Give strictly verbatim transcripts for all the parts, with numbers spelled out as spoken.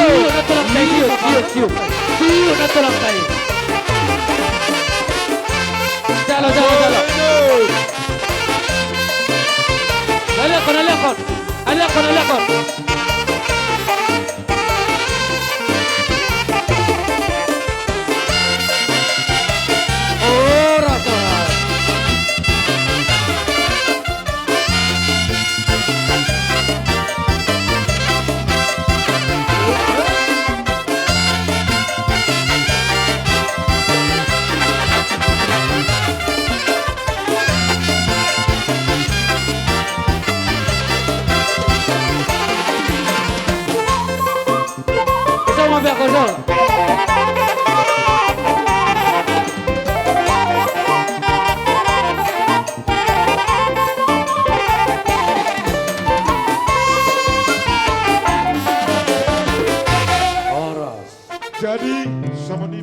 Siu, na tolap tai, siu, siu, siu. Siu, na tolap tai. Jalo, jalo, jalo. Alehon, alehon. Alehon, alehon. Horas, horas. Horas. Jadi, sama ni.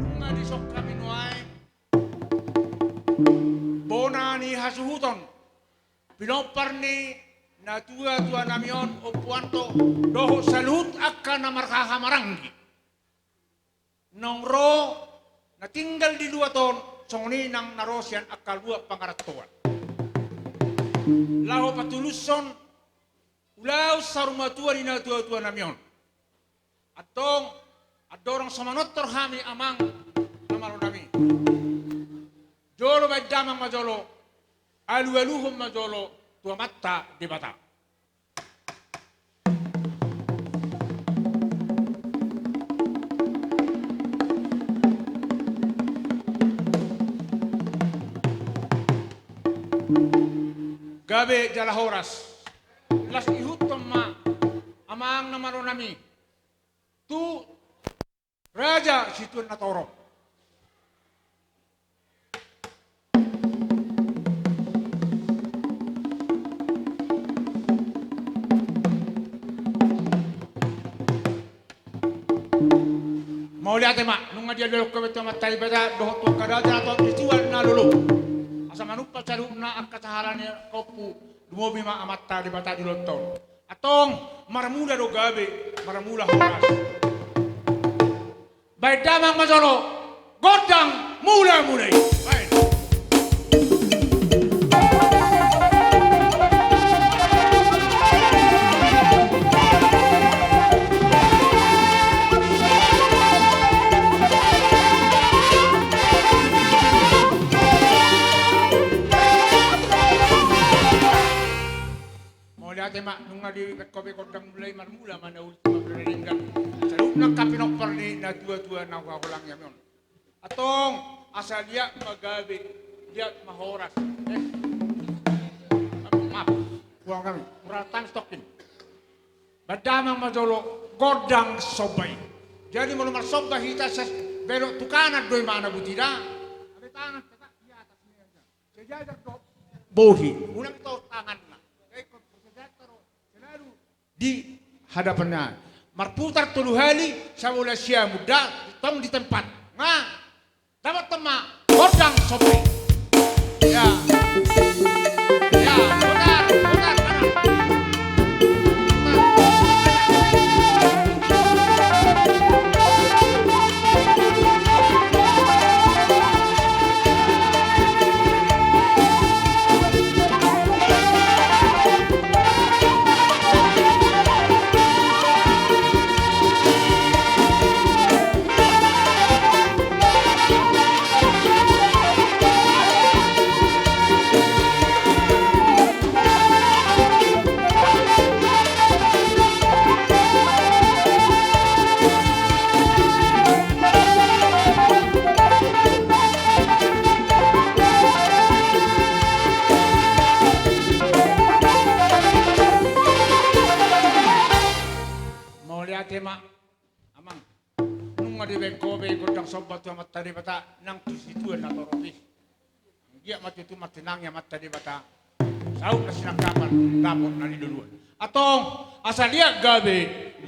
Nunga dison hami nuaeng bona ni hasuhuton, pinompar ni natuatuanami on, Ompu Anto, dohot saluhut angka na marhahamaranggi. Naung ro na tinggal di luat on, songon i nang na ro sian angka luat pangarantoan. Laho patulushon ulaon saur matua ni natuatuanami on. Antong, andorang so manortor hami amang na malo nami, jolo baen damang ma jolo, alualuhon ma jolo tu Amanta Debata. Gabe jala horas. Las ihuthon ma amang na malo nami tu Raja Situan Natorop. Mauliate ma, nunga dialualuhon hamu tu Amanta Debata dohot tu angka raja dohot situan na lolo. Asa manumpak saluhutna angka sahala ni angka ompu, lumobi ma Amanta Debata di ulaonta on. Antong, marmula do gabe, marmula horas. Baen damang ma jolo gondang mulamula i. Baen. Mauliate ma, nunga dibaen hamu be gondang mulamula i, marmula ma na uli tu mardalan denggan. Saluhutna angka pinompar ni natuatua na huhaholongi hami on. Antong, asa liat ma gabe, liat ma horas. Eh. Maaf, buang hami. Kurang tamis tokin. Baen damang ma jolo gondang somba i. Jadi molo marsomba hita ses belok tu kanan do imana butida. Ada tangan tegak di atas meja. Sejajar do bohi, unang taur tanganna. Jadi, selalu di hadapanna. Marputar tolu hali, sabola siamun da, tong di tempat. Nga, dapothon ma gondang somba i. Ya. Ya, putar, putar, kanan. Mauliate ma, amang. Nunga dibaen hamu be gondang somba tu Amanta Debata nang tu situan natorop i. Anggiat ma tutu martinangi Amanta Debata. Saut na sinangkapan, dapot na niluluan. Antong, asa liat gabe,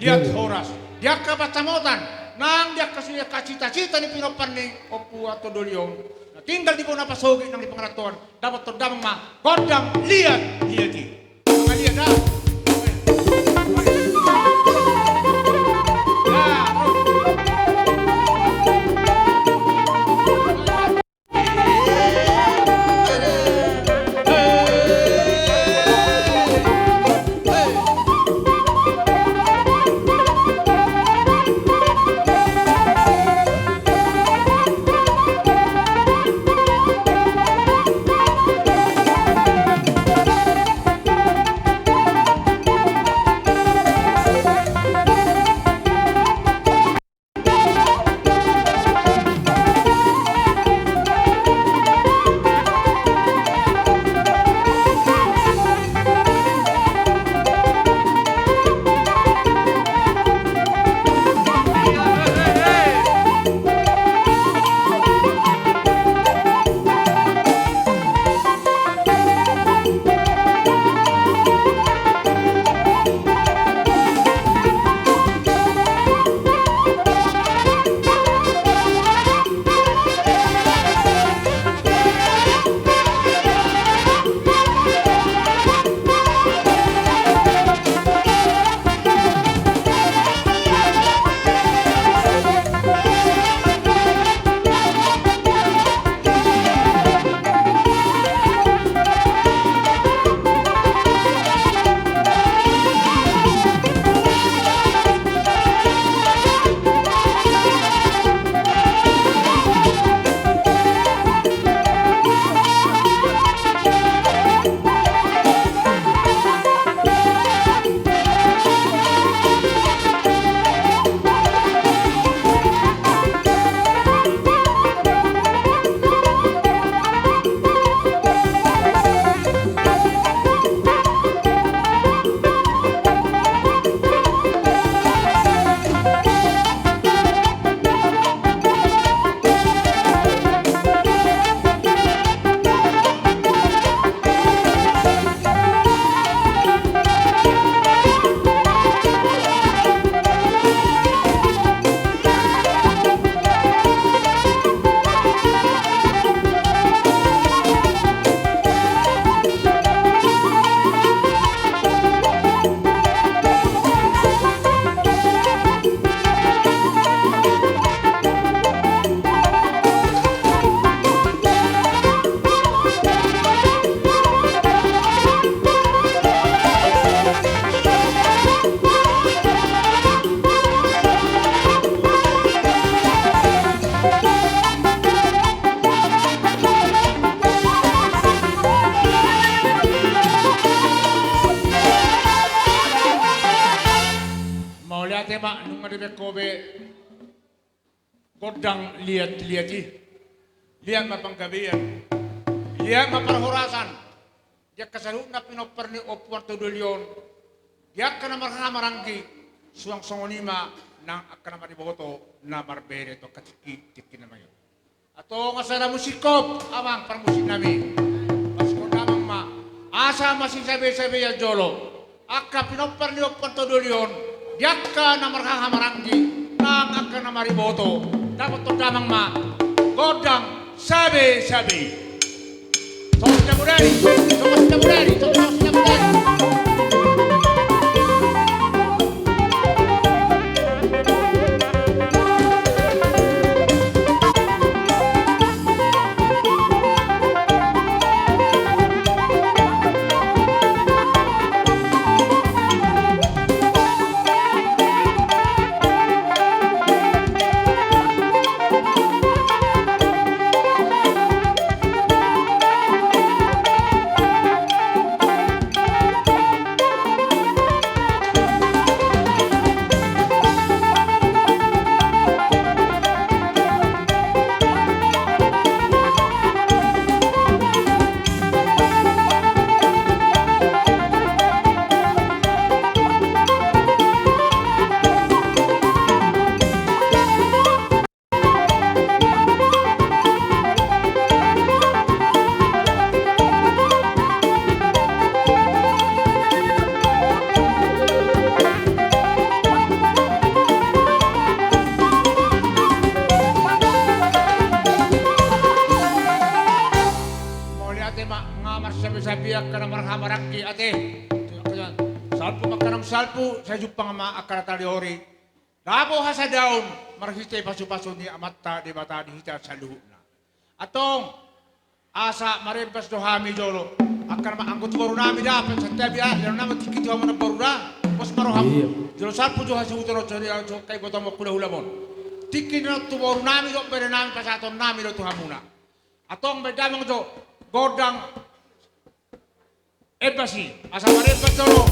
liat horas. Di angka pansamotan. Nang di angka sude angka cita-cita ni pinompar ni Ompu Antong Doli on, na tinggal di bona pasogit nang di pangarantoan, dapothon damang ma gondang liat-liat i. Mangaliat da. Mauliate ma, nunga dibaen ho be gondang liat-liat i. Liat ma panggabean, liat ma parhorasan di angka saluhutna pinompar ni Ompu Antong Doli on, di angka na marhahamaranggi, suang songon i ma nang angka na mariboto na marbere tu angka tingki, tingki na mangihut. Antong asa na musik hop, amang parmusik nami. Pasikon damang ma. Asa masisabe-sabean jolo angka pinompar ni Ompu Antong Doli on, di angka na marhahamaranggi, nang angka na mariboto, dapothon damang ma gondang sabe-sabe. Songon i ma mudari, songon i ma mudari, songon i ma mudari. Angka na marhahamaranggi ate. Salpu ma angka na salpu, sai jumpang ma angka na tarihori. Dapot hasadaon marhite pasupasu ni Amanta Debata di hita saluhutna. Antong, asa marembas do hami jolo. Angka na ma anggo tu boru nami da, pe santabi ah, lehonon nama tingki tu hamu na boru da. Pos ma roham. Iya. Jolo salpu jo hasuhuton on, jolo jolo kai boto mo hulahulamon. Tingki na tu boru nami do, bere nami pasahaton nami do tu hamuna. Antong baen damang jo gondang embas i, asa marembas jolo.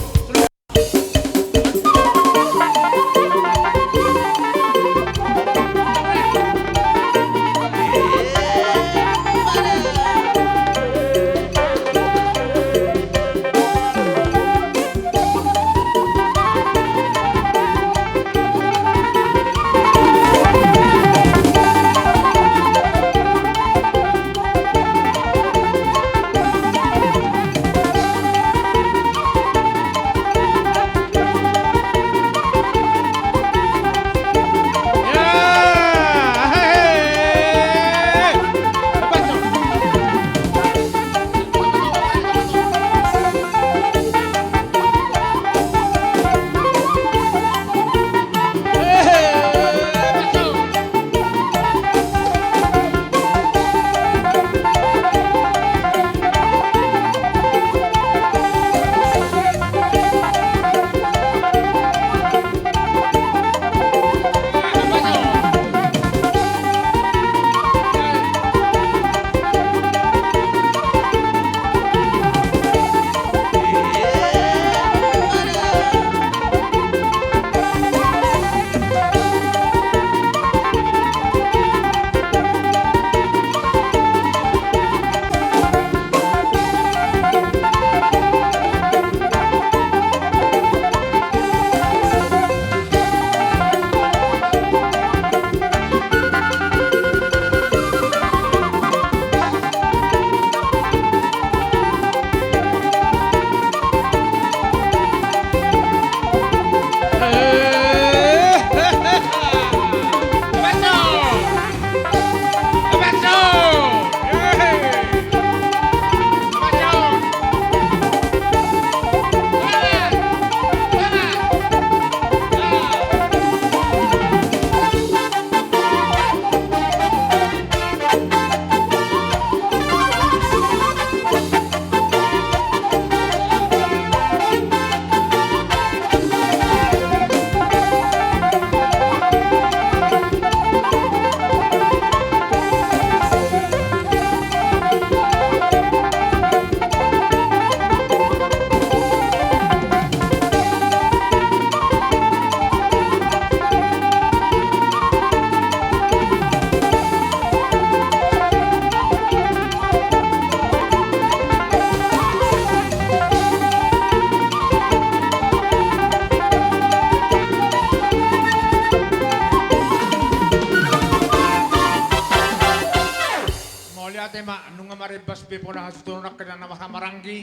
Mauliate ma, nunga marembas be pola hasuhuton on angka na marhahamaranggi,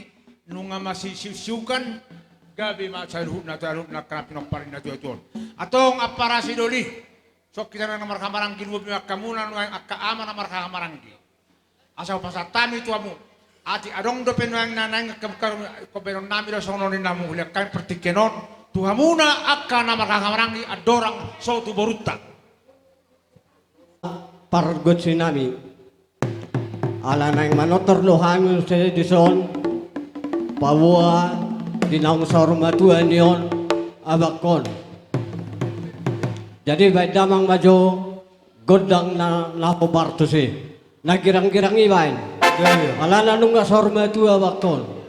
nunga masisiusiukan, gabe ma saluhutna, saluhutna angka na pinompar ni natuatua on. Antong ampara sidoli. Songon hita na marhahamaranggi, lumobi ma angka muna nuaeng angka ama na marhahamaranggi. Asa hupasahat hami tu hamu. Atik adong dope nuaeng na naeng angka bukka, ingkon baenon nami do songon on ninna hamu, hulean hami partingkian on tu hamuna angka na marhahamaranggi andorang so tu borunta. Pargonsi nami. Ala naeng manortor do hami muse dison, paboa di naung saur matua ni on abangkon. Jadi baen damang ma jo gondang na, na hombar tusi. Na girang-girang i baen. Iya, iya. Alana nunga saur matua abangkon.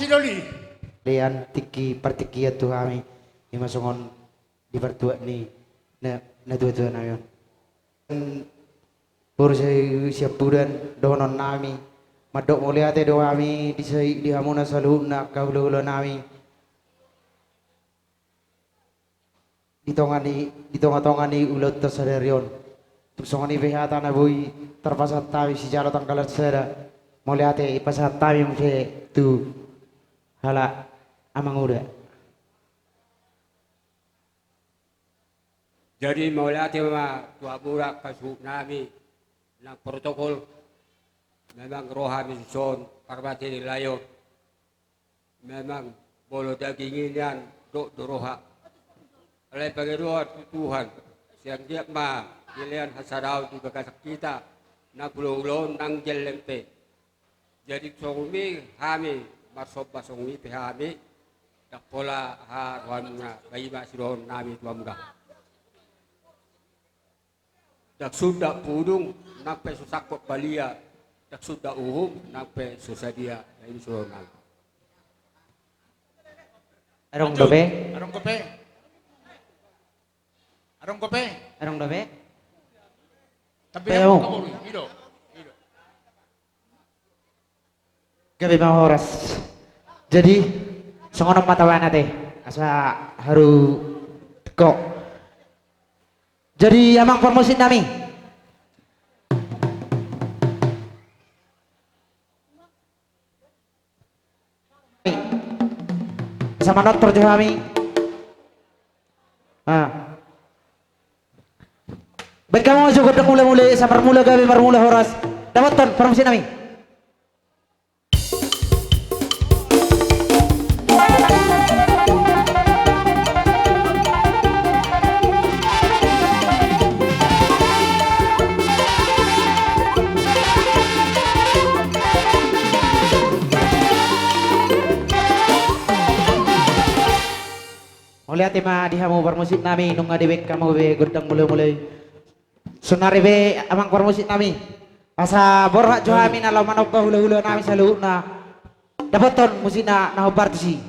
Doli. Lean tingki partingkian tu hami, ima songon di partuat ni na, natuatua nami on. Boru Siampudan dohonon nami, mandok mauliate do hami di sai di hamuna saluhutna angka hulahula nami. Di tonga ni, di tongatonga ni ulaonta sadari on. Tung songon i pe hata na boi tarpasahat hami sijalo tanggalan sada, mauliate ipasahat hami muse tu halak amanguda. Jadi mauliate ma tu hamuna angka suhut nami nang protokol. Memang roha ni suson parmate ni layon. Memang molo daging i nian dok do roha. Alai pangidoan tu Tuhan, sai anggiat ma dilean hasadaon di bagasan hita nang hulahula on nang gelleng pe. Jadi songon i hami marsomba songon i pe hami, ndang pola ha rohamuna, ba i ma sidohonon nami tu hamuna. Ndang sundat pudung nang pe so sangkot balia, ndang sundat uhum nang pe so sadia. Nah, i ma sidohonon nami. Adong dope? Adong dope? Adong dope? Adong dope? Tapi pe, adong. Ido, ido. Gabe ma horas. Jadi songon on ma tabaen ate, asa haru kok. Jadi amang parmusik nami. Asa manortor jo hami. Ah. Baen hamu jo gondang mulamula i, asa marmula gabe marmula horas. Dapothon parmusik nami. Mauliate ma di hamu parmusik nami, nunga dibaen hamu be gondang mulamula i. Saonari be amang parmusik nami, asa borhat jo hami na laho manomba hulahula nami saluhutna. Dapothon musikna na hombar tusi.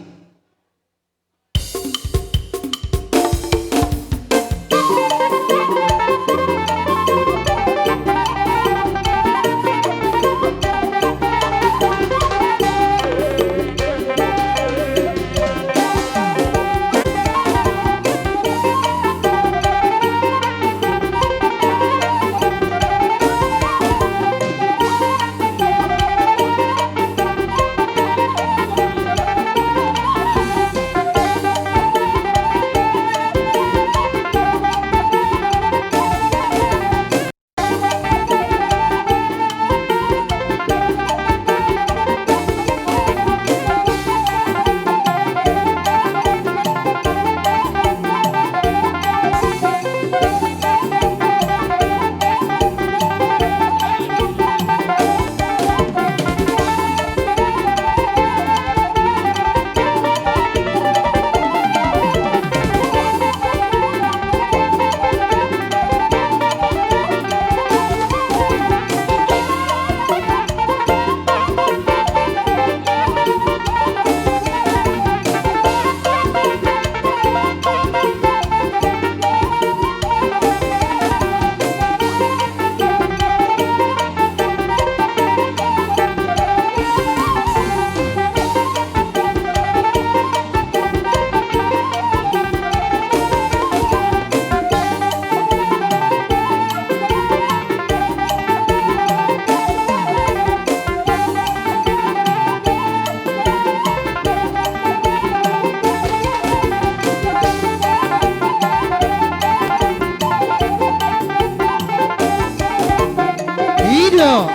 Ido.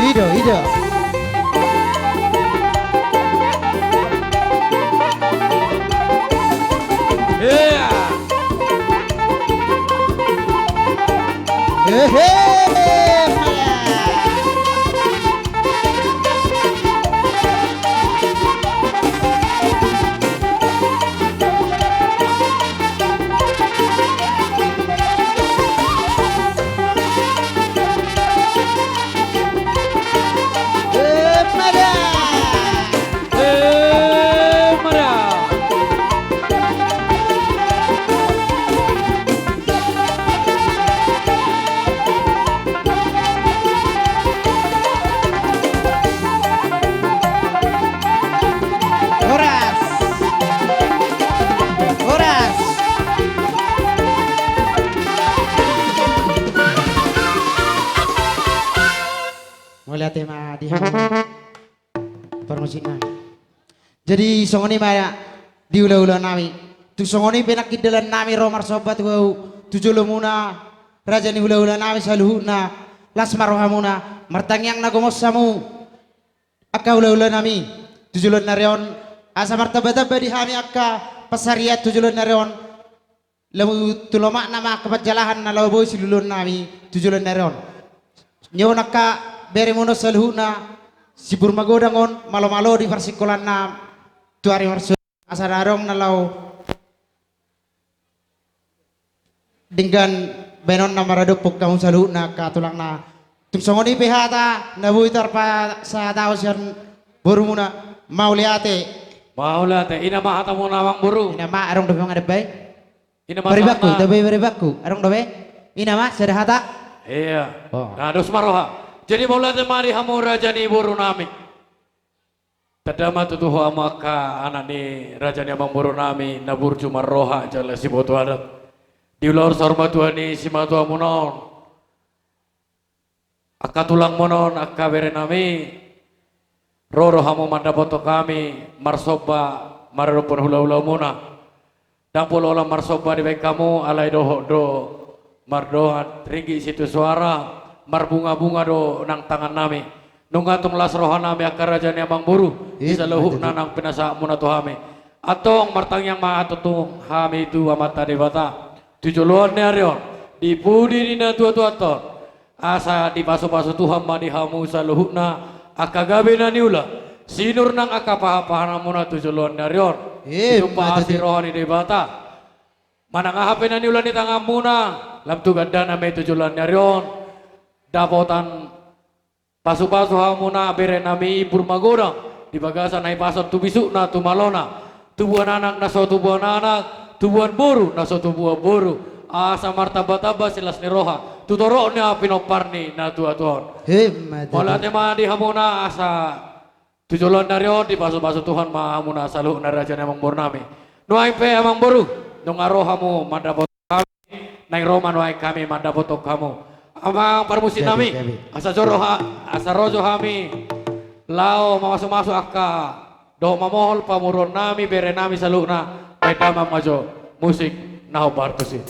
Ido, ido. Hehe. Tema di hamu parmusik nami. Jadi songon i ma di hula-hula nami. Tung songon i pe nangkin dalan nami ro marsomba tu, tu jolomuna, raja ni hula-hula nami saluhutna, las ma rohamuna, martangiang na gomos hamu, angka hula-hula nami, tu joloan ni ari on, asa martamba-tamba di hami angka pansarian tu joloan ni ari on, lamu tu lomakna ma angka panjalahan na laho boi siluluan nami tu joloan ni ari on. Nion angka beremuna saluhutna, simbur magodang on, malo-malo di parsingkolanna tu ari marso-, asa na adong na laho denggan baenonna maradophon hamu saluhutna angka tulangna. Tung songon i pe hata na boi tarpasahat sian borumuna, mauliate. Mauliate, ina ma hatamuna amang boru. Ina ma, adong dope mangadap bae. Ina ma. Paribanku, sama. Dope paribanku, adong dope. Ina ma, sada hata. Iya. Oh. Na dos ma roha. Jadi mauliate ma di hamu raja ni boru nami. Tanda ma tutu ho hamu angka anak ni raja ni amang boru nami na burju marroha jala siboto adat. Di ulaon saur matua ni simatua muna on. Angka tulang muna on, angka bere nami, ro do hamu mandapothon hami, marsomba, maradophon hula-hula muna. Ndang pola holan marsomba dibaen hamu, alai dohot do mardongan ringgit sitio soara, marbunga-bunga do nang tangan nami. Nunga tung las roha nami angka raja ni amang boru, di saluhutna nang pinasahat muna tu hami. Antong martangiang ma antong hami tu Amanta Debata. Tu joloan ni ari on, di pudi ni natua-tuanta on, asa dipasu-pasu Tuhan ma di hamu saluhutna, angka gabe na niula, sinur nang angka pahan-pahanan muna tu joloan ni ari on. Ima tutu. Ditumpak asi roha ni Debata. Manang aha pe na niula ni tangan muna, lam tu gandana ma i tu joloan ni ari on. Dapotan pasu-pasu hamuna bere nami imbur magodang, di bagasan hahipason tu bisukna tu malona, tubuan anak na so tubuan anak, tubuan boru na so tubuan boru, asa martamba-tamba silas ni roha, tu torop ni pinompar ni natua-tua on. Ima tutu. Mauliate ma di hamuna asa tu joloan ni ari on dipasu-pasu Tuhan ma hamuna saluhutna raja ni amang boru nami. Nuaeng pe amang boru, nunga ro hamu mandapot Naeng ro ma nuaeng hami mandapothon hamu. Amang parmusik nami, gabe, gabe. Asa jo roha, asa ro jo hami laho mamasu-masu angka dohot mamohol pamoruon nami, bere nami saluhutna, baen damang ma jo musik na hombar tusi.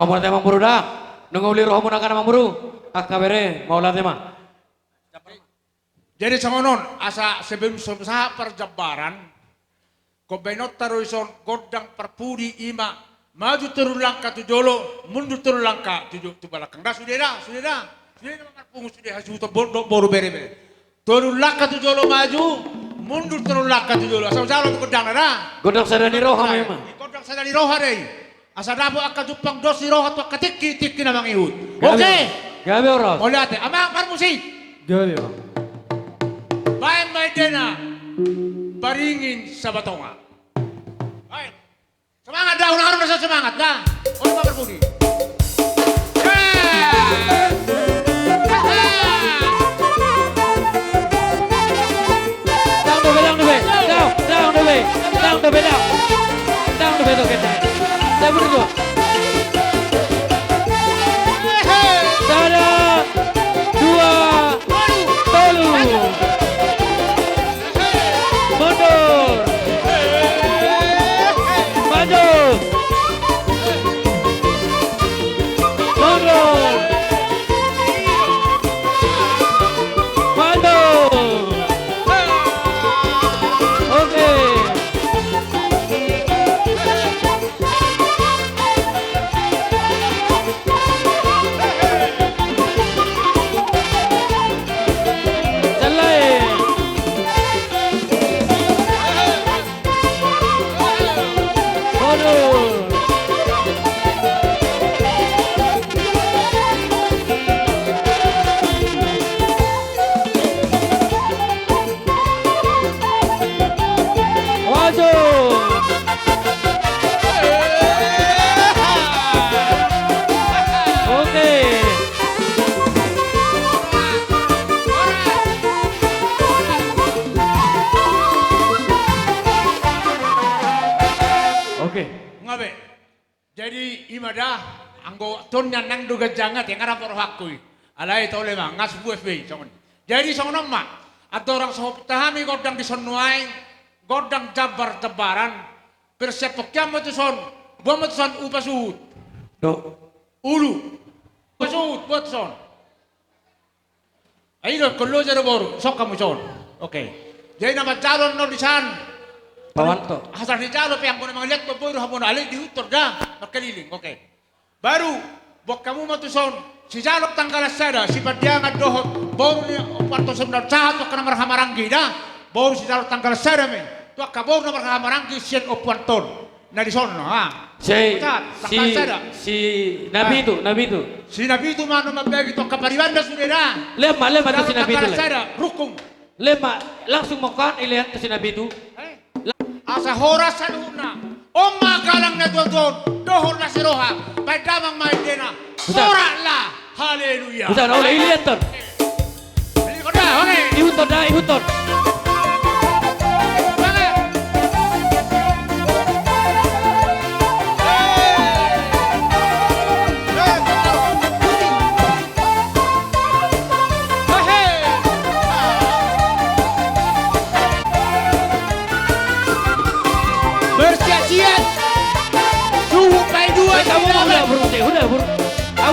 Mauliate ma amangboru da. Nunga uli rohamuna angka na amangboru. Angka bere, mauliate ma. Jadi songon on, asa sebelum sahat parjambaran, hombar ma hita do dison gondang parpudi, i ma maju tolu langkah tu jolo, mundur tolu langkah tu jo-, tu balakang. Da, sude da, sude da. Sude da marpungu, sude hasuhuton bo-, do-, boru, bere, bere. Tolu langkah tu jolo maju, mundur tolu langkah tu jolo. Asa hujalo gondangna da. Gondang sada ni roha ma i ma. Gondang sada ni roha do i. Asa dapot angka jumpang dos ni roha tu angka tingki, tingki na mangihut. Gabe. Oke. Gabe, horas. Mauliate. Amang parmusik. Gabe, Bang. Baen ma endena, Paringin Sabatonga. Baen. Semangat da, unang adong na so semangat da. Olo ma parpudi. Dang dope, dang dope, dang, dang dope, dang dope, dang. Dang dope, dope, dang. Saya berdua. Sada, dua, tolu. Mundur. Maju. Mundur. Maju. Oke. Maju. Oke. Oke. Nga be. Jadi i ma da, anggo tonna nang do ganjang nga, te nga rap rohangku i. Alai tole ma, nga subuas be i songon. Jadi songon on ma, andorang so hopit hami gondang dison nuaeng, gondang jambar-jambaran, persiaphon hian ma tuson, boan ma tuson upa suhut. Do. Ulu. Upa suhut, boan tuson. Ai do, kolo jaro boru, sok hamu son. Oke. Jadi na manjalo annon disan. Pawanto. Asal sijalo pe anggo na mangaliat do boru hamu na alai dihutor da, mangkaliling. Oke. Baru, boan hamu ma tuson, sijalo tanggalan sada, Sipandiangan dohot, boru ni Ompu Anton Sumnal sahat, tu angka na marhahamaranggi da, boru sijalo tanggalan sada ma i, tu angka boru na marhahamaranggi sian Ompu Anton. Na dison, ha. Si, si, si Napitu, Napitu. Si Napitu ma na mambagi tu angka paribanda sude da. Lema, lema tu si Napitu, lema. Sada, rukung. Lema, langsung ma kan, ilean tu si Napitu. Eh? Asa horas saluhutna. On ma galang na tuatua on, dohot las ni roha, baen damang ma endena. Sorak la, haleluya. Busan, ole, ilean ton. Ihuthon da, ihuthon. Bersiap-siap. Suhut paidua.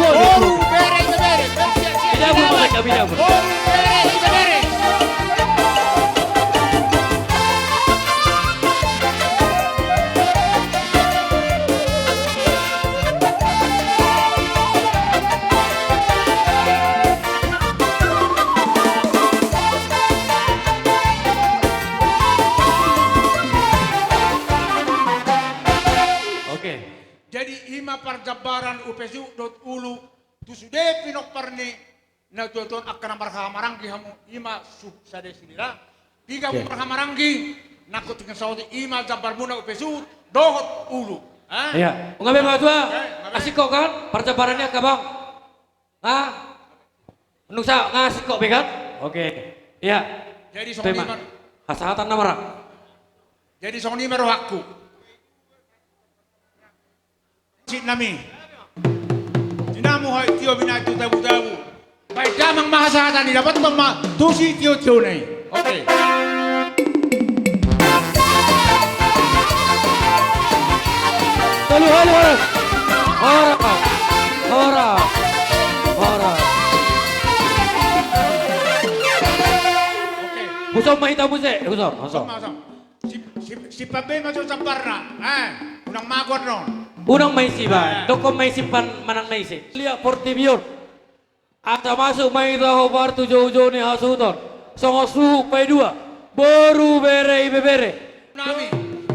Boru, bere, ibebere. Bersiap-siap. Boru, bere, ibebere. Oke. Jadi i ma parjambaran upa suhut dohot ulu tu sude pinompar ni na tuatua on, angka na marhahamaranggi hamu, i ma suhut sada i sude da. Piga hamu marhahamaranggi, nangkok tingki saotik i ma jambarmuna upa suhut dohot ulu. Ia, nga be ma tua. Asingkop kan parjambaran ni angka bang. Nga? Nunga sa, nga asingkop be kan? Oke. Ia. Jadi songon i ma. Hasahatan nama ra. Jadi songon i ma rohangku. Sinami. Tinamu hai tio binaen tu tabu-tabu. Baen damang ma hasahatan i, dapothon ma tusi tio-tiona i. Oke. Tolu hali, horas. Horas. Horas. Horas. Oke. Husom ma hita muse, husom, husom. Husom ma, husom. Si, si, si Pabbe ma jo sambarna. Eh, unang mago annon. Unang ma isi, ba. Eh. Dokkon ma isi pan manang na ise. Liat portibi on. Asa masuk ma hita hombar tu joujou ni hasuhuton. Songon suhut paidua. Boru, bere, ibebere. Nami.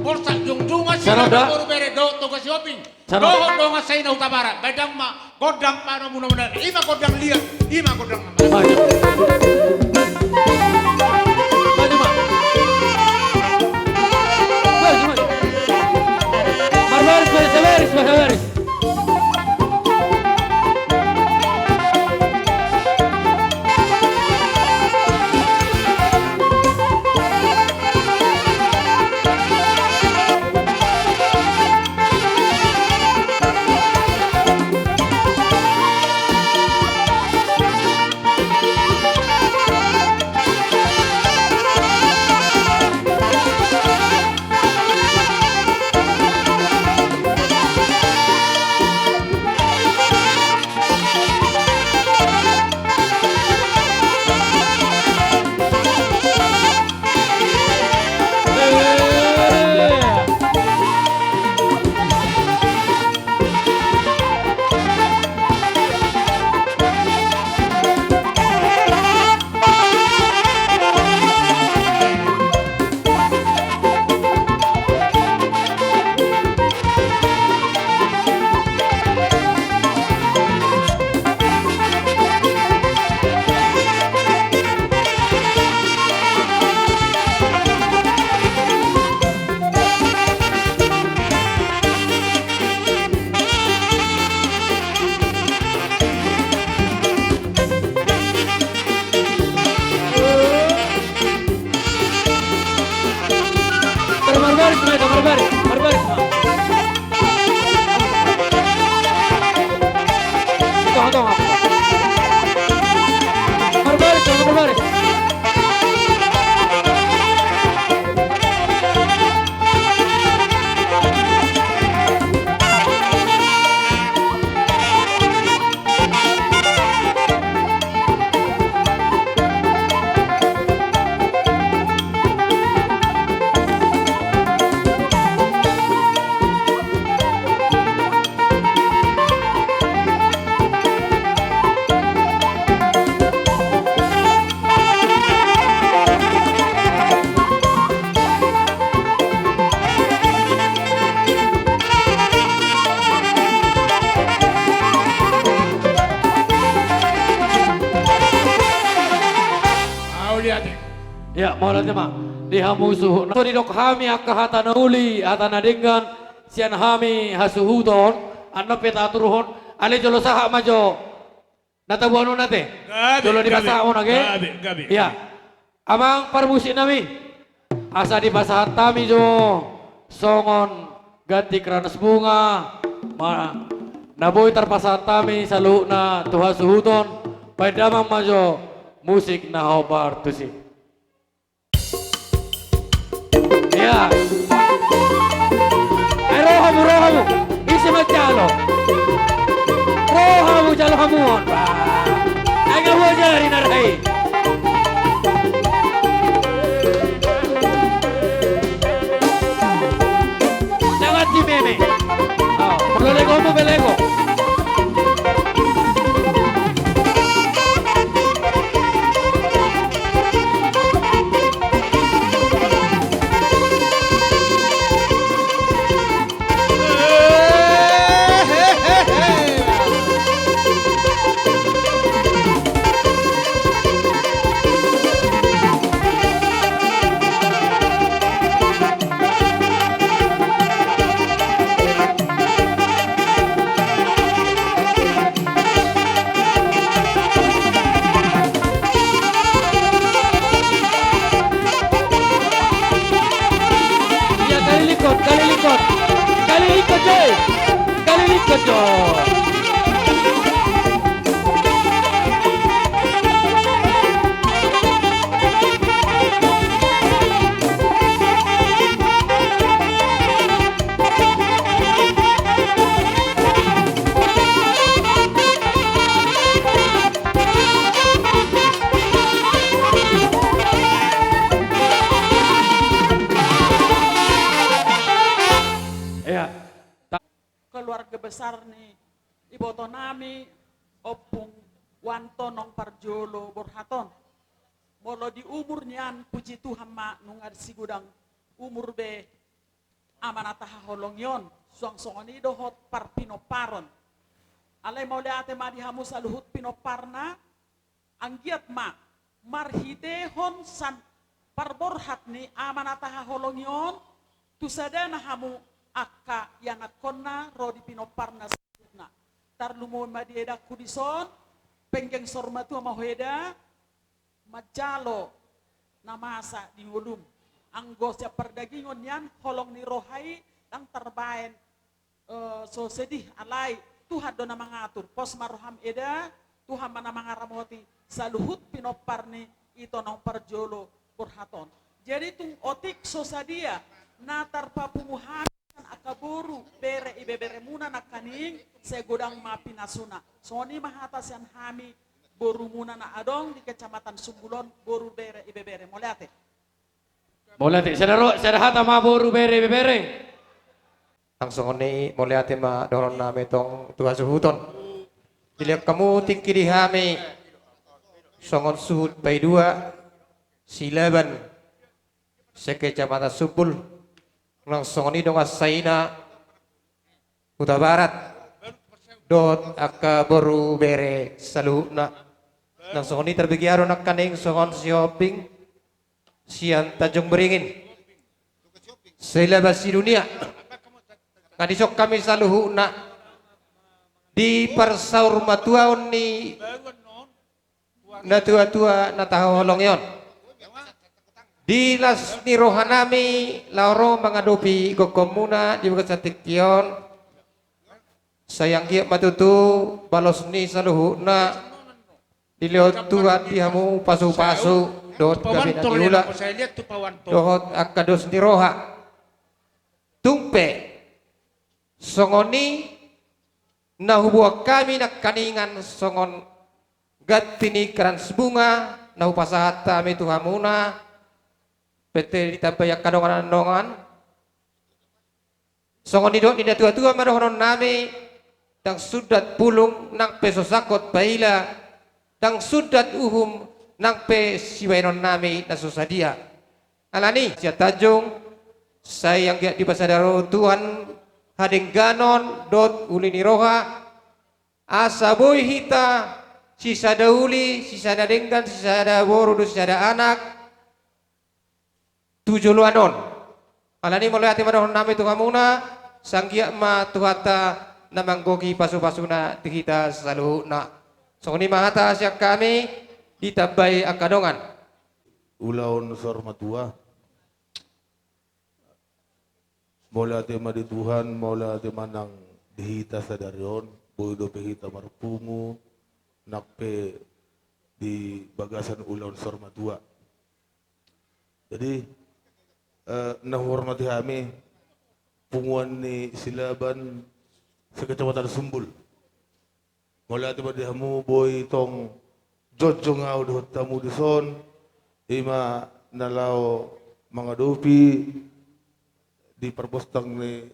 Polsak jongjungan si Rama, boru, bere dohot Toga Sihombing. Dohot dongan saina Hutabarat. Baen damang ma gondang panomuna muna. I ma gondang liat. I ma gondang. Maju. Maju, maju. Maju, maju. Marbaris, baris, baris, baris. Marbaris, marbaris, marbaris. Marbaris, marbaris. Ia, mauliate ma di hamu suhut. So didok hami angka hata na uli, hata na denggan sian hami hasuhuton, annon pe taturhon, alai jolo sahat ma jo na taboanhon ate. Gabe, jolo dipasahat ma on ate. Gabe, gabe. Ia. Amang parmusik nami. Asa dipasahat hami jo songon ganti kranas bunga, ma, na boi tarpasahat hami saluhutna tu hasuhuton, baen damang ma jo musik na hombar tusi. Ia. Ai ro hamu, ro hamu. Ise manjalo? Ro hamu, jalo hamu on. Bah. Ai nga hua jala di narhai. Sangat di meme. Oh, molo lego hamu, belego. Sar ni iboto nami, Ompung Wanto naung parjolo borhat on. Molo di umur nian, puji Tuhan ma, nunga sigodang umur be ama na tahaholongi on, suang songon i dohot parpinomparon. Alai mauliate ma di hamu saluhut pinomparna, anggiat ma marhitehon san parborhat ni ama na tahaholongi on, tu sadana hamu angka ianakkonna ro di pinomparna saluhutna. Tarlumobi ma di edangku dison, penggeng saur matua ma ho eda, manjalo na masa di ngolum. Anggo sian pardagingon nian, holong ni roha i ndang tarbaen, eh, so sedih, alai Tuhan do na mangatur. Pos ma roham eda, Tuhan ma na mangaramoti saluhut pinompar ni ito naung parjolo borhat on. Jadi tung otik so sadia na tarpapungu hami sian angka boru, bere, ibeberemuna nangkaning, sai godang ma pinasuna. Songon i ma hata sian hami borumuna na adong di Kecamatan Sumbul on, boru, bere, ibebere. Mauliate. Mauliate, sada ro, sada hata ma boru, bere, ibebere. Nang songon i mauliate ma dohonon nami tong tu hasuhuton. Dilehon hamu tingki di hami songon suhut paidua, Silaban, se-Kecamatan Sumbul. Nang songon i dongan saina Hutabarat dohot angka boru, bere saluhutna. Nang songon i tarbege au do nangkaning songon Sihombing sian Tanjung Beringin, Silaban sidunia. Nga dison hami saluhutna di parsaurmatuaon ni natuatua na tahaholongi on. Di las ni roha nami laho ro mangadopi gokhonmuna di bagasan tingki on, sai anggiat ma tutu balos ni saluhutna dilehon Tuhan di hamu pasupasu dohot gabe na niula dohot angka dos ni roha. Tung pe songon i na huboan hami nangkaningan songon ganti ni krans bunga na hupasahat hami tu hamuna, pe ditambai angka dongan, dongan. Songon nidok ni natuatua ma dohonon nami: Ndang sundat pulung nang pe so sangkot paila, ndang sundat uhum nang pe sibahenon nami na so sadia. Alani sian Tanjung, sai anggiat dipasada roha Tuhan hadengganon dohot uli ni roha, asa boi hita sisada uli, sisada denggan, sisada boru dohot sisada anak tu joloan on. Alani mauliate ma dohonon nami tu hamuna, sai anggiat ma Tuhanta na manggohi pasupasuna di hita saluhutna. Songon i ma hata sian hami, ditambai angka dongan. Ulaon saur matua. Mauliate ma di Tuhan, mauliate ma nang di hita sadari on, boi dope hita marpungu, nang pe di bagasan ulaon saur matua. Jadi, eh, na huhormati hami, punguan ni Silaban se-Kecamatan Sumbul. Mauliate ma di hamu, boi tong jongjong au dohot hamu dison, i ma na laho mangadopi di parbostang ni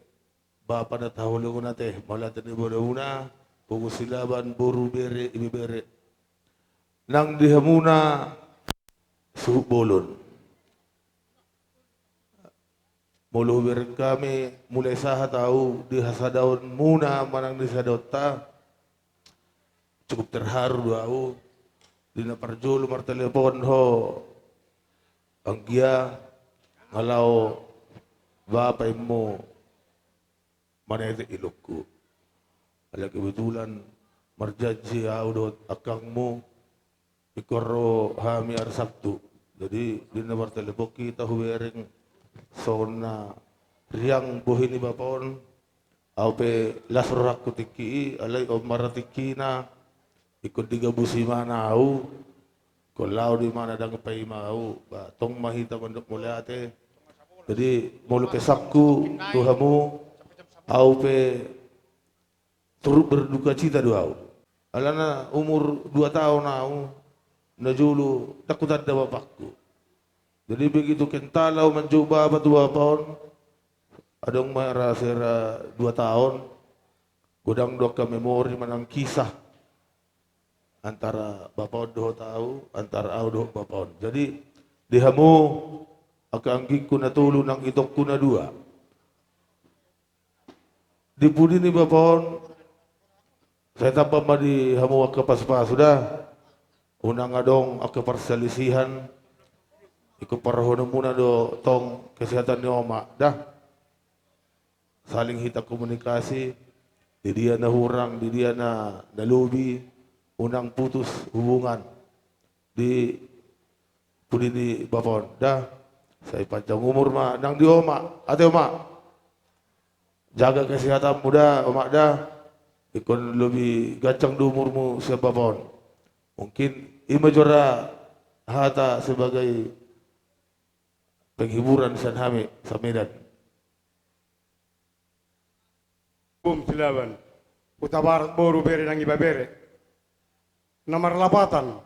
bapa na tahaholongi on ate, mauliate ma di hamuna, pungu Silaban, boru, bere, ibebere. Nang di hamuna suhut bolon. Molo hubereng hami, mulai sahat au di hasadaonmuna manang di sadaonta, cukup terharu do au, di na parjolo martelepon ho, anggia nga laho bapa immu manetek ilungku. Alai kebetulan marjanji au dohot angkangmu, ingkon ro hami ari Sabtu. Jadi di na martelepon hita hubereng songon na riang bohi ni bapa on, au pe las rohangku tingki i, alai on ma ra tingkina, ingkon digabusi imana au, ingkon laho do imana, ndang paima au, ba tong ma hita mandok mauliate. Jadi molo pesanku tu hamu, au pe turut berdukacita do au. Alana umur dua taon au, na jolo ndang hutanda bapangku. Jadi begitu kental au manjou bapa tu bapa on, adong ma ra sera dua taon, Godang do angka memori manang kisah antara bapa on dohot au, antara au dohot bapa on. Jadi di hamu angka anggingku na tolu nang itongku na dua, di pudi ni bapa on, sai tamba ma di hamu angka pasupasu da. Unang adong angka parsalisihan, ingkon parrohahononmuna do tong kesehatan ni oma da. Saling hita komunikasi, di dia na hurang, di dia na, na lobi, unang putus hubungan di pudi ni bapa on da. Sai panjang umur ma nang di oma, ate oma. Jaga kesehatanmu da, oma da. Ingkon lobi ganjang do umurmu sian bapa on. Mungkin i ma jora hata sebagai penghiburan sian hami, Samedan. Bum Silaban, Hutabarat, boru, bere nang ibebere. Na marlapatan,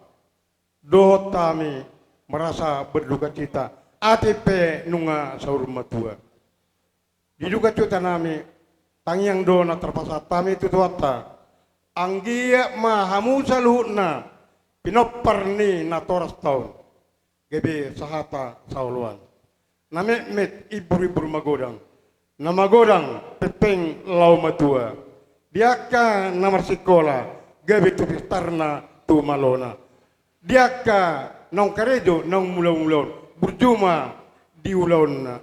dohot hami merasa berduka cita, atik pe nunga saur matua. Di duka cita nami, tangiang do na tarpasahat hami tu Tuhanta. Anggiat ma hamu saluhutna pinompar ni natoras ta on, gabe sahata saoloan. Na metmet imbur-imbur magodang, na magodang pengpeng laho matua. Di angka na marsikola, gabe tu pistarna tu malona. Di angka naung karejo, naung mula-mula on, burju ma di ulaonna.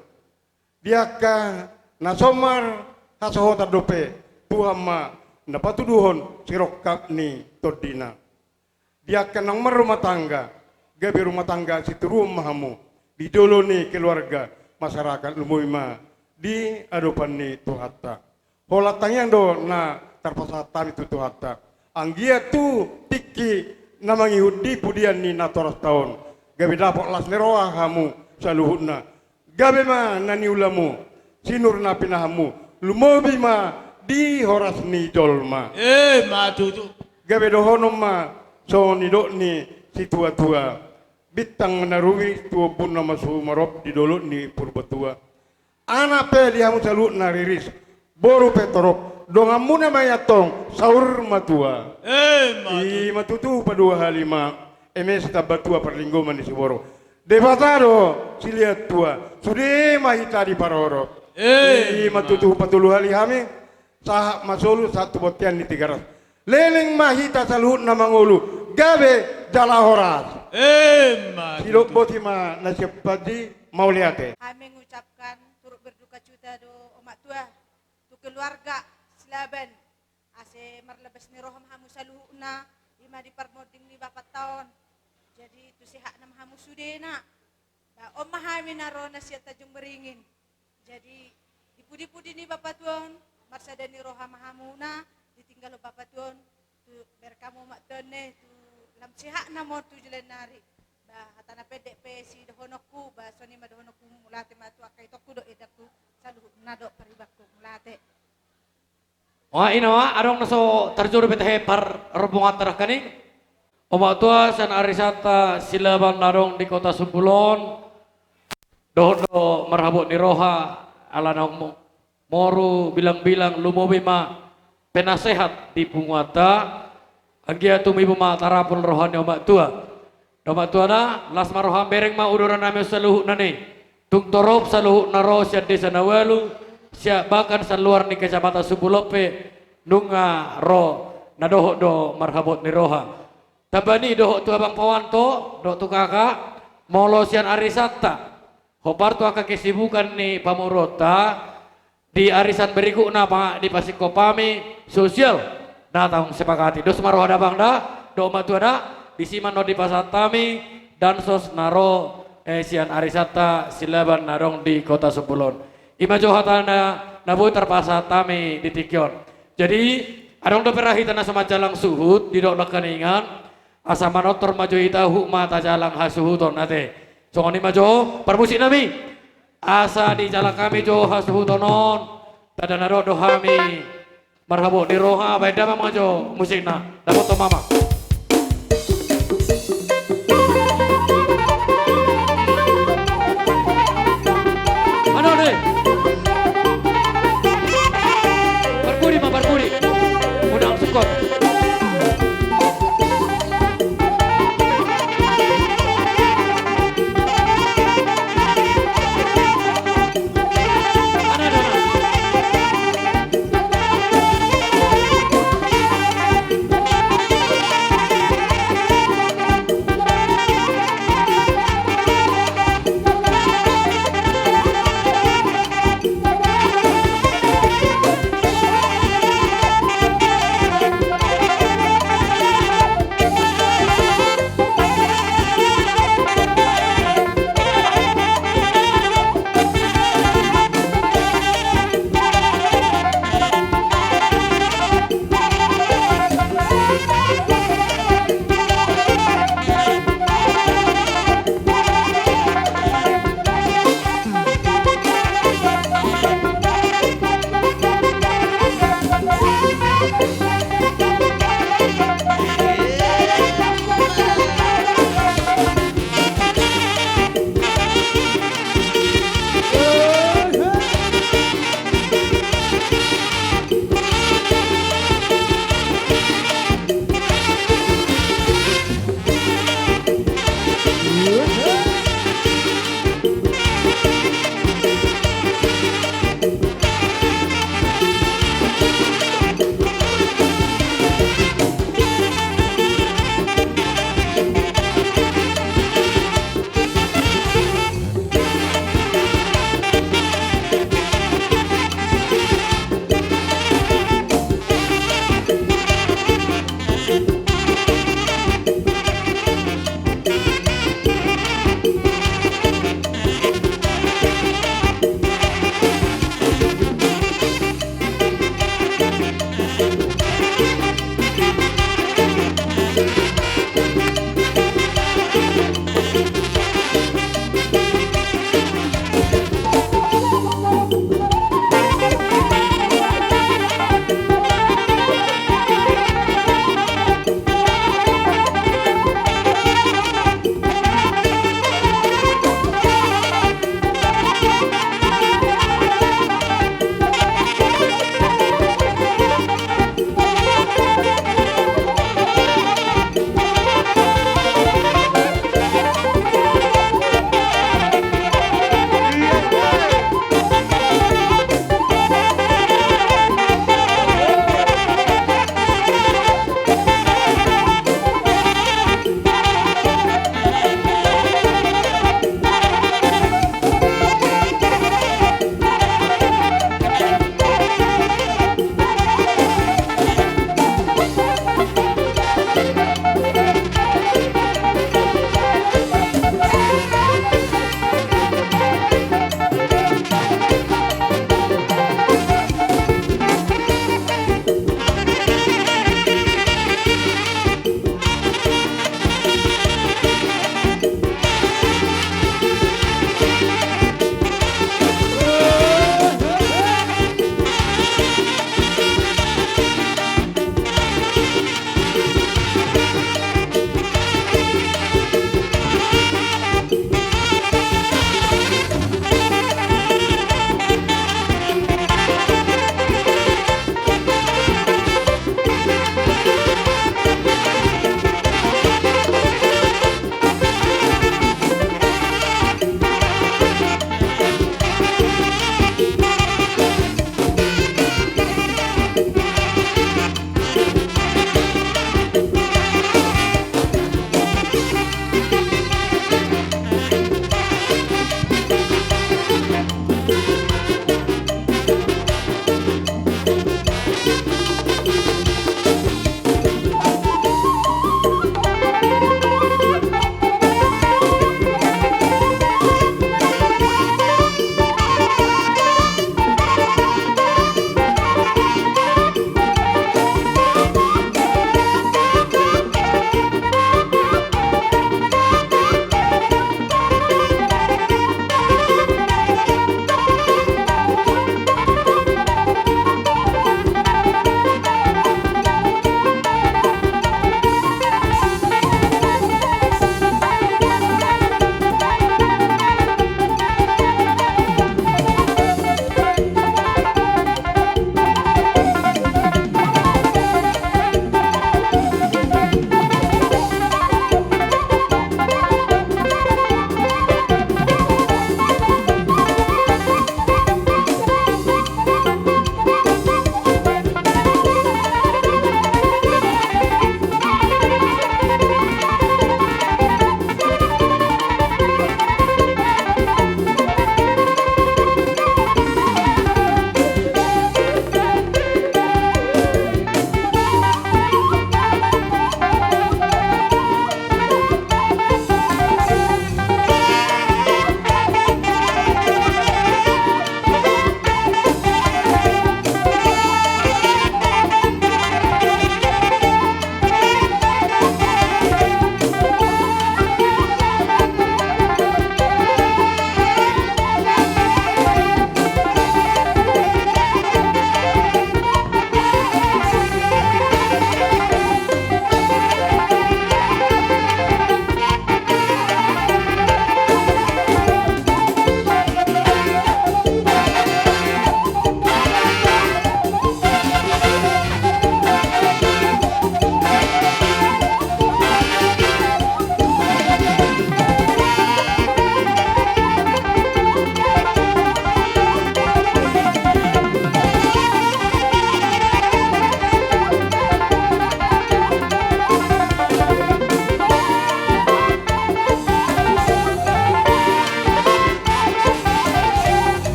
Di angka na so marhasohotan dope, Tuhan ma na patuduhon sirongkap ni tondina. Di angka naung marrumah tangga, gabe rumah tangga sitiruon ma hamu di jolo ni keluarga, masyarakat, lumobi ma di adopan ni Tuhanta. Holan tangiang do na tarpasahat hami tu Tuhanta. Anggiat tu tingki na mangihut di pudian ni natoras ta on, gabe dapot las ni roha hamu saluhutna. Gabe ma na niulamu, sinur na pinahanmu, lumobi ma di horas ni jolma. Emma tutu. Gabe dohonon ma songon nidok ni situa-tua, bintang na rumiris tu ombun na masumarop di dolok ni Purbatua. Anak pe di hamu saluhutna riris, boru pe torop, donganmuna ma i antong saur matua. Emma tutu. I ma tutu, paduahali ma, eme sitamba tua parlinggoman ni siborok. Debata do silehon tua, sude ma hita diparorot. Emma tutu. I ma tutu, patoluhali hami, sahat ma solu sahat tu bontean ni Tigaras. Leleng ma hita saluhutna mangolu, gabe jala horas. Emma tutu. Sidok boti ma na sian panji, mauliate. Hami mengucapkan turut berduka cita do, omak tua, tu keluarga Silaban. Ase marlabas ni roha ma hamu saluhutna, i ma di parmonding ni bapanta on. Jadi tu sehatna ma hamu sudena. Ba on ma hami na ro na sian Tanjung Beringin. Jadi di pudi-pudi ni bapanta on, marsada ni roha ma hamuna, ditinggalhon bapanta on tu bereng hamu, omak tua, ne, tu lam sehatna ma on tu joloan ni ari. Ba hata na pendek pe sidohononku, ba songon i ma dohononku, mauliate ma tu angka itongku dohot endangku saluhutna dohot paribanku, mauliate. Oa, ina ma, adong na so tarjolo be tahe parrombongan ta nangkaning. Omak tua, sian arisanta Silaban na adong di Kota Sumbul on, dohot do marhabot ni roha, ala naung mo-, moru bilang-bilang, lumobi ma penasehat di punguanta. Anggiat tumibu ma tarapul roha ni omak tua. Omak tua na, las ma roham, bereng ma uduran nami on saluhutna, ne. Tung torop saluhutna ro sian desa na ualu, sian, bahkan sian luar ni kecamatan Sumbul on pe nunga ro na dohot do marhabot ni roha. Tamba ni dohot tu abang paoanto dohot tu kakak, molo sian arisanta, hombar tu angka kesibukan ni pamoruonta, di arisan berikutna ma dipasingkop hami sosial na tangsepakati. Dos ma roha da, abang da, dohot omak tua da, disi ma annon dipasahat hami dansos na ro, eh, sian arisanta Silaban na adong di Kota Sumbul on. I ma jo hatana na boi tarpasahat hami di tingki on. Jadi, adong dope ra hita na so manjalang suhut, didok nangkaningan, asa manortor ma jo hita, huhut ma tajalang hasuhuton, ate. Songon i ma jo, parmusik nami. Asa dijalang hami jo hasuhuton on, tanda na dohot do hami marhabot ni roha, baen damang ma jo musikna. Dapothon ma ma. Anu, anu. Parpudi ma, parpudi.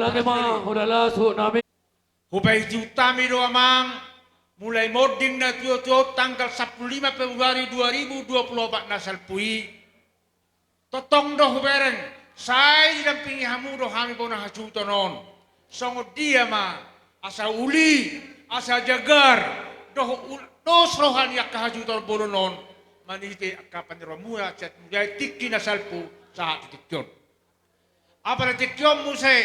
Ate ma, horas ma suhut nami. Hupaihutihut hami do amang, mulai monding na tuatua on tanggal sampulu lima Februari dua ribu dua puluh opat na salpu i. Tongtong do hubereng, sai didampingi hamu do hami bona hasuhuton on. Songon dia ma asa uli, asa jagar, dohot ul-, dos roha ni angka hasuhuton bolon on, mangihuthon angka panjarouonmuna sian mulai tingki na salpu sahat tu tingki on. Apala tingki on muse,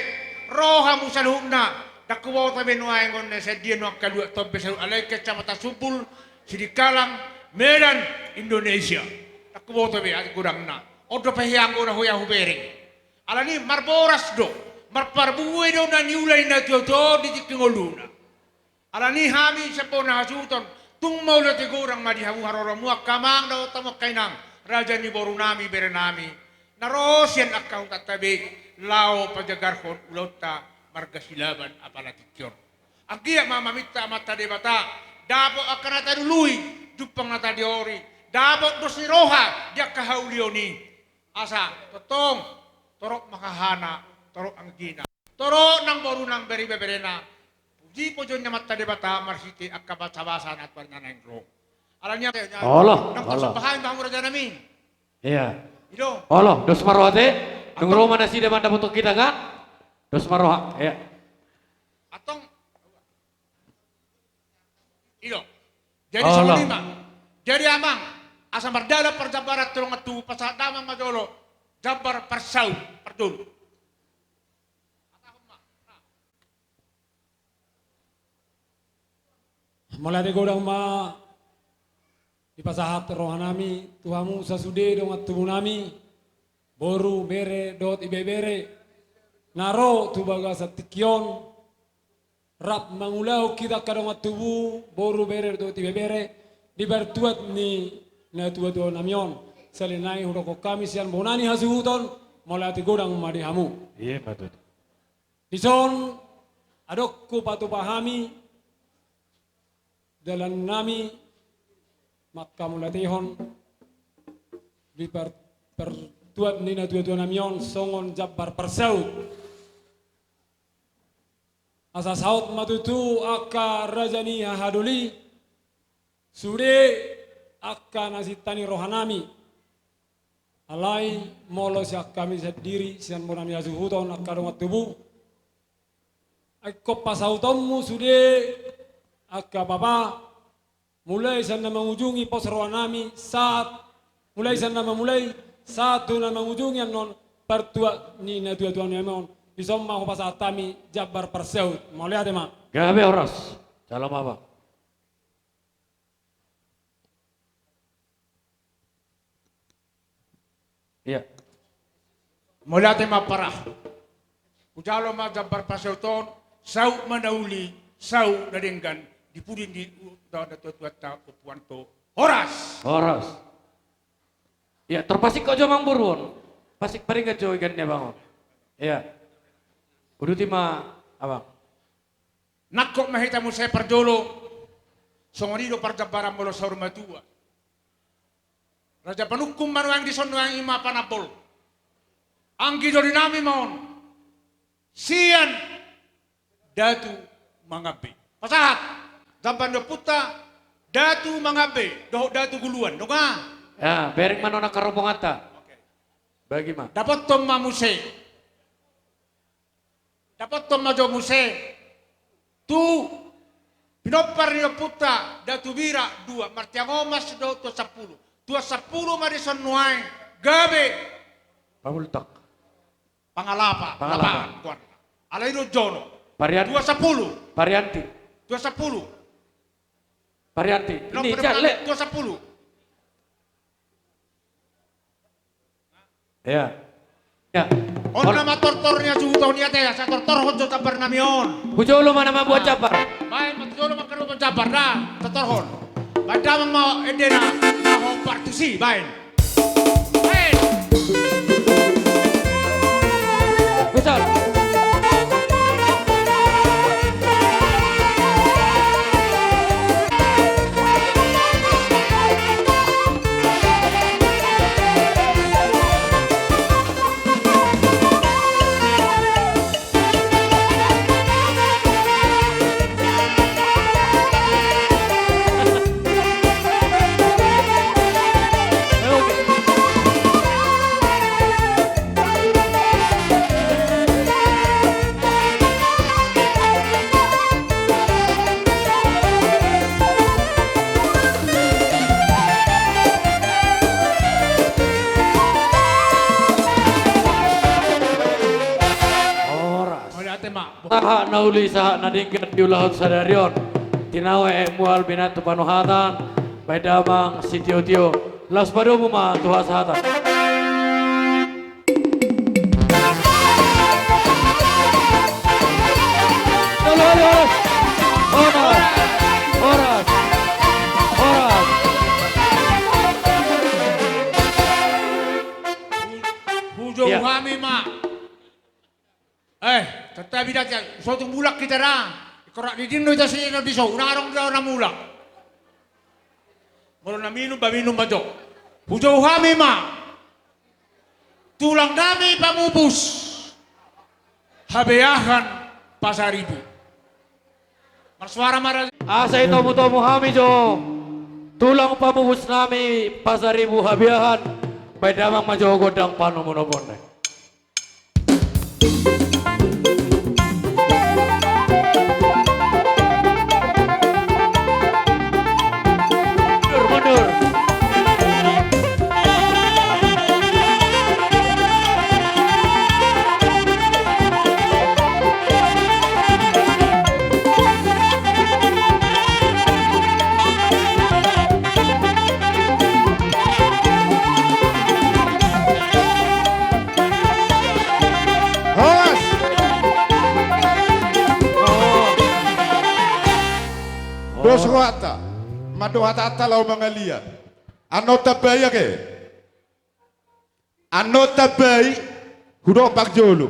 ro hamu saluhutna, ndang huboto be nuaeng on na sian dia nuaeng kaluar tombe saluhut alai Kecamatan Sumbul, Sidikalang, Medan, Indonesia. Ndang huboto be atik godangna. On dope hian anggo na hea hubereng. Alani marboras do, marparbue do na niula ni na tuatua on di tingki ngoluna. Alani hami sian bona hasuhuton, tung mauliate godang ma di hamu haroromu angka amang dohot hamu angka inang, raja ni borunami berenami, na ro sian angka hutanta be, laho pajagarhon ulaonta marga Silaban apala tingki on. Anggiat ma maminta Amanta Debata, dapot angka na talului, jumpang na tadihori, dapot dos ni roha di angka haulion i. Asa tongtong torop ma hahana, torop anggina, torop nang boru nang bere ibeberena. Puji pujion ni Amanta Debata marhite angka basabasa na tuan na naeng ro. Alani i, olo, nang olo. Tarsomba hami ma hamu rajanami. Iya. I do. Olo, dos ma roha ate. Nunga ro ma nasida mandapothon hita kan. Dos ma roha. Iya. Antong. I do. Jadi, olo. Songon i ma. Jadi amang, asa mardalan parjambaran tu dongan tubu, pasahat damang ma jolo jambar parsaut parjolo. Mauliate godang ma dipasahat rohanami tu hamu sasude dongan tubunami, boru, bere dohot ibebere na ro tu bagasan tingki on. Rap mangulahon hita angka dongan tubu, boru, bere dohot ibebere di partuat ni na tuatuanami on. Sahali nai hudokhon hami sian bona ni hasuhuton, mauliate godang ma di hamu. Iya, patut. Dison adong hupatupa hami dalannami manghamauliatehon di par-, partuat ni na tuatuanami on songon jambar parsaut. Asa saut ma tutu angka raja ni hahadoli, sude angka na sinta ni rohanami. Alai molo sian hami sandiri, sian bona ni hasuhuton angka dongan tubu, ingkon pasautonmu sude angka papa, mulai sian na mangujungi pos rohanami sahat, mulai sian na mamulai sahat tu na mangujungi annon partuat ni na tuatuanami on. Dison ma hupasahat hami jambar parsaut. Mauliate ma. Gabe, horas. Jalo ma, Bang. Iya. Mauliate ma, Parah. Hujalo ma jambar parsaut on, saut ma na uli, saut na denggan, di pudi ni hu-, da-, da-, tuatuanta, Ompu Anto. Horas. Horas. Iya, tor pasingkop jo amang boru on. Pasingkop, paringot jo igan ni abang on. Iya. Uduti ma, Abang. Nangkok ma hita muse parjolo, songon i do parjambaran molo saur matua. Raja panungkun ma nuaeng dison, nuaeng i ma panambol. Anggi dolinami ma on. Sian Datu Mangambe. Pasahat. Jambar ni ompunta Datu Mangambe dohot Datu Guluan. Dong a. Ya, bereng ma non angka rombonganta. Oke. Bagi ma. Dapothon ma muse. Dapothon ma jo muse tu pinompar ni ompunta Datu Bira dua, Martiangomas dohot Tuan Sampulu. Tuan Sampulu ma dison nuaeng gabe Pabultak. Pangalapa, Pangalapa. Lapangan, goarna. Alai do jono. Parian-, Tuan Sampulu. Parianti. Tuan Sampulu. Parianti. Pinompar ni ompunta Tuan Sampulu. Iya. Iya. On nama tortor ni hasuhuton i ate, asa tortorhon jo jambarnami on. Hujolo ma na mambuat jambar. Baen ma hujolo ma angka na mambuat jambar da, tortorhon. Baen damang ma endena, na hombar tusi, baen. Baen. Misal. Na uli sahat na denggan diulahon sadari on. Tinawe aek mual binatu panuhatan. Baen damang sitiotio. Laos padomu ma tu hasahatan. Horas. Horas. Horas. Hujou hami ma. Eh, tatapi da, so tung mulak hita da. Ingkon rap didin do hita sian on dison, unang adong do na mulak. Molo na minum, ba minum ma jo. Hujou hami ma. Tulang nami pamupus Habeahan Pasaribu. Marsuara ma raja. Asa itomutomu hami jo. Tulang pamupus nami Pasaribu Habeahan. Baen damang ma jo gondang panopopon. Horas. Dos rohanta. Mandok hatanta laho mangaliat. Annon tambai ake. Annon tambai hudok parjolo.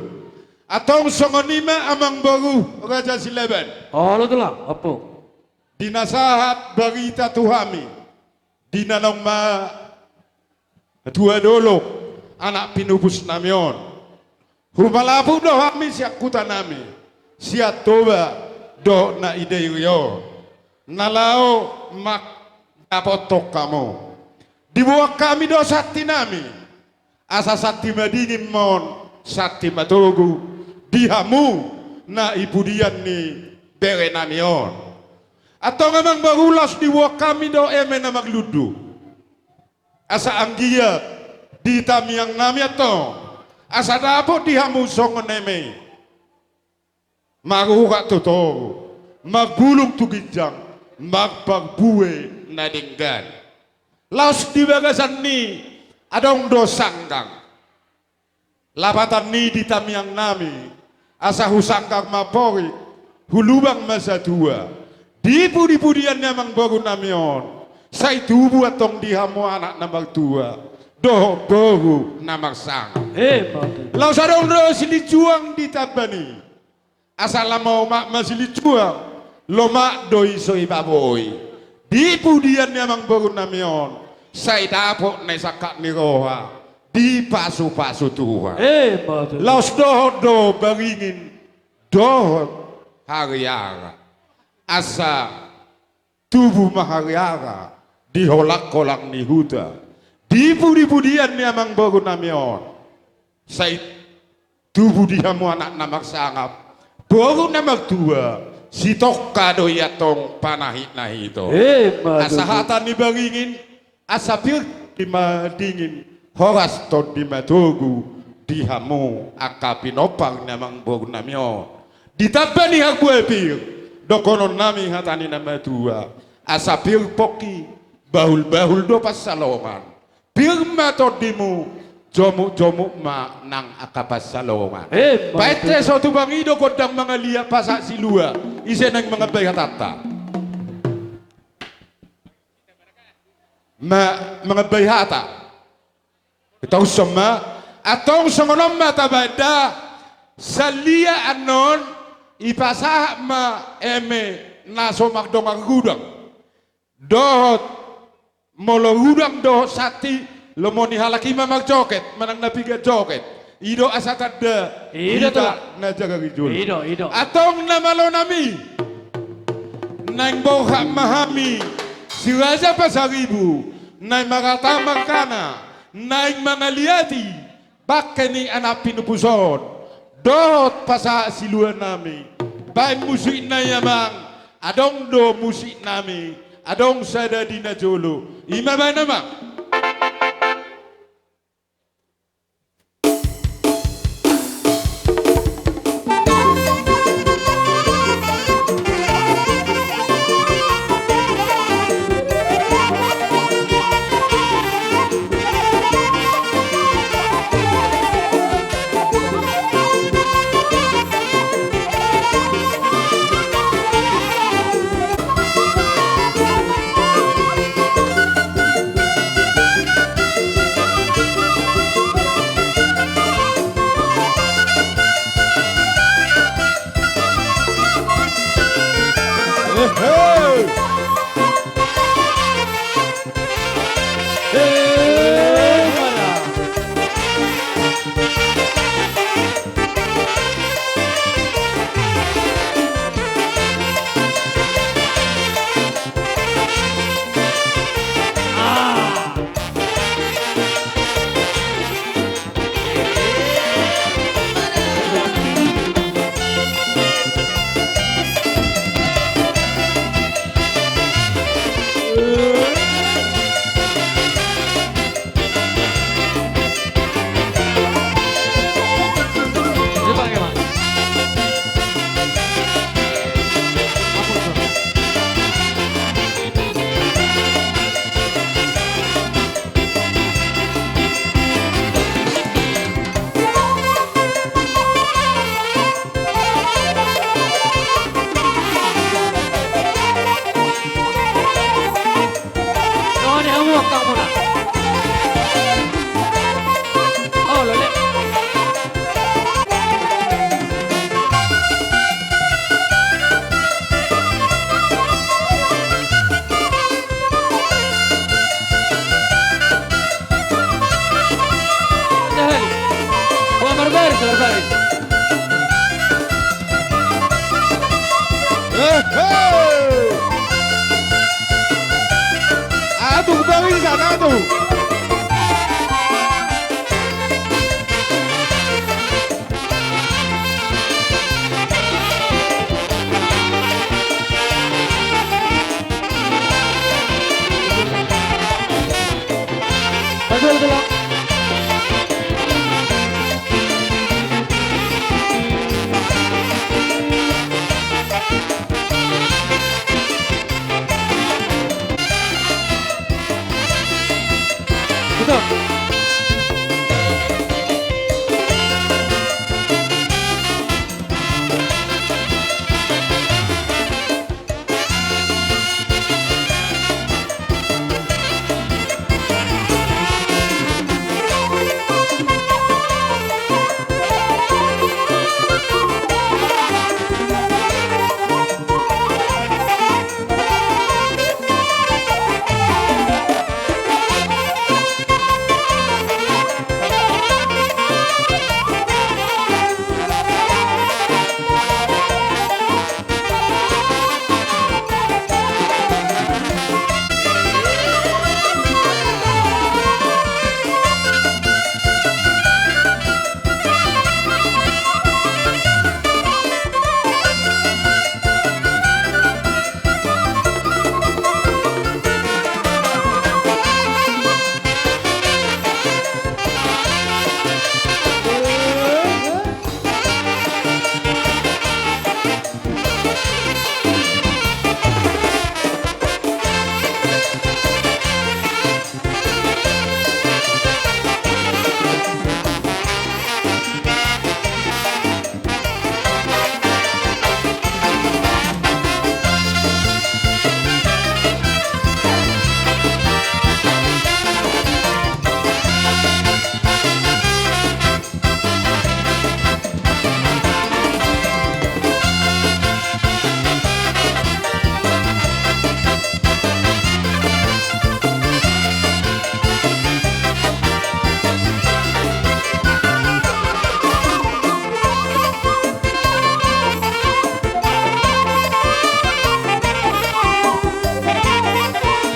Antong songon i ma amangboru Raja Silaban. Olo tulang, ompung. Di na sahat barita tu hami. Di na naung ma tua dolok anak pinupus nami on. Humalaput do hami sian huta nami, sian Toba dohot na i Dairi on. Na laho mandapothon hamu. Diboan hami do santi nami. Asa santi madingin ma on, santi matogu di hamu na i pudian ni bere nami on. Antong amangboru, laos diboan hami do eme na marlundu. Asa anggiat di tamiang nami antong, asa dapot di hamu songon eme. Marurat tu toru, marbulung tu ginjang, marparbue na denggan. Laos di bagasan ni adong do sanggar. Lapatan ni di tamiang nami, asa husanggar ma porik, hulubang ma satua. Di pudipudian ni amangboru nami on, sai tubu antong di hamu anak na martua dohot boru na marsangap. Eh, bagus. Laos adong do silinjuang di tamba ni. Asa lam ma omak ma silinjuang, lomak do i so iba boi. Di pudian ni amangboru nami on, sai dapot na i sangkap ni roha, dipasupasu Tuhan. Eh, bagus. Laos dohot do baringin, dohot hariara. Asa tubu ma hariara di holangholang ni huta. Di pudipudian ni amangboru nami on, sai tubu di hamu anak na marsangap, boru na martua, sitongka do i antong panahitnahit on. Eh, ma tutu. Asa hata ni baringin, asa pir di madingin, horas tondi matogu di hamu angka pinompar ni amangboru nami on. Di tamba ni harbue pir, dohonon nami hata ni na matua, asa pir pongki, bahulbahul do pansalongan. Pir ma tondimu, jomukjomuk ma nang angka pansalongan. Eh, ma tutu. Painte so tumbang i do gondang mangaliat pasahat silua, ise naeng mangambai hatanta. Ma-, mangambai hata. Tarushon ma, antong songon on ma tabaen da, sian lia annon, ipasahat ma eme na so mardongan rudang. Dohot, molo rudang dohot santi, lomo ni halak i ma marjoget, manang na piga joget. I do asa tanda, i do hita tulang. Na jagar i jolo. I do, i do. Antong na malo nami. Naeng borhat ma hami, si Raja Pasaribu, naeng marata markana, naeng mangaliati, bangke ni anak pinupus on, dohot pasahat silua nami, baen musik na i amang, adong do musik nami, adong sada di na jolo, i ma baen amang. Satu.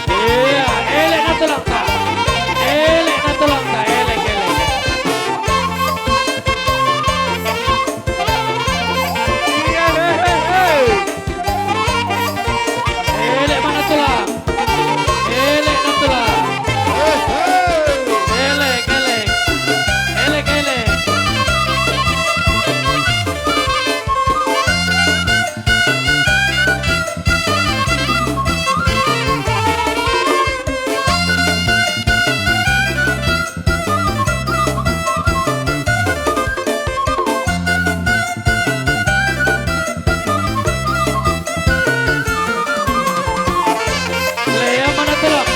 Ia, elek na tulangta. Elek na tulangta, elek, elek. Ia, he, he, he. Elek ma na tulang. Elek na tulang. Elek, elek. Elek, elek. Lea ma na tulang.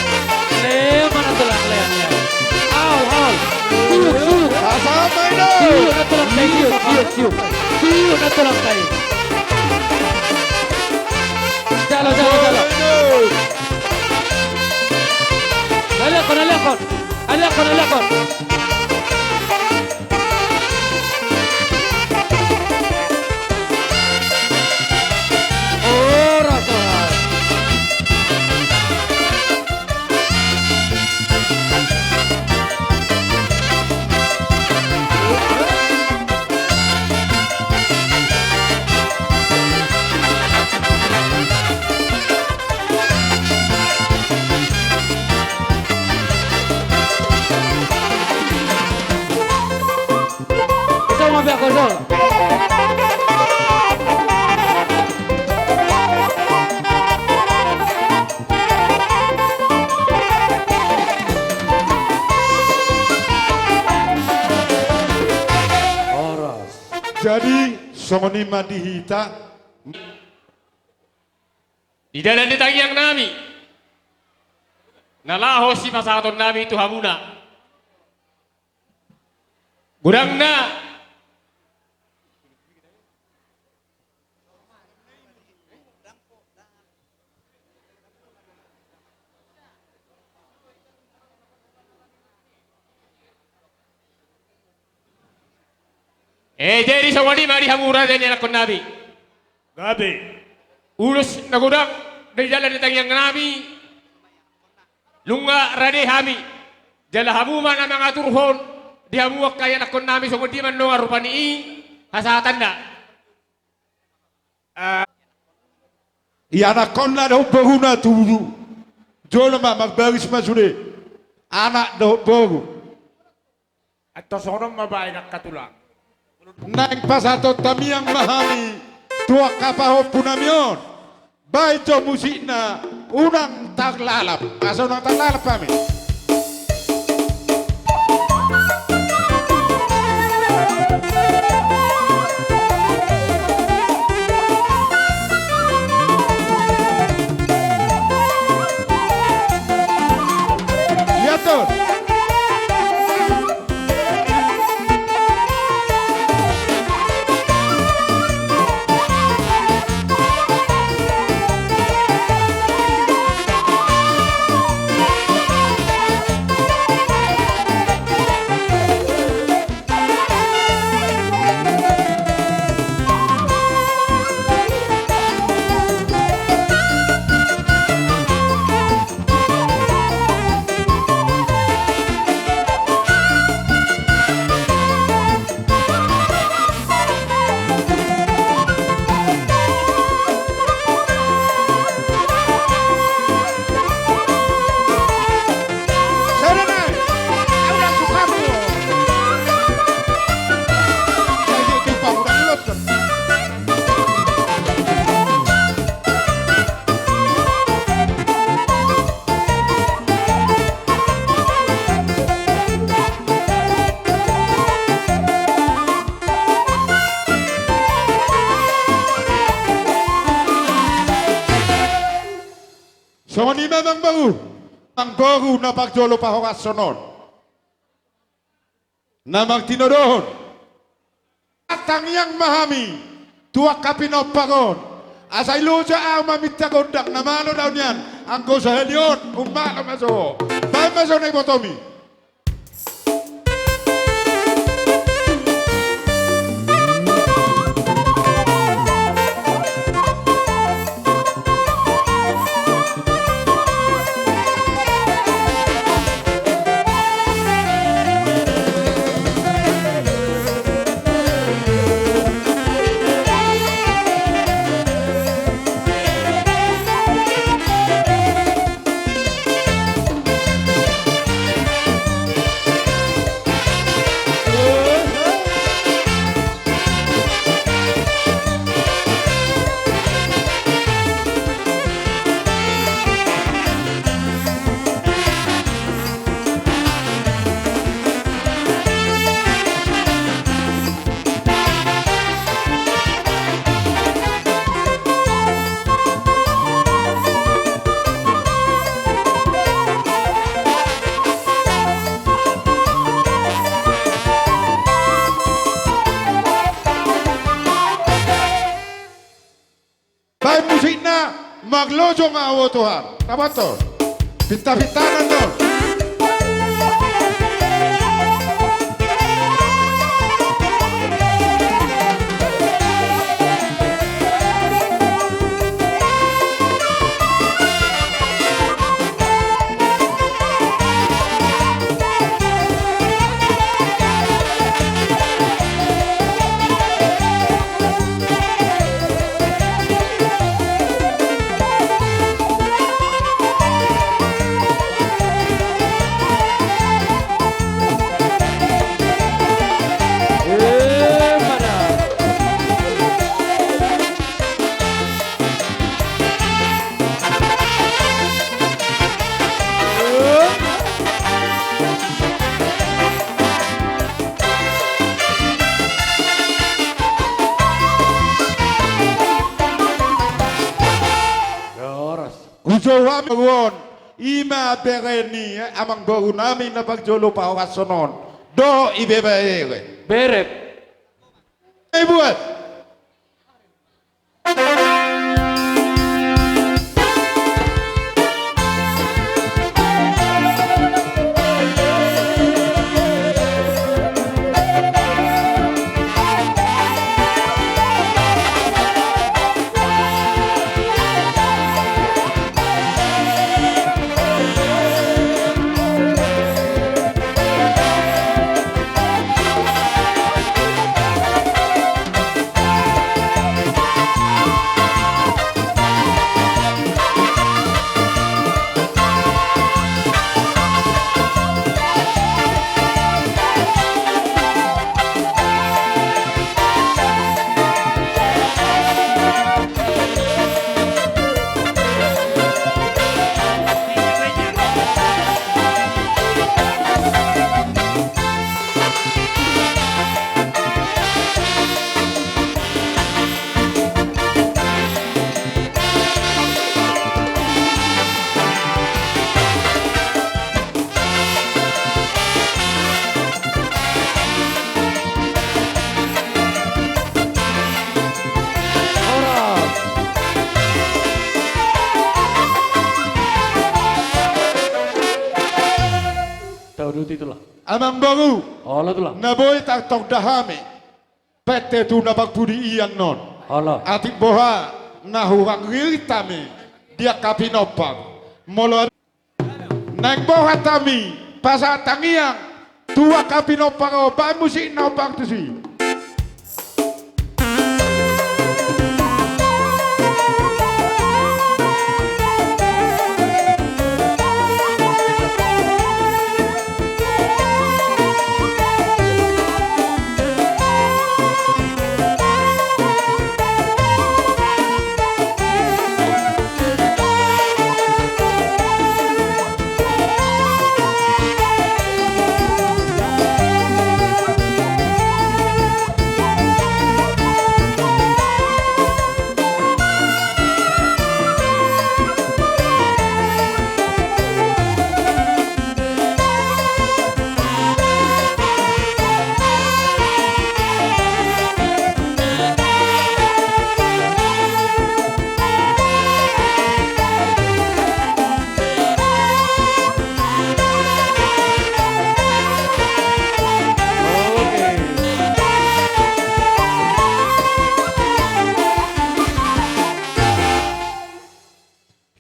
Lea ma na tulang, lea, lea. Haol, haol. Tiuk, tiuk. Asa apa itu? Tiuk na tulang, tiuk, tiuk, tiuk. Tiuk na tulang, tiuk. Jalo, jalo, jalo. Alehon, alehon. Alehon, alehon. Horas, horas. Horas. Jadi songon i ma di hita. Di dalan ni tangiang nami na laho sipasahaton nami tu hamuna. Godangna. Eh, jadi songon i ma di hamu raja ni anakkon nami. Gabe. Ulos na godang di dalan ni tangiang nami. Nunga rade hami, jala hamu ma na mangaturhon di hamu angka ianakkonnami, songon dia ma nongan rupani i hasahatanna. Ianakkonna dohot boruna tu jolo ma, marbaris ma sude anak dohot boru. Antong songon on ma baen angka tulang. Naeng pasahaton tamiang ma hami tu angka pahompunami on. Baen jo musikna, unang tarlalap. Asa unang tarlalap hami. Lihat tuh. Songon i ma amangboru, amangboru na parjolo pahorashon on. Na martinodohon. Tangiang ma hami tu angka pinompar on. Asa iloja ahu maminta gondang na malo daon nian, anggo sahali on ummalo ma jo ho. Baen ma jo na ibotomi. Baen musikna, marlojong ahu ho Tuhan. Taboto. Pinta-pintanan do. Hujou hami on, i ma bere ni, eh, amangborunami na parjolo pahorashon on. Dohot ibebere. Bere. Ibuat. Itulah. Amangboru. Olo, tulang. Na boi tartonda hami pette tu na parpudi i annon. Olo. Atik boha na hurang ririt hami di angka pinompar. Molo naeng boha hami pasahat tangiang tu angka pinompar on, baen musik na hombar tusi.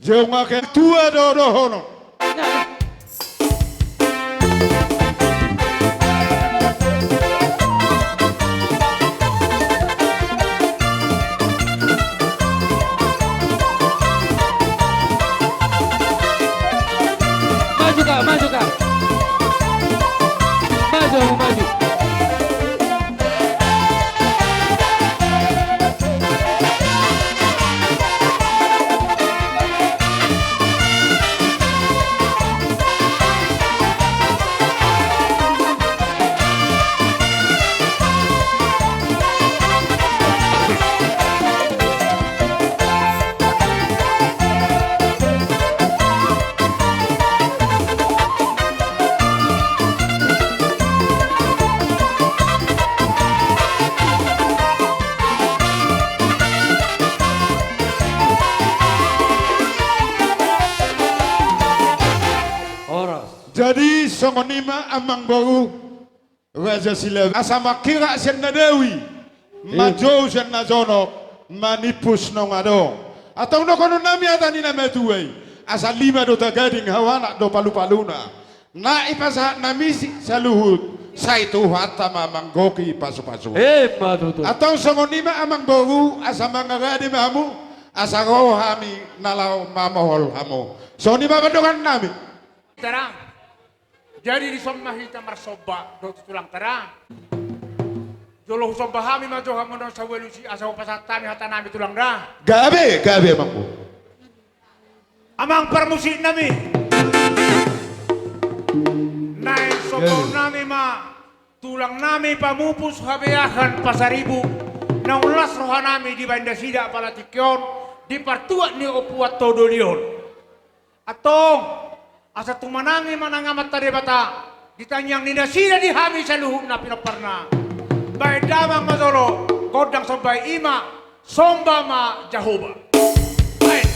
Jonga ketua do dohonon. Maju, Kak, maju, Kak. Maju, maju. Horas. Jadi songon i ma amangboru. Raja Silaban, asa mangkirak sian na dao i, manjou sian na jonok, manimpus naung adong. Antong dohonon nami hata ni na matua i, asa lima do tagading, hau anak do palupaluna. Na ipasahat nami si saluhut, sai Tuhanta ma manggohi pasupasu. Emma tutu. Antong songon i ma amangboru, asa mangarade ma hamu, asa ro hami na laho mamohol hamu. Songon i ma pandohan nami. Terang. Jadi dison ma hita marsomba dohot tu tulang, terang. Jolo husomba hami ma jo hamu na sahaluhutna, asa hupasahat hami hata nami, tulang, da. Gabe, gabe, amangboru. Amang parmusik nami. Naeng somba nami ma tulang nami pamupus Habeahan Pasaribu, naung las roha nami dibaen nasida pala tingki on, di partuat ni Ompu Antong doli on. Antong, asa tumanangi ma nang Amanta Debata, di tangiang ni nasida di hami saluhutna pinomparna. Baen damang ma jolo gondang somba i, i ma, Somba ma Jahowa. Baen.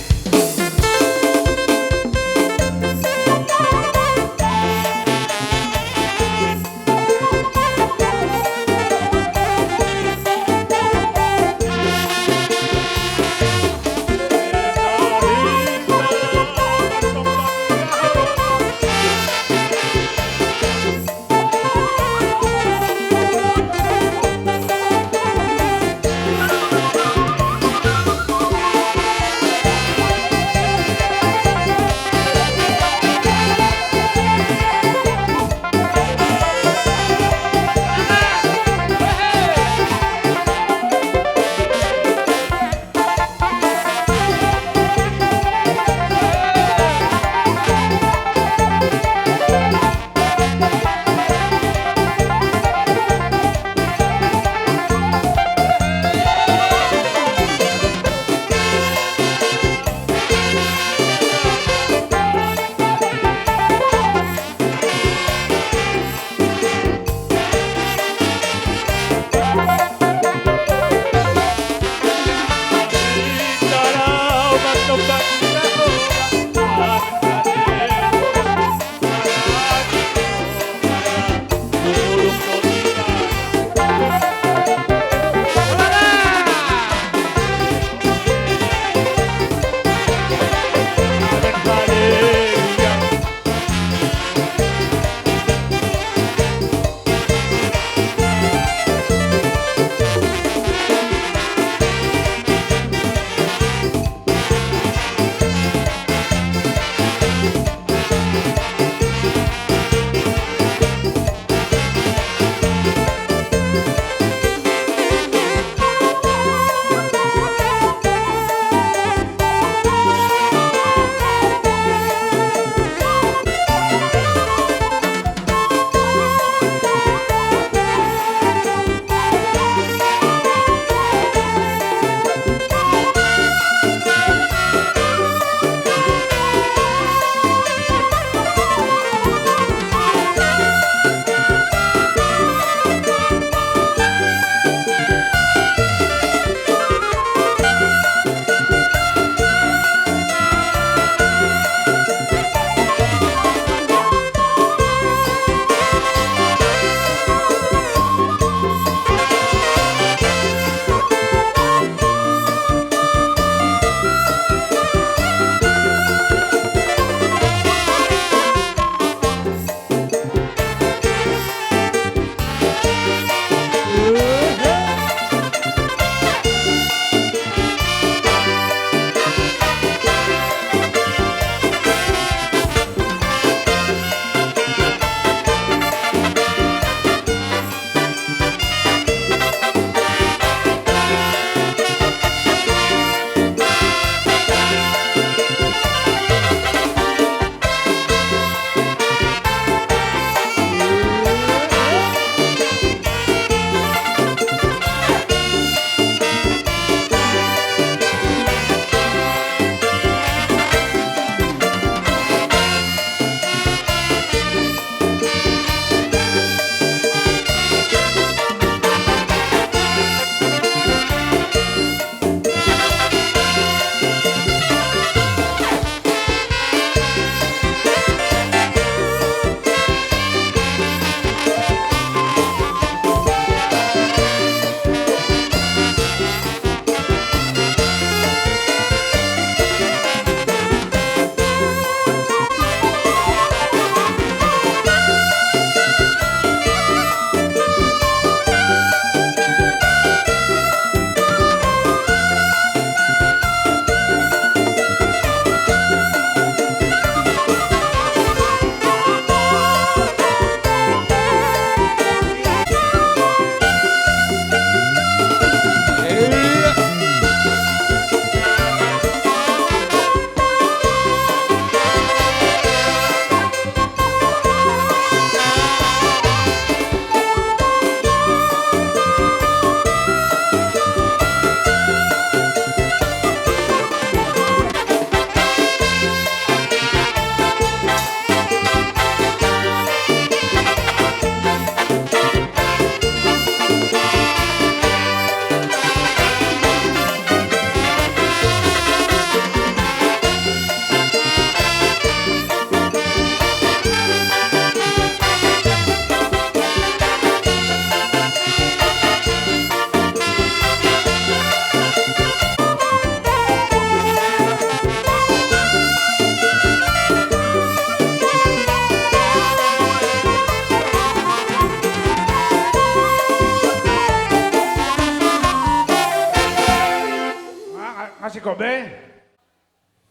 Gobe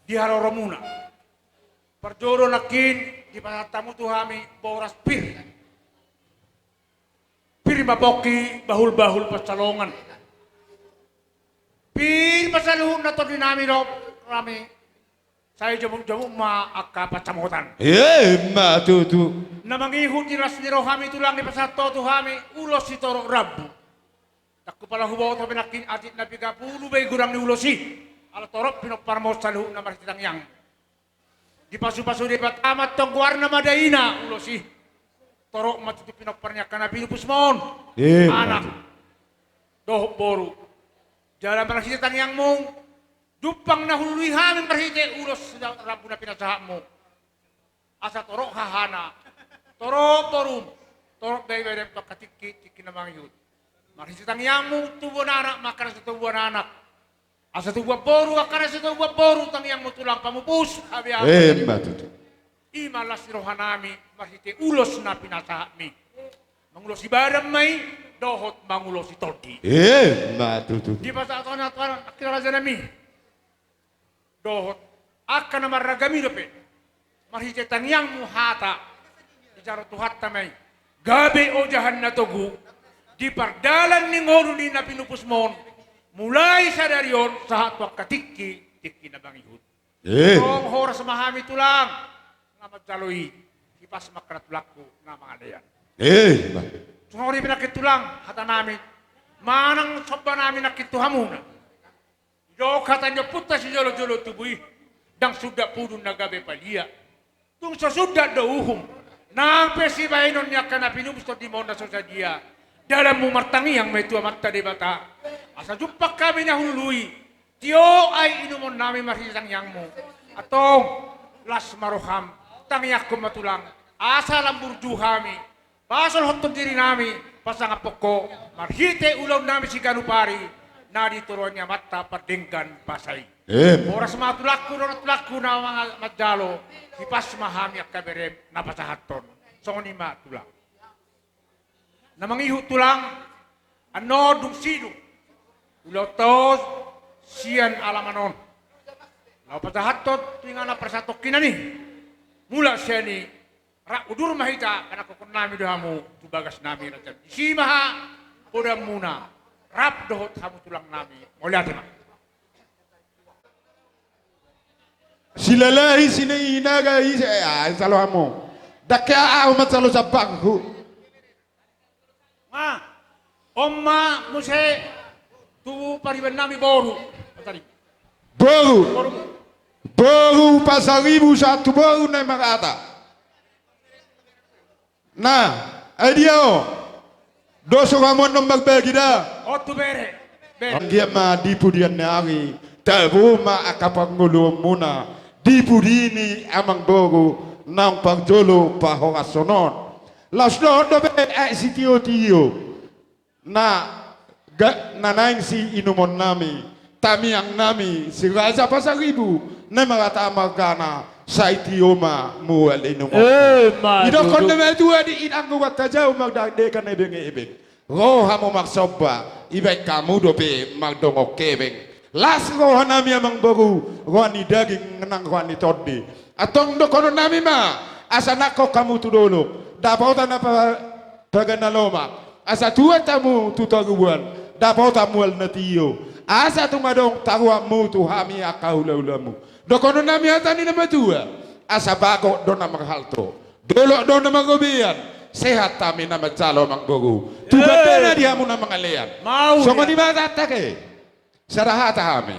di haroromuna. Parjolo nangkin dipasahat hamu tu hami boras pir. Pir ma pongki, bahul-bahul pansalongan. Pir ma saluhutna tondinami dohot rajanami. Sai jomuk-jomuk ma angka pansamotan. Ima tutu. Na mangihut di las ni rohami tulang, dipasahat ho tu hami ulos sitorop rambu. Ndang hupalang huboto be nangkin atik na piga pulu be godang ni ulos i. Ala torop pinomparmon saluhutna marhite tangiangmu. Dipasu-pasu Debata ma antong goarna ma daina ulos i. Torop ma tutu pinompar ni angka na pinupusmon. Ima tutu. Anak dohot boru. Jala marhite tangiangmu jumpang na hulului hami marhite ulos rambu na pinasahatmu. Asa torop hahana, torop borum, torop bae-bae tu angka tingki, tingki na mangihut. Marhite tangiangmu tubuan anak ma angka na so tubuan anak. Asa tubuan boru angka na so tubuan boru, tangiangmu tulang pamupus habeahan. Ima tutu. Ima las ni rohanami marhite ulos na pinasahatmi. Mangulosi badan ma i dohot mangulosi tondi. Ima tutu. Dipasahat ho nang tu anak angka rajanami. Dohot angka na marragam i dope. Marhite tangiangmu hata dijalo Tuhanta ma i. Gabe ojahan na togu di pardalan ni ngolu ni na pinupusmon. Mulai sadari on sahat tu angka tingki, tingki na mangihut. Ima. Tong horas ma hami tulang na manjalo i. Hipas ma angka na tulangku na mangalean. Ima. Songon i pe nangkin tulang hatanami manang sombanami nangkin tu hamuna. Didok hata ni ompunta sijolo-jolo tubu i, ndang sundat pudun na gabe palia. Tung so sundat do uhum, nang pe sibahenon ni angka na pinupus tondimuna so sadia. Dalanmu martangiang ma i tu Amanta Debata asa jumpang hami na hulului. Tio ai inumonnami marhite tangiangmu. Antong las ma roham, tangiangkon ma tulang asa lam burju hami. Pasolhothon dirinami, pasangaphon ho marhite ulaonnami siganup ari na di toruan ni Amanta pardenggan basa i. Ima. Horas ma tulangku dohot tulangku na manga-, manjalo. Hipas ma hami angka berem na pasahathon. Songon i ma tulang. Na mangihut tulang, annon dung sidung ulaonta on sian alaman on laho pasahathon tu inganan parsahatongkinan i. Mulak sian i, rap udur ma hita, panangkokonnami do hamu tu bagasnami raja. Disi ma hapodanmuna rap dohot hamu tulangnami. Mauliate ma. Silalahi sinaga ise, ah, salo hamu. Ndang ke ahu mansalo sampangku. Ma, on ma muse tu paribannami boru. Boru. Boru. Boru Pasaribu sahat tu boru Naimarata. Na, ai dia ho? Dos rohamuna on marbagi da. On tu bere. Bere. Anggiat ma di pudian ni ari tabo ma angka parngoluonmuna di pudi ni amangboru naung parjolo pahorashon on. Laos dohot dope aek sitiotio na ga-, na naeng siinumonnami, tangiangnami, si Raja Pasaribu Naimarata margana, sai tio ma mual inumon. Ima tutu. Didokkon na matua di inang ruat hajau mardadekan ebeng-ebeng. Ro hamu marsomba, dibaen hamu dope mardongan hebeng. Las rohanami amangboru, roha ni daging nang roha ni tondi. Antong dohononnami ma, asa nangkok hamu tu dolok, dapotan na pa-, pagan na lomak, asa tuat hamu tu toruan, dapotan mual na tio, asa tung adong taruanmu tu hami angka hula-hulamu. Dohononnami hata ni na matua, asa bagot do na marhalto, dolok do na marrobean, sehat hami na manjalo amangboru. Tu pande na di hamu na mangalean. Songon i ma hata ke. Sada hata hami.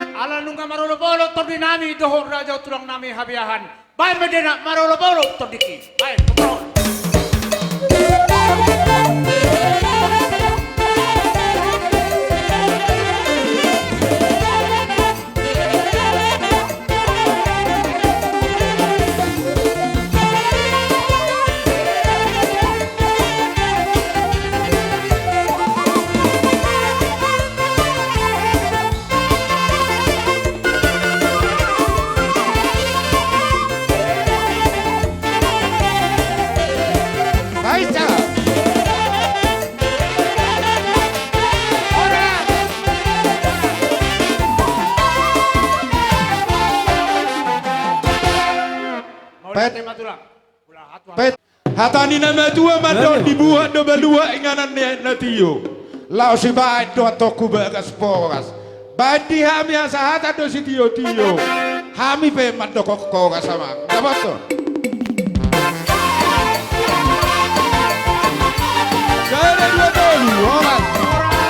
Ala nunga marolop-olop tondinami dohot raja tulangnami habeahan. Baen ma dena marolop-olop tondingki. Baen, paboa. Hata ni na matua mandok, dibuat do baluak inganan ni aek na tio. Laos dibaen do antong tu bagas poras. Baen di hami hasahatan do sitiotio. Hami pe mandok horas, amang. Dapothon. Sada, dua, tolu. Horas.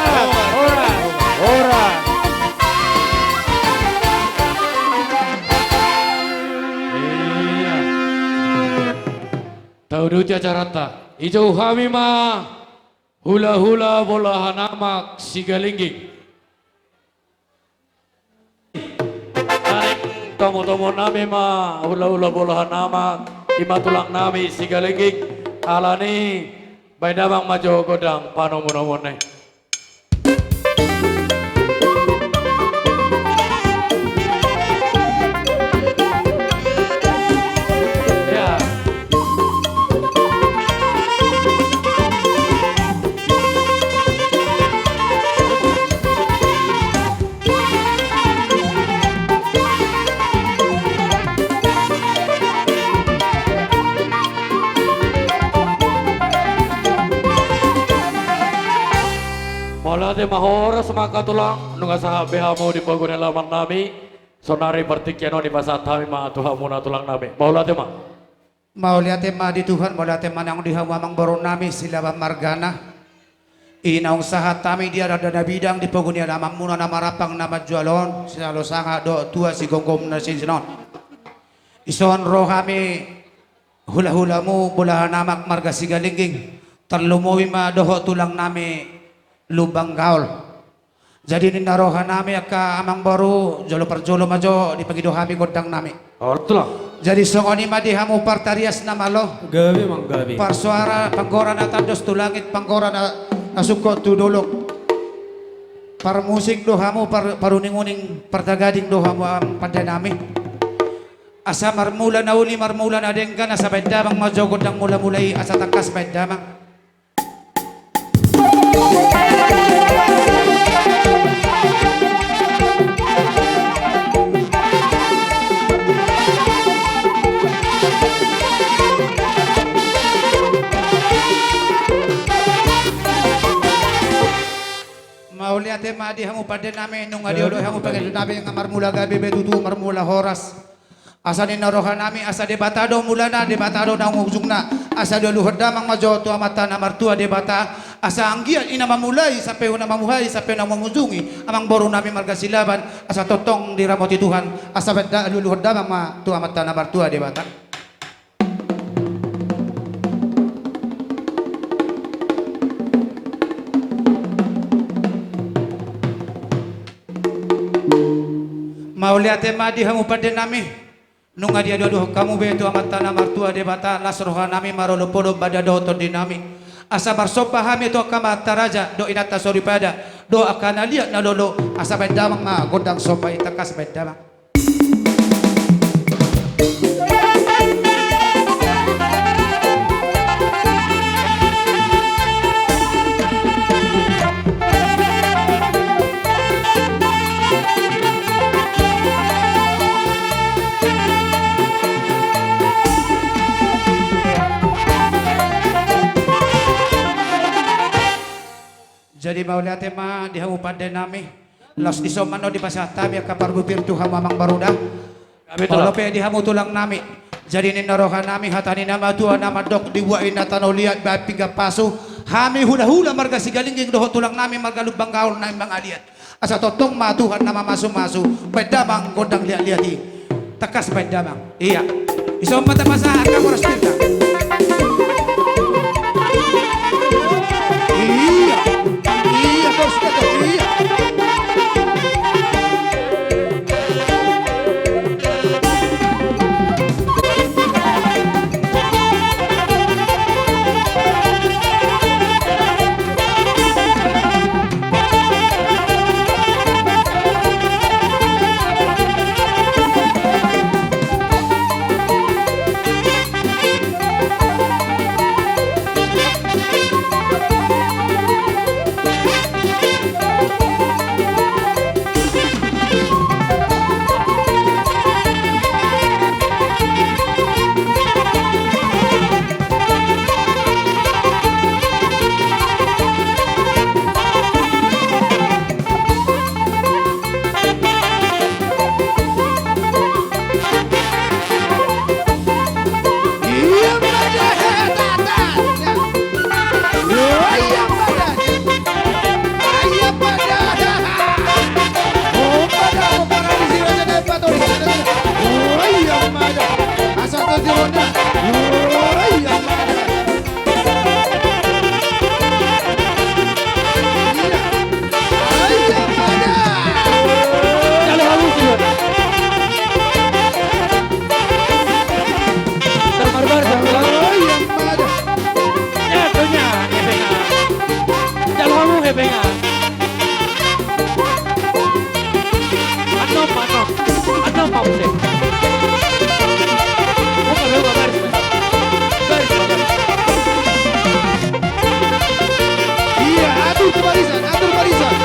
Horas. Horas. Horas. Iya. Tauduti acaranta. Ijou hami ma hulahula bolahan amak Sigalingging. Naeng tomutomu nami ma hulahula bolahan amak, i ma tulang nami Sigalingging. Alani, baen damang ma jo gondang panomunomuon i. Mauliate ma, horas ma angka tulang, nunga sahat be hamu di pogu ni alaman nami. Saonari partingkian on dipasahat hami ma tu hamuna tulang nami. Mauliate ma. Mauliate ma di Tuhan, mauliate ma naung di hamu amangboru nami Silaban margana. I naung sahat hami di adat na bidang di pogu ni alamanmuna na marampang na manjual on, sisalo sanga dohot tua sigomgom na sian on. Dison ro hami hulahulamu bolahan amak marga Sigalingging, tarlumobi ma dohot tulang nami Lumban Gaol. Jadi ninna roha nami angka amangboru, jolo parjolo ma jo dipangido hami gondang nami. Olo, tulang. Jadi songon i ma di hamu partarias na malo. Gabe, amang, gabe. Parsuara, panggora na tandos tu langit, panggora na, na sungkot tu dolok. Parmusik do hamu, par-, paruninguning, partagading do hamu, amang pande nami. Asa marmula na uli, marmula na denggan, asa baen damang ma jo gondang mulamula i, asa tangkas baen damang. Mauliate ma di hamu pande nami, nunga dioloi hamu pangidoan nami, nunga marmula gabe be tutu, marmula horas. Asa ninna roha nami, asa Debata do mulana, Debata do naung ujungna. Asa dialuhon damang ma jo tu Amanta na martua Debata. Asa anggiat i na mamulai sampe na mamuhai, sampe na mangujungi amangboru nami marga Silaban. Asa tongtong diramoti Tuhan. Asa baen da-, alualuhon damang ma tu Amanta na martua Debata. Mauliate ma di hamu pande nami. Nunga dialualuhon hamu be tu Amanta na martua Debata, las roha nami marolopolop badan dohot tondi nami. Asa marsomba hami tu angka amanta raja dohot inanta soripada dohot angka na liat na lolo, asa baen damang ma gondang somba i, tangkas baen damang. Jadi mauliate ma di hamu pande nami. Laos dison ma annon dipasahat hami angka parbue pir tu hamu amangboru da. Olo pe di hamu tulang nami. Jadi ninna roha nami, hata ni na matua na mandok, dibuat i na tano liat baen pinggan pasu. Hami hulahula marga Sigalingging dohot tulang nami marga Lumban Gaol na mangaliat. Asa tongtong ma Tuhan na mamasumasu, baen damang gondang liatliat i. Tangkas baen damang. Ia. Dison ma tapasahat angka boras pirta. Ia. Ia, boras pirta. Ia. Iya, atur tu barisan, atur barisan.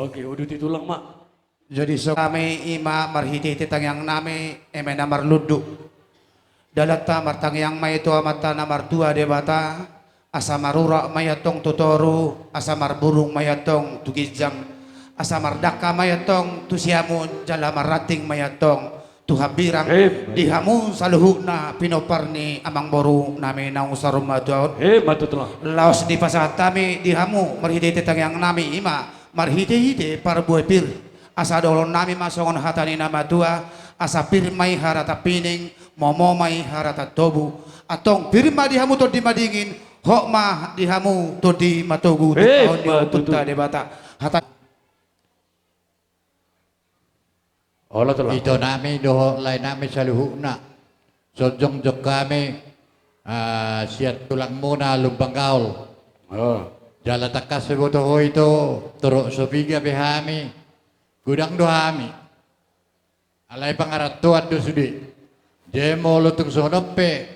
Oke, uduti tulang ma. Jadi so nami ima marhitehite tangiang nami eme na marlundu. Dalanta martangiang ma i tu Amanta na martua Debata, asa marurat ma i antong tu toru, asa marburung ma i antong tu ginjang, asa mardangka ma i antong tu siamun, jala marranting ma i antong tu hambirang. Di hamu saluhutna pinompar ni amangboru nami naung saur matua on. Laos dipasahat hami di hamu marhitehite tangiang nami ima marhitehite parbue pir. Asa dohonon nami ma songon hata ni na matua, asa pir ma i harata pining, momo ma i harata tobu. Antong pir ma di hamu tondi madingin, hot ma di hamu tondi matogu. Di taon ni Ompunta Debata. Hata Ito nami dohot lae nami saluhutna. Sonjong jong hami, ah, sian tulangmuna Lumban Gaol. Jala tangkas huboto ho ito, torop so piga pe hami, godang do hami. Alai pangarantoan do sude. Jadi molo tung songon on pe,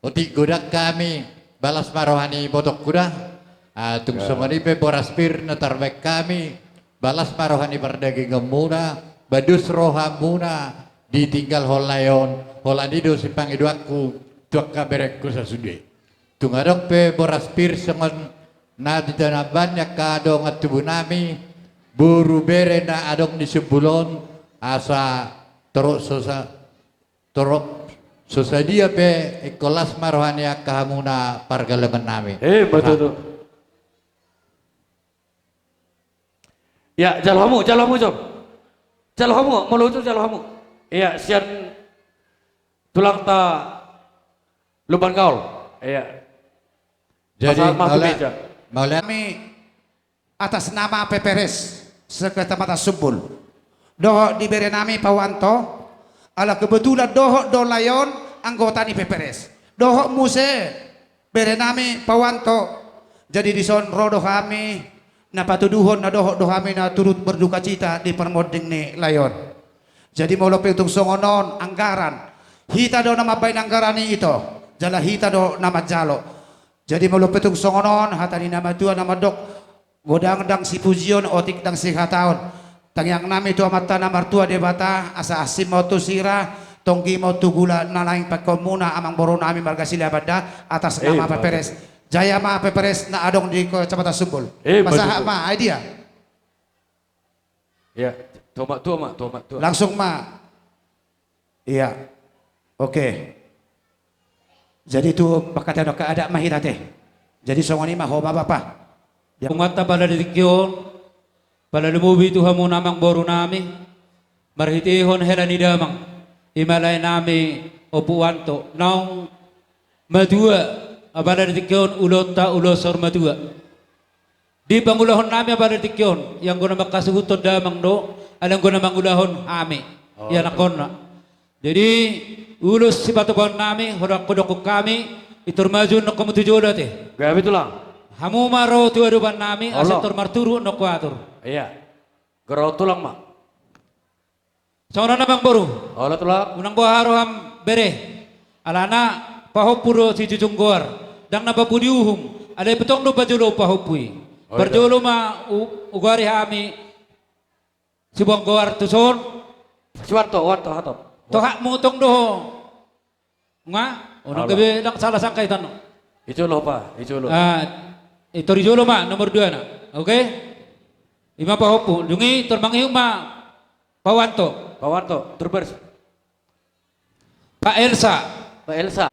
Otik godang hami, balas ma roha ni ibotongku da. Ah, tung songon i pe boras pir na tarbaen hami, balas ma roha ni pardagingonmuna, badus rohamuna, ditinggalhon lae on, holan i do sipangidoanku tu angka berengku sasude. Tung adong pe boras pir songon na di tanabban ni angka dongan tubunami, boru bere na adong di Sumbul on, asa torop so sa-, torop so sadia pe ingkon las ma roha ni angka hamuna pargalongannami. Eh, betul tu. Ya, jalo hamu, jalo hamu, Jom. Jalo hamu, molo tu jalo hamu. Iya, sian tulangta Lumban Gaol. Iya. Jadi, pasahat ma tu meja. Mauliate. Kami atas nama P P R S se-Kecamatan Sumbul. Dohot di berenami Pawanto, ala kebetulan dohot do lae on anggota ni P P R S. Dohot muse berenami Pawanto. Jadi dison ro do hami na patuduhon na dohot do hami na turut berdukacita di parmonding ni lae on. Jadi molo pe tung songon on anggaran, hita do na mambaen anggaran i, ito, jala hita do na manjalo. Jadi molo pe tung songon on hata ni na matua na mandok, godang ndang sipujion, otik ndang sihataon. Tangiangnami tu Amanta na martua Debata, asa asing ma on tu sira, tonggi ma on tu gula na naeng paekhonmuna amangborunami marga Silaban da, atas nama P P R S. Jaya ma P P R S na adong di Kecamatan Sumbul. Eh, pasahat ma, ai dia. Ya, tuama, tuama, tuama, tuama. Langsung ma. Iya. Oke. Jadi tu pangkataion on angka adat ma hita te. Jadi songon i ma, ho ma Bapa. Ya. Amanta, pala di tingki on, pala lumobi tu hamu amangborunami, marhitehon hela ni damang, i ma laenami Ompu Wanto, naung matua, apala di tingki on ulaonta ulos saur matua. Di pangulahonnami apala di tingki on, ianggo na manghasuhuthon damang do, alai anggo na mangulahon hami, oh, ianakhonna. Jadi ulos sipatupaonnami, holan hudokhon hami, pintor maju annon hamu tu jolo ate. Gabe, Tulang. Hamu ma ro tu adopannami, asa pintor marturu annon huatur. Iya. Garo, Tulang, ma. Songon on, Amangboru. Olo, Tulang. Unang boha roham, bere. Alana pahompu do sijujung goar. Ndang na pamudi uhum. Alai pe tong do pajolo pahompu i. Olo. Parjolo ma u-, ugoari hami siboan goar tuson. Suanto, Wanto, Hatop. Tohakmu tong do ho. Nga? Oh, nang gabe ndang salah sangka hita annon. Ijolo, Pa, ijolo. Ah, pintor ijolo ma, nomor duana. Oke? I ma pahompu. Dung i pintor mangihut ma Pawanto. Pawanto, terus. Pa Elsa. Pa Elsa.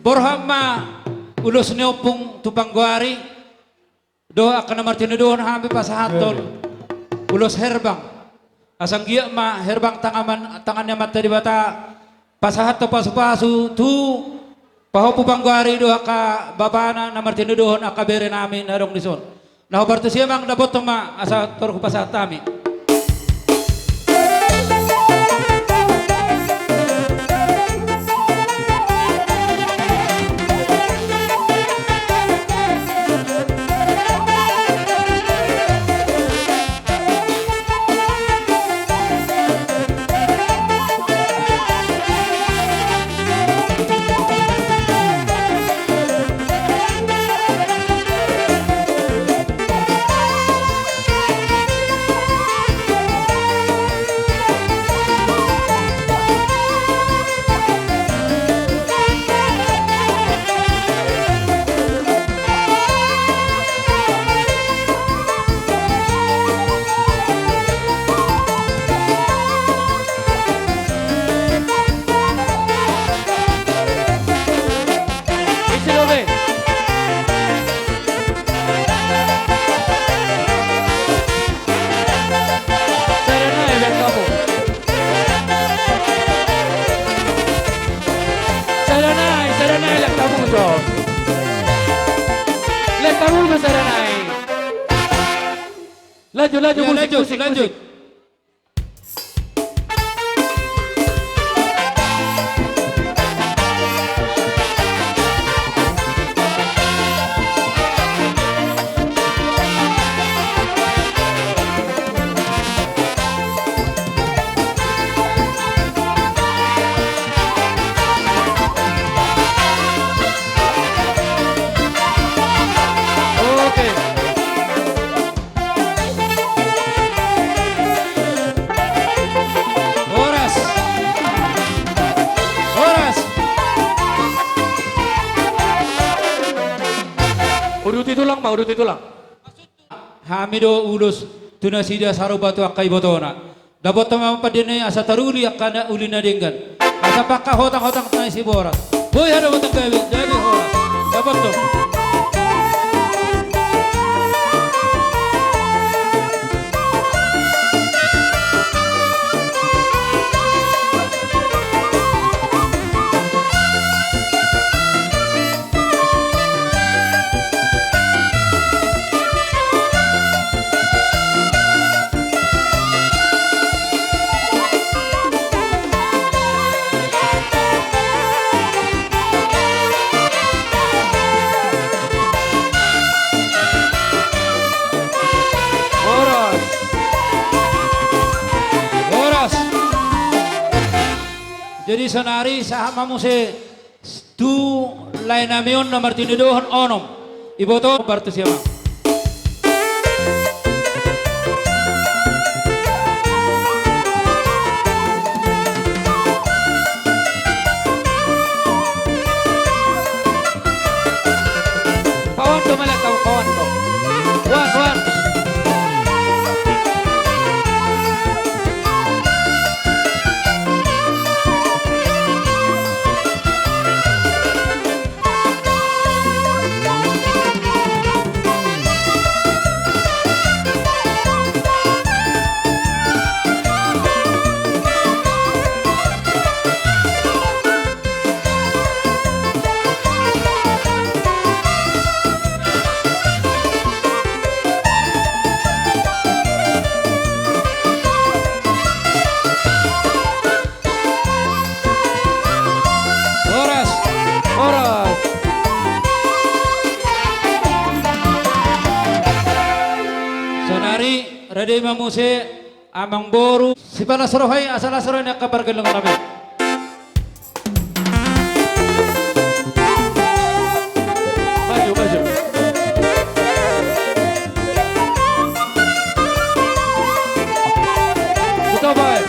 Borhat ma ulos ni ompung tu panggoari, dohot angka na martinodohon hami pasahathon ulos herbang. Asa anggiat ma herbang tangan, tangan ni Amanta Debata pasahathon pasupasu tu pahompu panggoari dohot angka bapana na martinodohon angka berenami na adong dison. Na hombar tusi, Amang, dapothon ma asa tor hupasahat hami. Laju, laju, ya, musik, lanjut, musik, lanjut, musik. Tulang. Hami do ulos tu nasida sarupa tu angka ibotona. Dapothon ma pande nami asa taruli angka na uli na denggan. Asa pangka hotang-hotang nai siboras. Boi hadomuan gabe, gabe horas. Dapothon. Horas. Horas. Jadi saonari sahat ma muse tu lae nami on na martinodohon onom. Iboto bartus ia ma. Pawan do mala kau, pawan do. Wan, wan. Horas, horas. Saonari rade ma muse amangboru sipalas roha i asa las roha ni angka pargellengon nami. Maju, maju. Kita baik.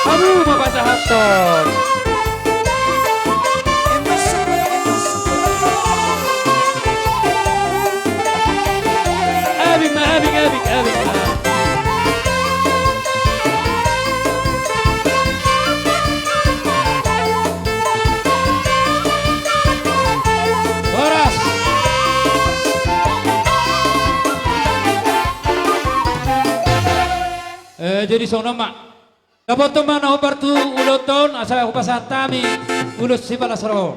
Abu ma pasahathon. Abing ma, abing, abing, abing ma. Horas. Eh, jadi songon on ma. Dapothon ma na hombar tu ulaonta on asa hupasahat hami ulos sipalas roha.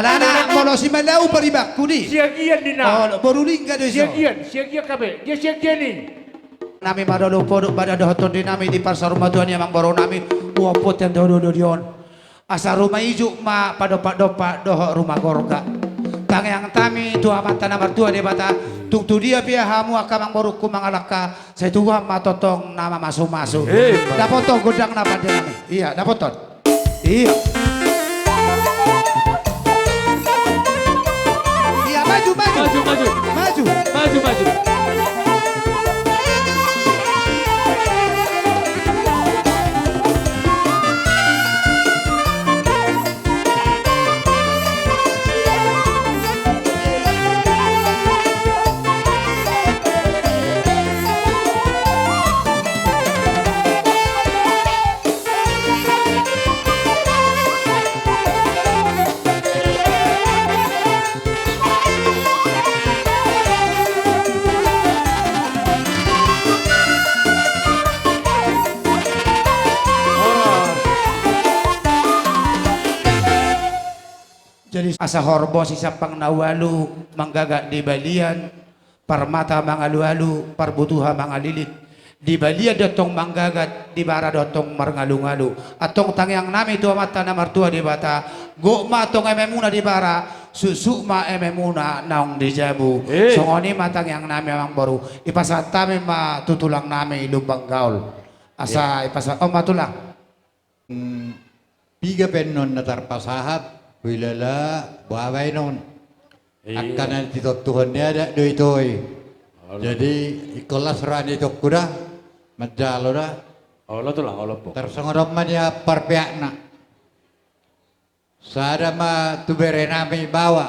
Alana molo si Malau paribanku di. Siagian di na. Oh, boru Lingga do i so. Siagian, siagian hape. Dia siagian i. Nami marolop poduk bada dohot tondi nami di parsaur matua ni amangboru nami. Uapotian do do do di on. Asa ruma ijuk ma padompak-dompak dohot ruma gorga. Tangiang hami tu Amanta na martua Debata, tung tu dia pe hamu angka amangborungku mangalangka, sai Tuhan ma tongtong na mamasu-masu. Emma. Dapothon gondang na pande nami. Ia, dapothon. Ia. Ia, maju, maju. Maju, maju. Maju. Maju, maju. Asa horbo sisampang na ualu manggagat di balian, parmata mangalualu, parbutuha mangalilit. Di balian do tong manggagat, di bara do tong marngalungalu. Antong tangiang nami tu Amanta na martua Debata, gok ma tong ememuna di bara, suksuk ma ememuna naung di jabu. Eh. Songon i ma tangiang nami amang boru. Ipasahat hami ma tu tulang nami Lumban Gaol. Asa, ya, ipasahat, on ma tulang. Hmm, piga pe annon na tarpasahat, huilala, boha baenon. Iya. Angka na nitongtuhon ni adat do ito i. Olo. Jadi, ingkon las roha ni itongku da, manjalo da. Olo tulang, olo po. Tarsongon on ma nian parpeakna. Sada ma tu bere nami baoa.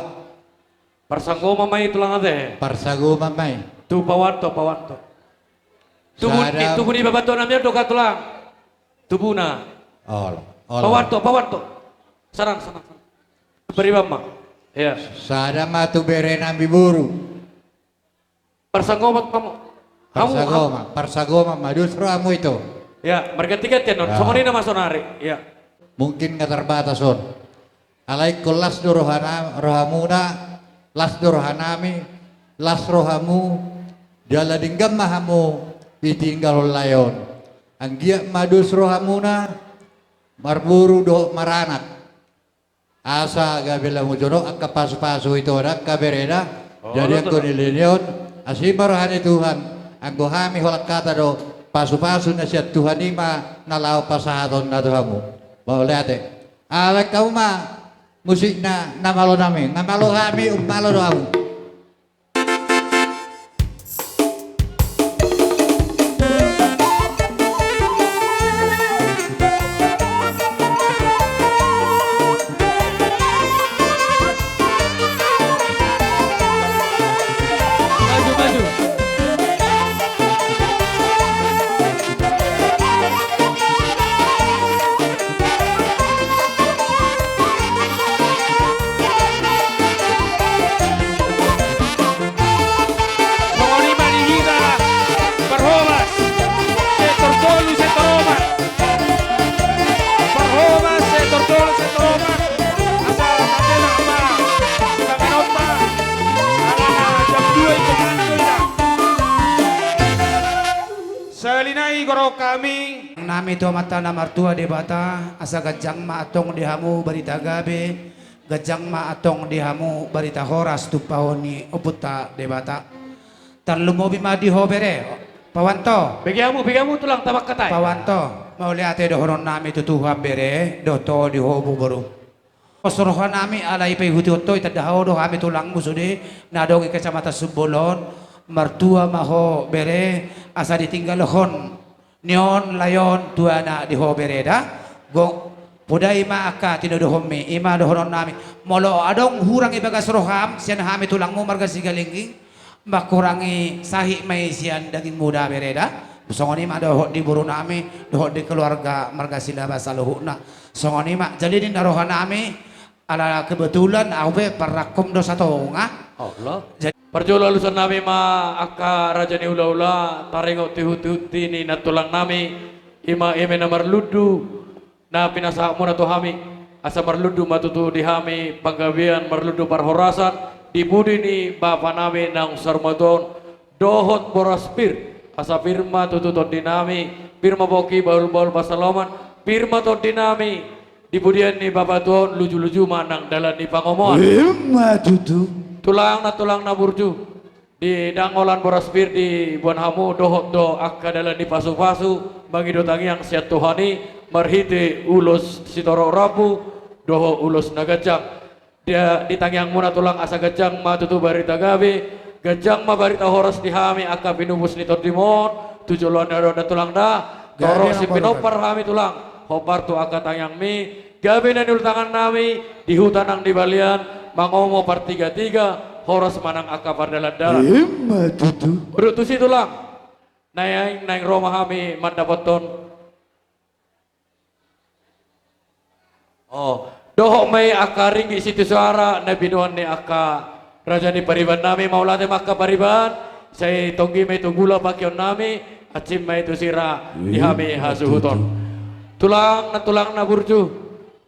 Parsagoman ma i tulang ate. Parsagoman ma i. Tu paoanto, paoanto. Tubu ni, sada, tubu ni babatua nami on do ka tulang. Tubuna. Olo, olo. Paoanto, paoanto. Sarang, sarang, sarang. Pariban ma. Iya. Sada ma tu bere nami boru. Parsagoman hamu. Hamu, parsagoman, hamu. Parsagoman ma, dos rohamu ito. Ya, marganti-ganti annon. Ya. Songon i nama sonari. Ya. Mungkin nga tarbatas on. Alai ingkon las do rohana, rohamuna, las do rohanami, las rohamu, jala denggan ma hamu ditinggalhon lae on. Anggiat ma dos rohamuna, marboru dohot maranak. Asa gabe lam jonok angka pasu-pasu ito da angka bere da. Jadi anggo nilehon, asi ma roha ni Tuhan, anggo hami holan hata do, pasu-pasu na sian Tuhan i ma na laho pasahatonna tu hamu. Mauliate. Alai hamu ma musikna, na malo nami, na malo hami, ummalo do hamu. Songon i ma di hita, parhobas, setor tolu, setor opat. Parhobas, setor tolu, setor opat. Asa tadok ma, tangan opat. Alana jam dua i pemangkilna. Sahali nai gorahon hami. Nami tu Amanta na martua Debata, asa ganjang ma antong di hamu barita gabe, ganjang ma antong di hamu barita horas tumpahon ni Ompunta Debata. Tarlumobi ma di ho bere, paoanto. Bege hamu, bege hamu tulang, tabangkatai. Paoanto, mauliate dohonon nami tu Tuhan bere, dohot di ho boru. Pos roha nami alai paihutihut ho, ditanda ho do hami tulangmu sude na adong i Kecamatan Simbolon, martua ma ho bere, asa ditinggalhon ni on lae on tu anak di ho bere da. Gok, podai ma angka tinodohonmi, i ma dohonon nami. Molo adong hurang i bagas roham sian hami tulangmu marga Sigalingging, mangkurangi sahit ma i sian dagingmu da bere da. Songon i ma dohot di boru nami, dohot di keluarga marga Silaban saluhutna. Songon i ma, jadi ninna roha nami, ala kebetulan ahu pe parrangkom do satonga. Jadi parjolo alusan nami ma angka raja ni hulahula, taringot tu ihutihut ni nantulang nami, i ma eme na marlundu, na pinasahatmuna tu hami, asa marlundu ma tutu di hami panggabean, marlundu parhorasan di pudi ni bapa nami naung saur matua on, dohot boras pir, asa pir ma tutu tondi nami, pir ma pongki bahulbahul pansalongan, pir ma tondi nami di pudian ni bapa tua on, lujuluju ma nang dalan ni pangomoan. Emma tutu. Tulang na, tulang na burju. Di ndang holan boras pir diboan hamu, dohot do angka dalan ni pasupasu, mangido tangiang sian Tuhan i, marhite ulos sitorop rambu dohot ulos na ganjang. Di, di tangiangmuna tulang asa ganjang ma tutu barita gabe, ganjang ma barita horas di hami angka pinupus ni tondim on, tu joloan ni ari on da tulang da. Torop sipinompar hami tulang, hombar tu angka tangiangmi, gabe na niulotan nami, di huta nang di balian, mangomo partigatiga, horas ma nang angka pardalandalan. Emma tutu. Udut tusi tulang. Naeng, naeng ro ma hami mandapothon. O, dohot ma i angka ringgit sitio soara na binoan ni angka raja ni pariban nami, mauliate ma angka pariban, sai tonggi ma i tu gula pakeon nami, ansim ma i tu sira di hami hasuhuton. Tulang na, tulang na burju.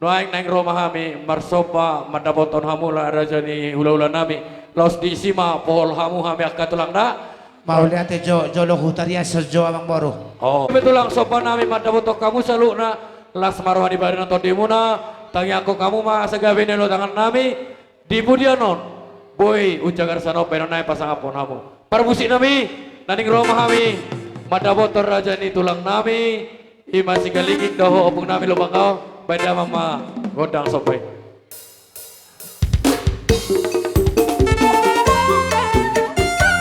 Nuaeng naeng ro ma hami marsomba mandapothon hamu raja ni hulahula nami. Laos disi ma pohol hamu hami angka tulang na. Mauliate jo, jolo hutariashon jo amang boru. Oh. Pe tulang, somba nami mandapothon hamu saluhutna. Las ma roha ni badan na tondimuna. Tangiangkon hamu ma asa gabe ni olo tangan nami. Di pudian on boi unjagar sanompa, inna i pasangaphon hamu. Parmusik nami, naeng ro ma hami mandapothon raja ni tulang nami, i ma Sigaligik dohot ompung nami Lumban Gaol. Baen damang ma gondang somba i.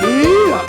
Iya.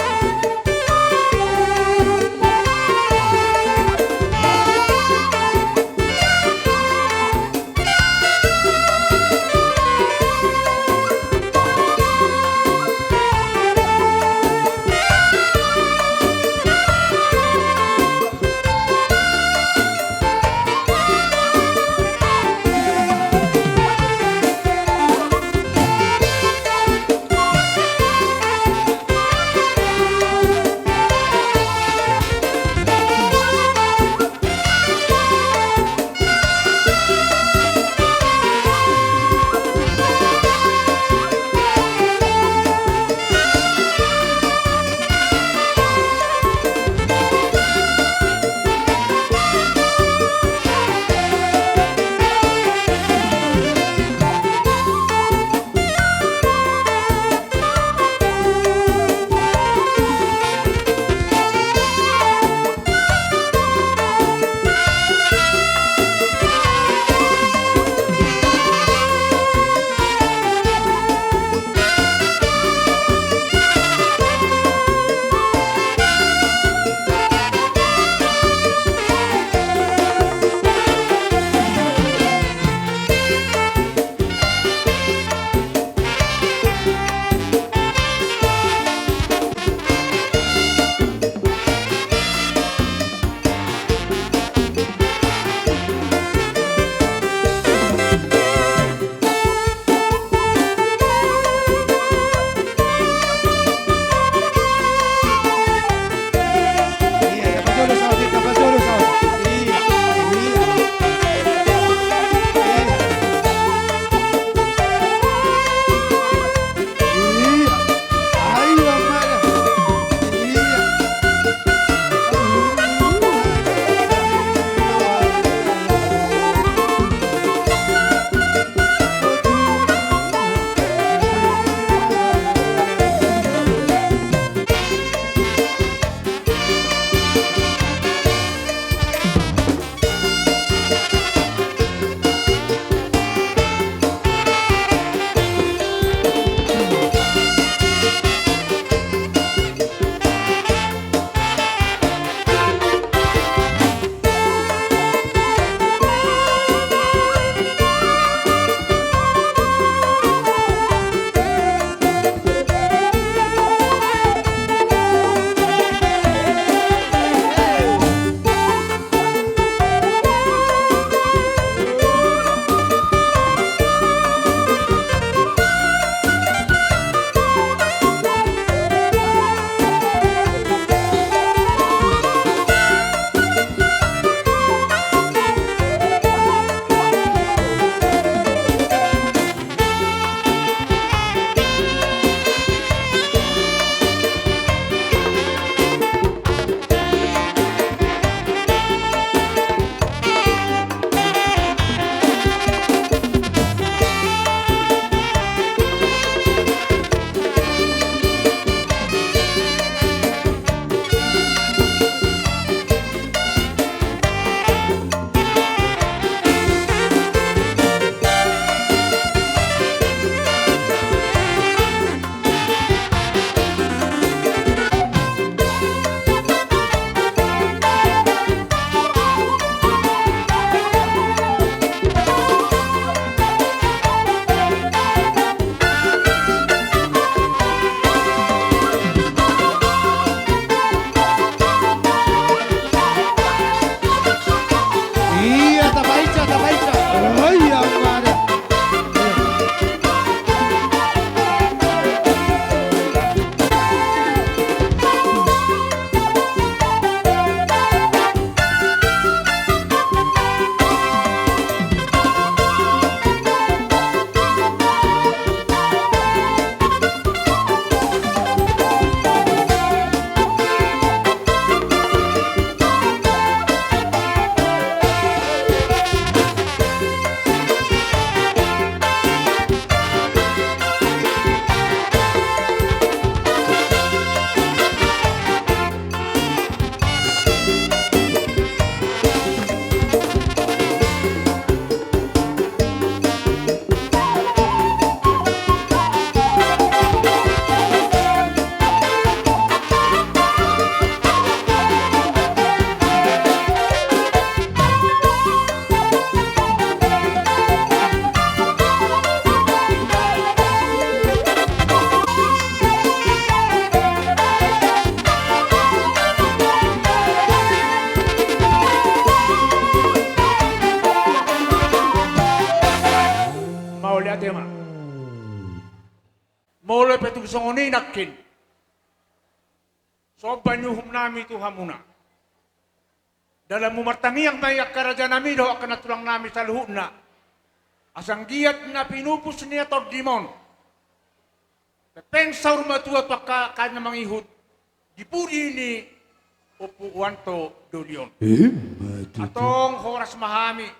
Iya, tapainsa, tapainsa. Oh, iya, ada. Ate ma. Molo pe tung songon i nangkin, somba ni uhum nami tu hamuna. Dalanmu martangiang ma i angka raja nami dohot angka nantulang nami saluhutna. Asa anggiat na pinupus ni tondim on, pengpeng saur matua tu angka angka na mangihut di pudi ni Ompu Wanto Doli on. Ima tutu. Antong horas ma hami,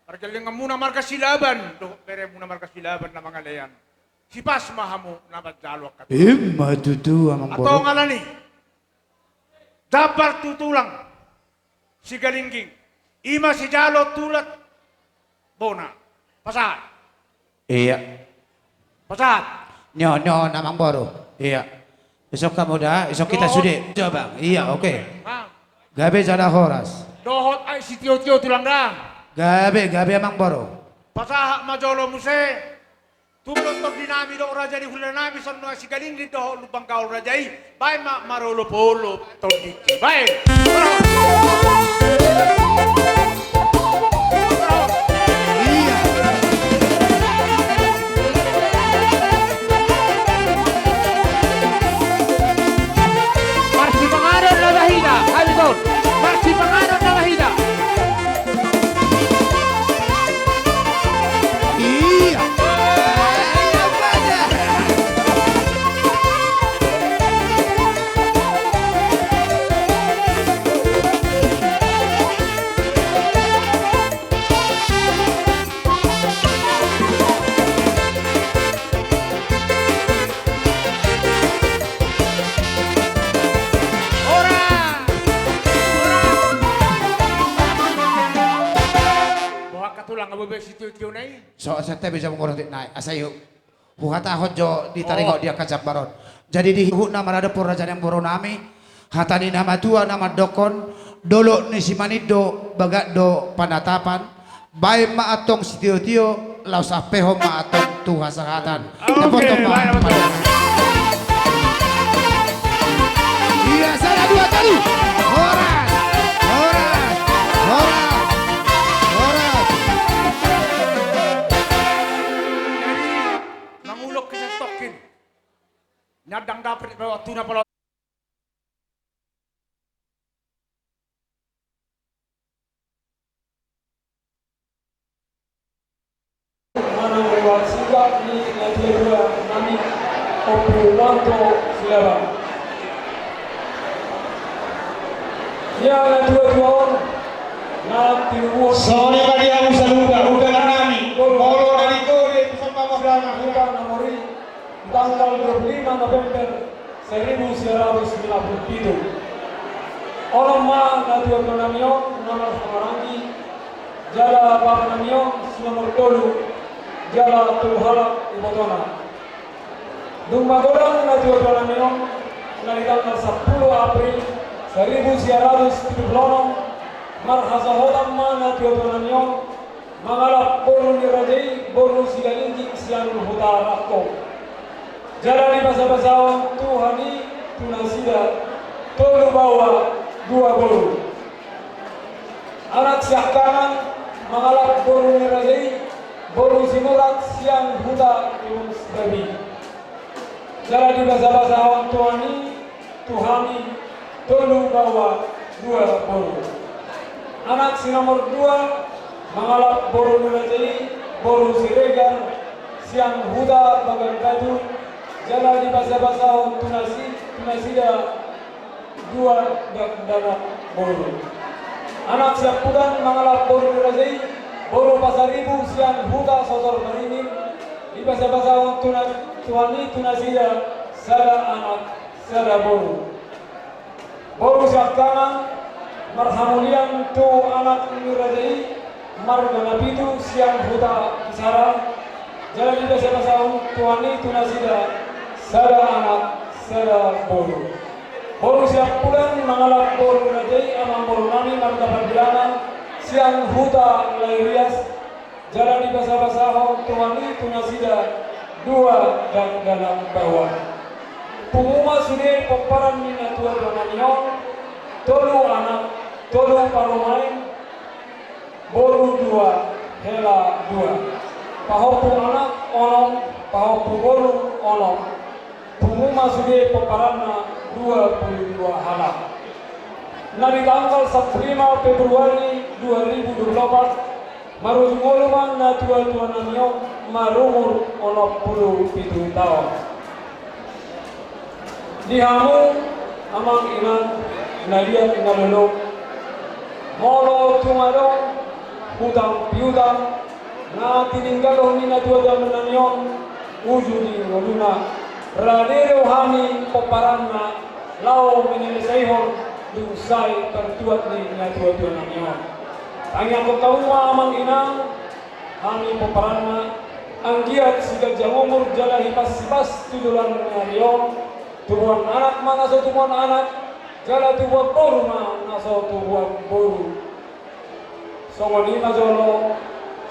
marga lenganmuna marga Silaban dohot beremuna marga Silaban na mangalean. Sipas ma hamu na manjalo angka tulang. Ima tutu, amang boru. Antong alani, jambar tu tulang Sigalingging, ima sijalo tulang bona. Pasahat. Iya. Pasahat. Nyo, nyo, amang boru. Iya. Isuk hamu da, isuk hita sude. Coba. Iya, oke. Gabe jala horas. Dohot ai sitio-tio tulang da. Gabe, gabe, amang boru. Pasahat ma jolo muse. Tung do tondi nami dohot raja ni hulahula nami songon Sigalingging dohot Lumban Gaol Raja i. Baen ma marolop-olop tondi. Baen. Iya. Marsipanganon na bahina, hami tong. Marsipanganon na bahina. Iya. Horas! Horas! Boha angka tulang, nga boi be sitio-tiona i? So, asa tabe jam ngoroti nai, asa i huhatahon jo di taringot di angka jambar on. Jadi di huhutna maradophon raja ni amang boru nami, hata ni na matua na mandokhon, dolok ni Simanindo bagas do panatapan. Baen ma antong sitio-tio, laos ampehon ma antong tu hasahatan. Oke, dapothon ma, baen, baen. Iya, sada, dua, tolu. Horas, horas, horas, horas. Jadi, mangulok ke santongkin. Nyandang dapet pe waktuna pala. Manang reward singkat ni na dua-dua nami Ompu Wanto Silaban. Ia na dua-dua on na tinubuhon. Songon i ma di hamu saluhutna, undang nami. Molo na didok di somba mardana huta na mori tanggal dua puluh lima November seribu sembilan ratus lima puluh pitu. Onom ma na dua-dua nami on na marhaha maranggi, jala bapa nami on si nomor tolu, jala tolu halak ibotona. Dung magodang na dua-dua nami on, na di tanggal sampulu April seribu sembilan ratus pitu pulu onom, marhasohotan ma na dua-dua nami on, mangalap boru ni raja i, boru Sigalingging sian Huta Rangko. Jala dibasabasahon Tuhan i tu nasida tolu baoa dua boru. Anak siangkangan mangalap boru ni raja i, boru Simurat sian Huta Timun Sibabi. Jala dibasabasahon Tuhan i tu hami tolu baoa dua boru. Anak si nomor dua mangalap boru ni raja i, boru Siregar sian Huta Bagan Batu, jala dibasabasahon tu nasi-, tu nasida dua dakdanak boru. Anak siampudan mangalap boru ni raja i, boru Pasaribu sian Huta Sosorbaringin, dibasabasahon tu na-, Tuhan i tu nasida sada anak sada boru. Boru siangkangan marhamulian tu anak ni raja i, marga Napitu sian Huta Kisara, jala dibasabasahon Tuhan i tu nasida sada anak sada boru. Boru siampudan mangalap boru ni raja i, amang boru nami marga Pandilangan sian Huta Lairias, jala dibasabasahon Tuhan i tu nasida dua dakdanak baoa. Pungu ma sude pomparan ni na tua-tua nami on, tolu anak, tolu parumaen, boru dua, hela dua. Pahompu anak, Onom, pahompungolu onom. Pungu ma sude pomparanna dua pulu dua halak. Na di tanggal sampulu lima Februari dua ribu dua pulu opat, marujung olo ma natuatua nami on marumur onom pulu pitu taon. Di hamu amang inang na liat na lolo, molo tung adong hutang piutang na tininggalhon ni natuatua nami on, uju di ngoluna, rade do hami pomparanna laho menyelesaihon dung sae partuat ni natuatua nami on. Tangiangkon hamu ma amang inang, hami pomparanna, anggiat siganjang umur jala hipashipas tu joloan ni ari on, tubuan anak ma na so tubuan anak, jala tubuan boru ma na so tubuan boru. Songon i ma jolo,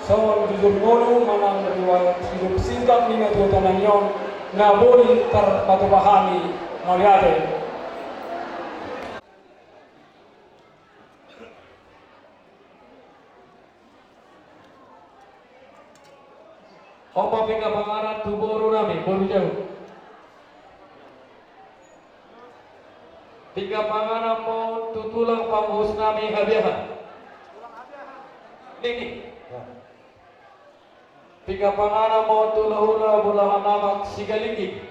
songon jujur ngolu manang riwayat hidup singkat ni natuatua nami on, na boi tarpatupa hami. Mauliate. On ma pinggan panganan tu boru nami, boru Jahu. Pinggan panganan ma on tu tulang pangurus nami Habiahan. Ning, ning. Pinggan panganan ma on tu hulahula bolahan amak Sigalingging.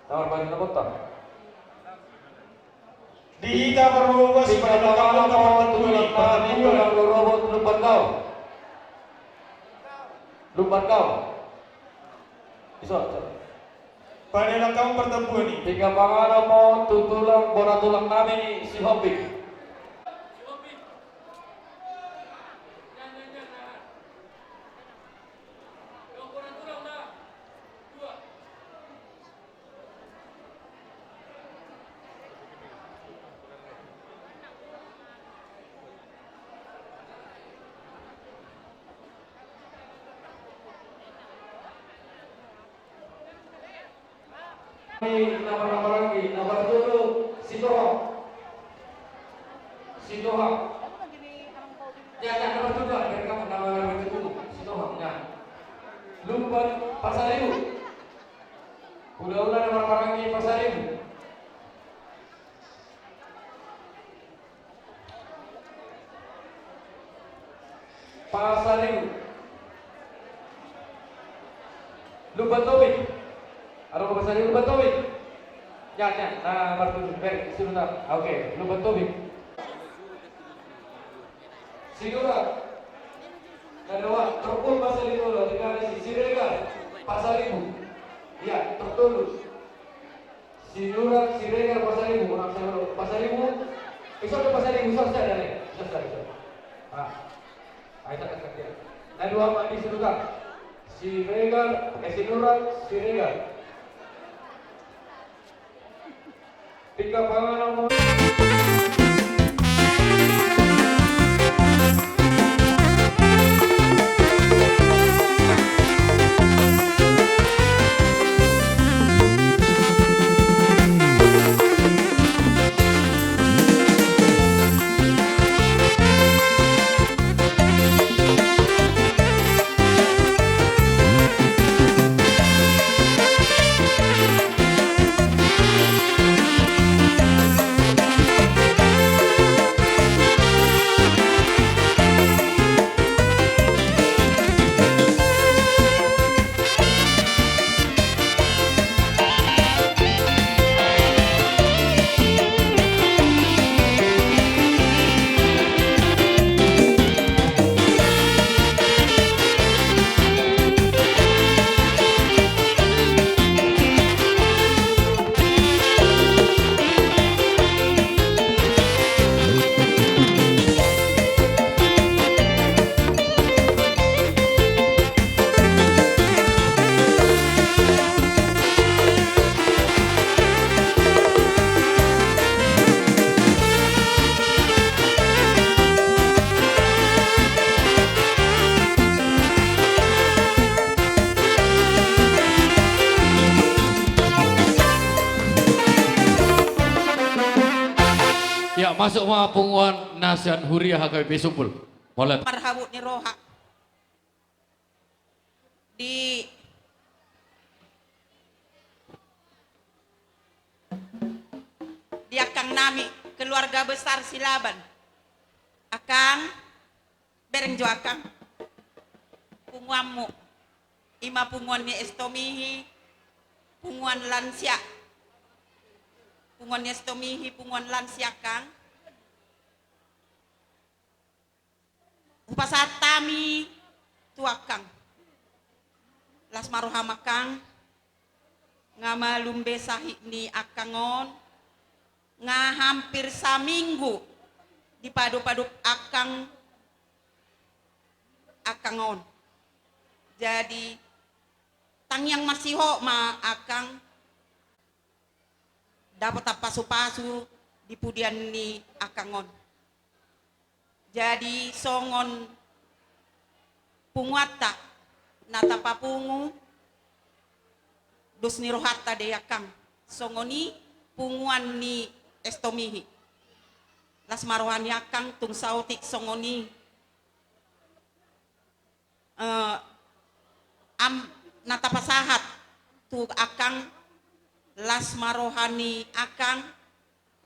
Tamar bari na bontar. Di hita parboru, pinggan panganan ma on tu tulang nami, tulang rorobot Lumban Gaol. Lumban Gaol. Iso, iso. Padalan hamu partompuan i. Pinggan panganan ma on tu tulang, bona tulang nami Sihombing. Ni na marhahamaranggi, na martolu Sitohang. Sitohang. Ya, ya, na martolu, na martolu Sitohang, ya. Lumban Pasaribu. Hulahula na marhahamaranggi Pasaribu. Pasaribu. Lumban Tobing. Adong Pasaribu Lumban Tobing. Ya, ya, na martolu, ber, sudah. Oke, Lumban Tobing. Sinurat. Kedua, terpul Pasaribu, tinggal di Siregar, Pasaribu. Ya, tertolu. Sinurat, Siregar, Pasaribu, unang sai olo, Pasaribu. Iso do Pasaribu, iso sada ne. Iso sada, iso. Ah. Ai, sada, sada, ya. Na dua ma di Sinurat. Siregar, eh, Sinurat, Siregar. Pinggan panganan ma on. Ya, masuk ma punguan na sian huria H K B P Sumbul. Mauliate. Marhabot ni roha. Di, di akang nami, keluarga besar Silaban. Akang, bereng jo akang. Punguanmu. Ima punguan ni Estomihi, punguan lansia. Punguan ni Estomihi, punguan lansia, akang. Hupasahat hami tu akang. Las ma roham akang, nga malum be sahit ni akang on, nga hampir saminggu dipadup-padup akang, akang on. Jadi, tangiang marsihot ma akang, dapot pasu-pasu di pudian ni akang on. Jadi songon punguanta na tapapungu, dos ni rohanta do i akang, songon i punguan ni Estomihi. Las ma roha ni akang, tung saotik songon i. Eh, am, na tapasahat tu akang, las ma roha ni akang,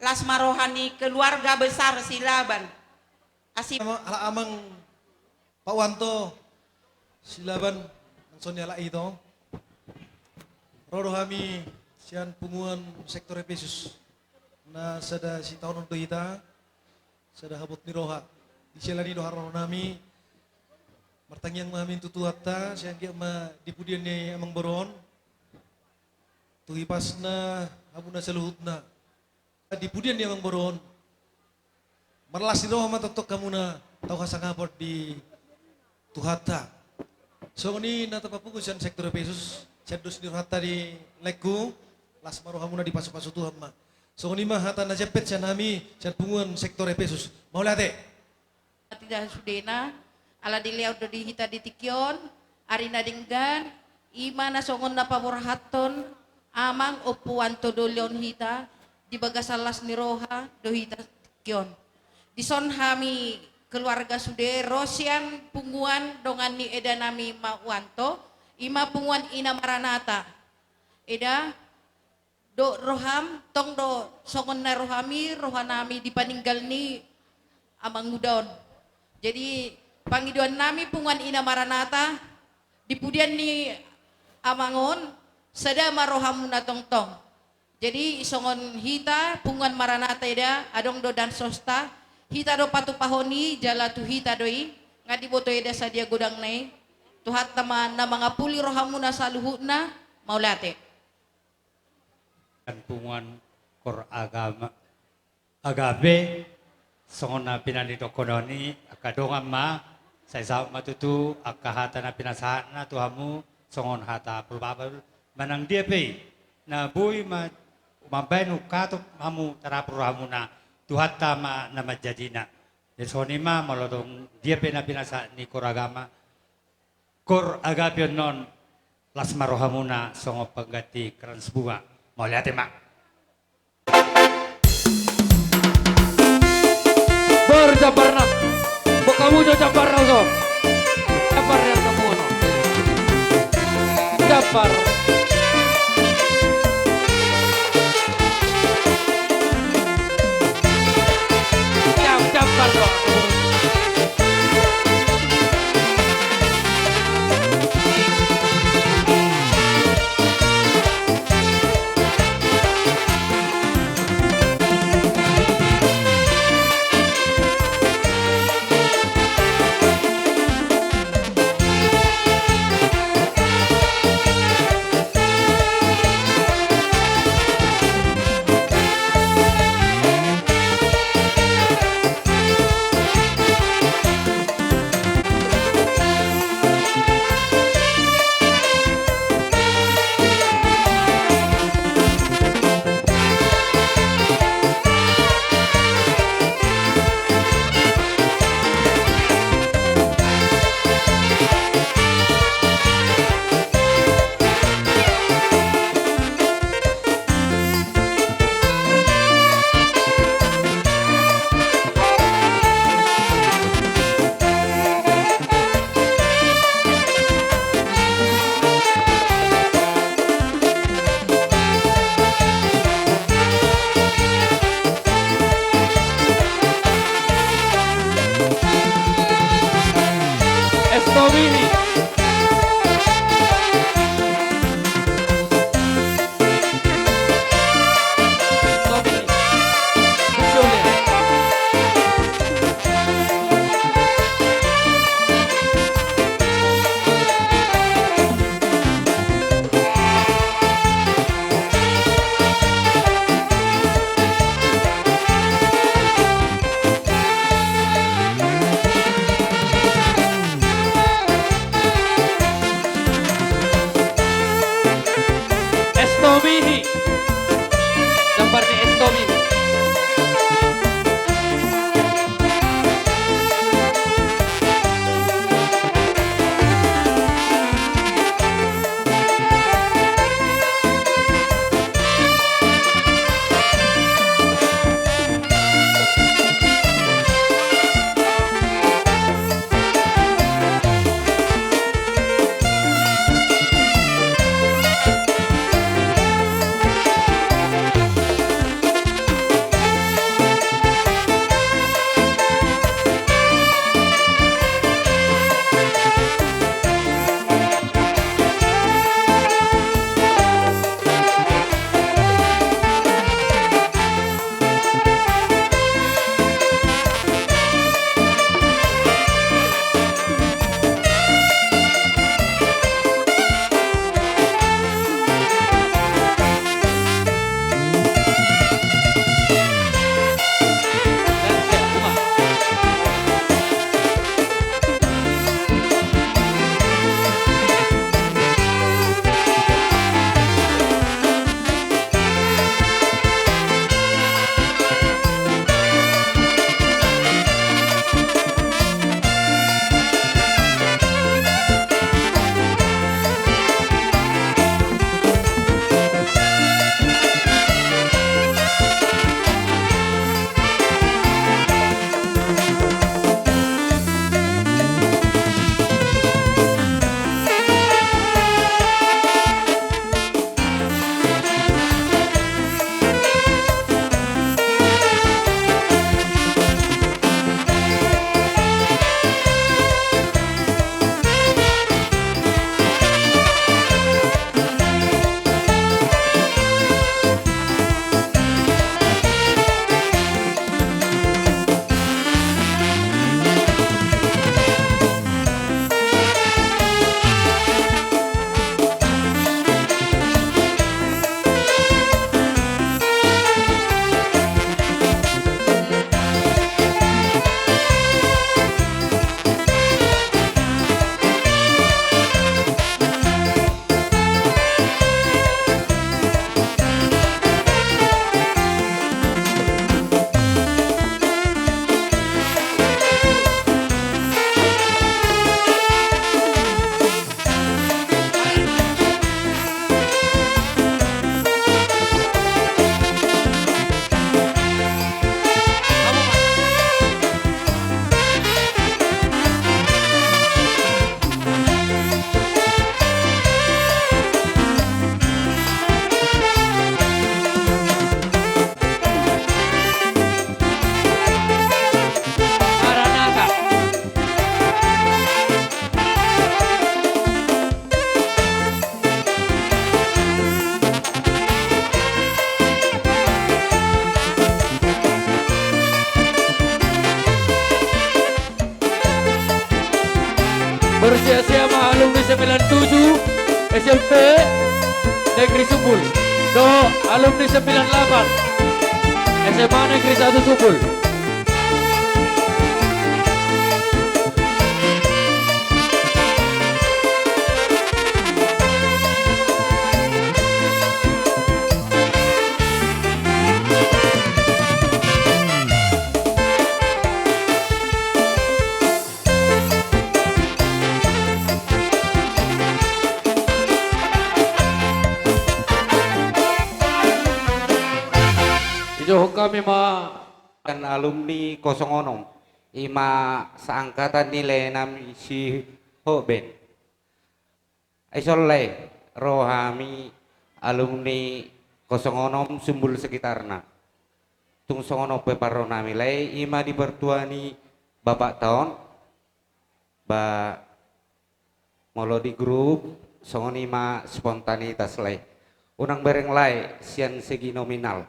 las ma roha ni keluarga besar Silaban. Asi- Ama-, ala amang Pak Wanto Silaban, nang songon i ala ito. Ro do hami sian punguan sektor Epesus. Na sada sitaonon do hita, sada habot ni roha. Di siala ni i do haroro nami, martangiang ma hami tu Tuhanta, sai anggiat ma di pudian ni amangboru on, tu hipasna hamuna saluhutna. Di pudian ni amangboru on, marlas ni roha ma tongtong hamuna tau hasangapon di Tuhanta. Songon i na tapapungu sian sektor Epesus, sian dos ni rohanta di laengku, las ma rohamuna, dipasu-pasu Tuhan ma. Songon i ma hata na jempek sian hami, sian punguan sektor Epesus. Mauliate. Tidak sudena, ala dilean do di hita di tingki on, ari na denggan, i ma na songon na paborhathon amang Ompu Wanto doli on hita, di bagasan las ni roha do hita tingki on. Dison hami keluarga sude ro sian punguan dongan ni eda nami Mak Wanto, i ma punguan Ina Maranata. Eda, do roham, tong do songon na rohami, roha nami di paninggal ni amanguda on. Jadi, pangidoan nami punguan Ina Maranata, di pudian ni amang on, sada ma rohamuna tongtong. Jadi, songon hita, punguan Maranata eda, adong do dansosta, hita do patupahon i, jala tu hita do i, nga diboto eda sadia godangna i, Tuhanta ma na mangapuli rohamuna saluhutna, mauliate. Punguan Kor Agama, Agape, songon na pinangidokhon on i, angka dongan ma, sai saut ma tutu angka hata na pinasahatna tu hamu, songon hata parbabar, manang dia pe i, na boi ma mambaen ungkatop hamu tarapul rohamuna, Tuhanta ma na manjadina. Jadi songon i ma, molo adong dia pe na pinasahat ni Kor Agama, Kor Agape on, las ma rohamuna songon pangganti krans bunga. Mauliate ma. Bor jambarna. Bok hamu jo jambarna, uso. Jambar ni angka punguan on. Jambar. Jam, jambar do. Estomihi. Gambar ni Estomihi. Bersiap-siap ma alumni sembilan tujuh S M P Negeri Sumbul dohot alumni sembilan delapan S M A Negeri satu Sumbul. Dijouhon hami ma alumni kosong onom, i ma seangkatan ni lae nami si Hotben. Ai songon i, ro hami alumni kosong onom Sumbul sekitarna. Tung songon on pe parro nami lae, i ma di partua ni bapakta on, ba Molo di grup, songon i ma spontanitas lae. Unang bereng lae sian segi nominal.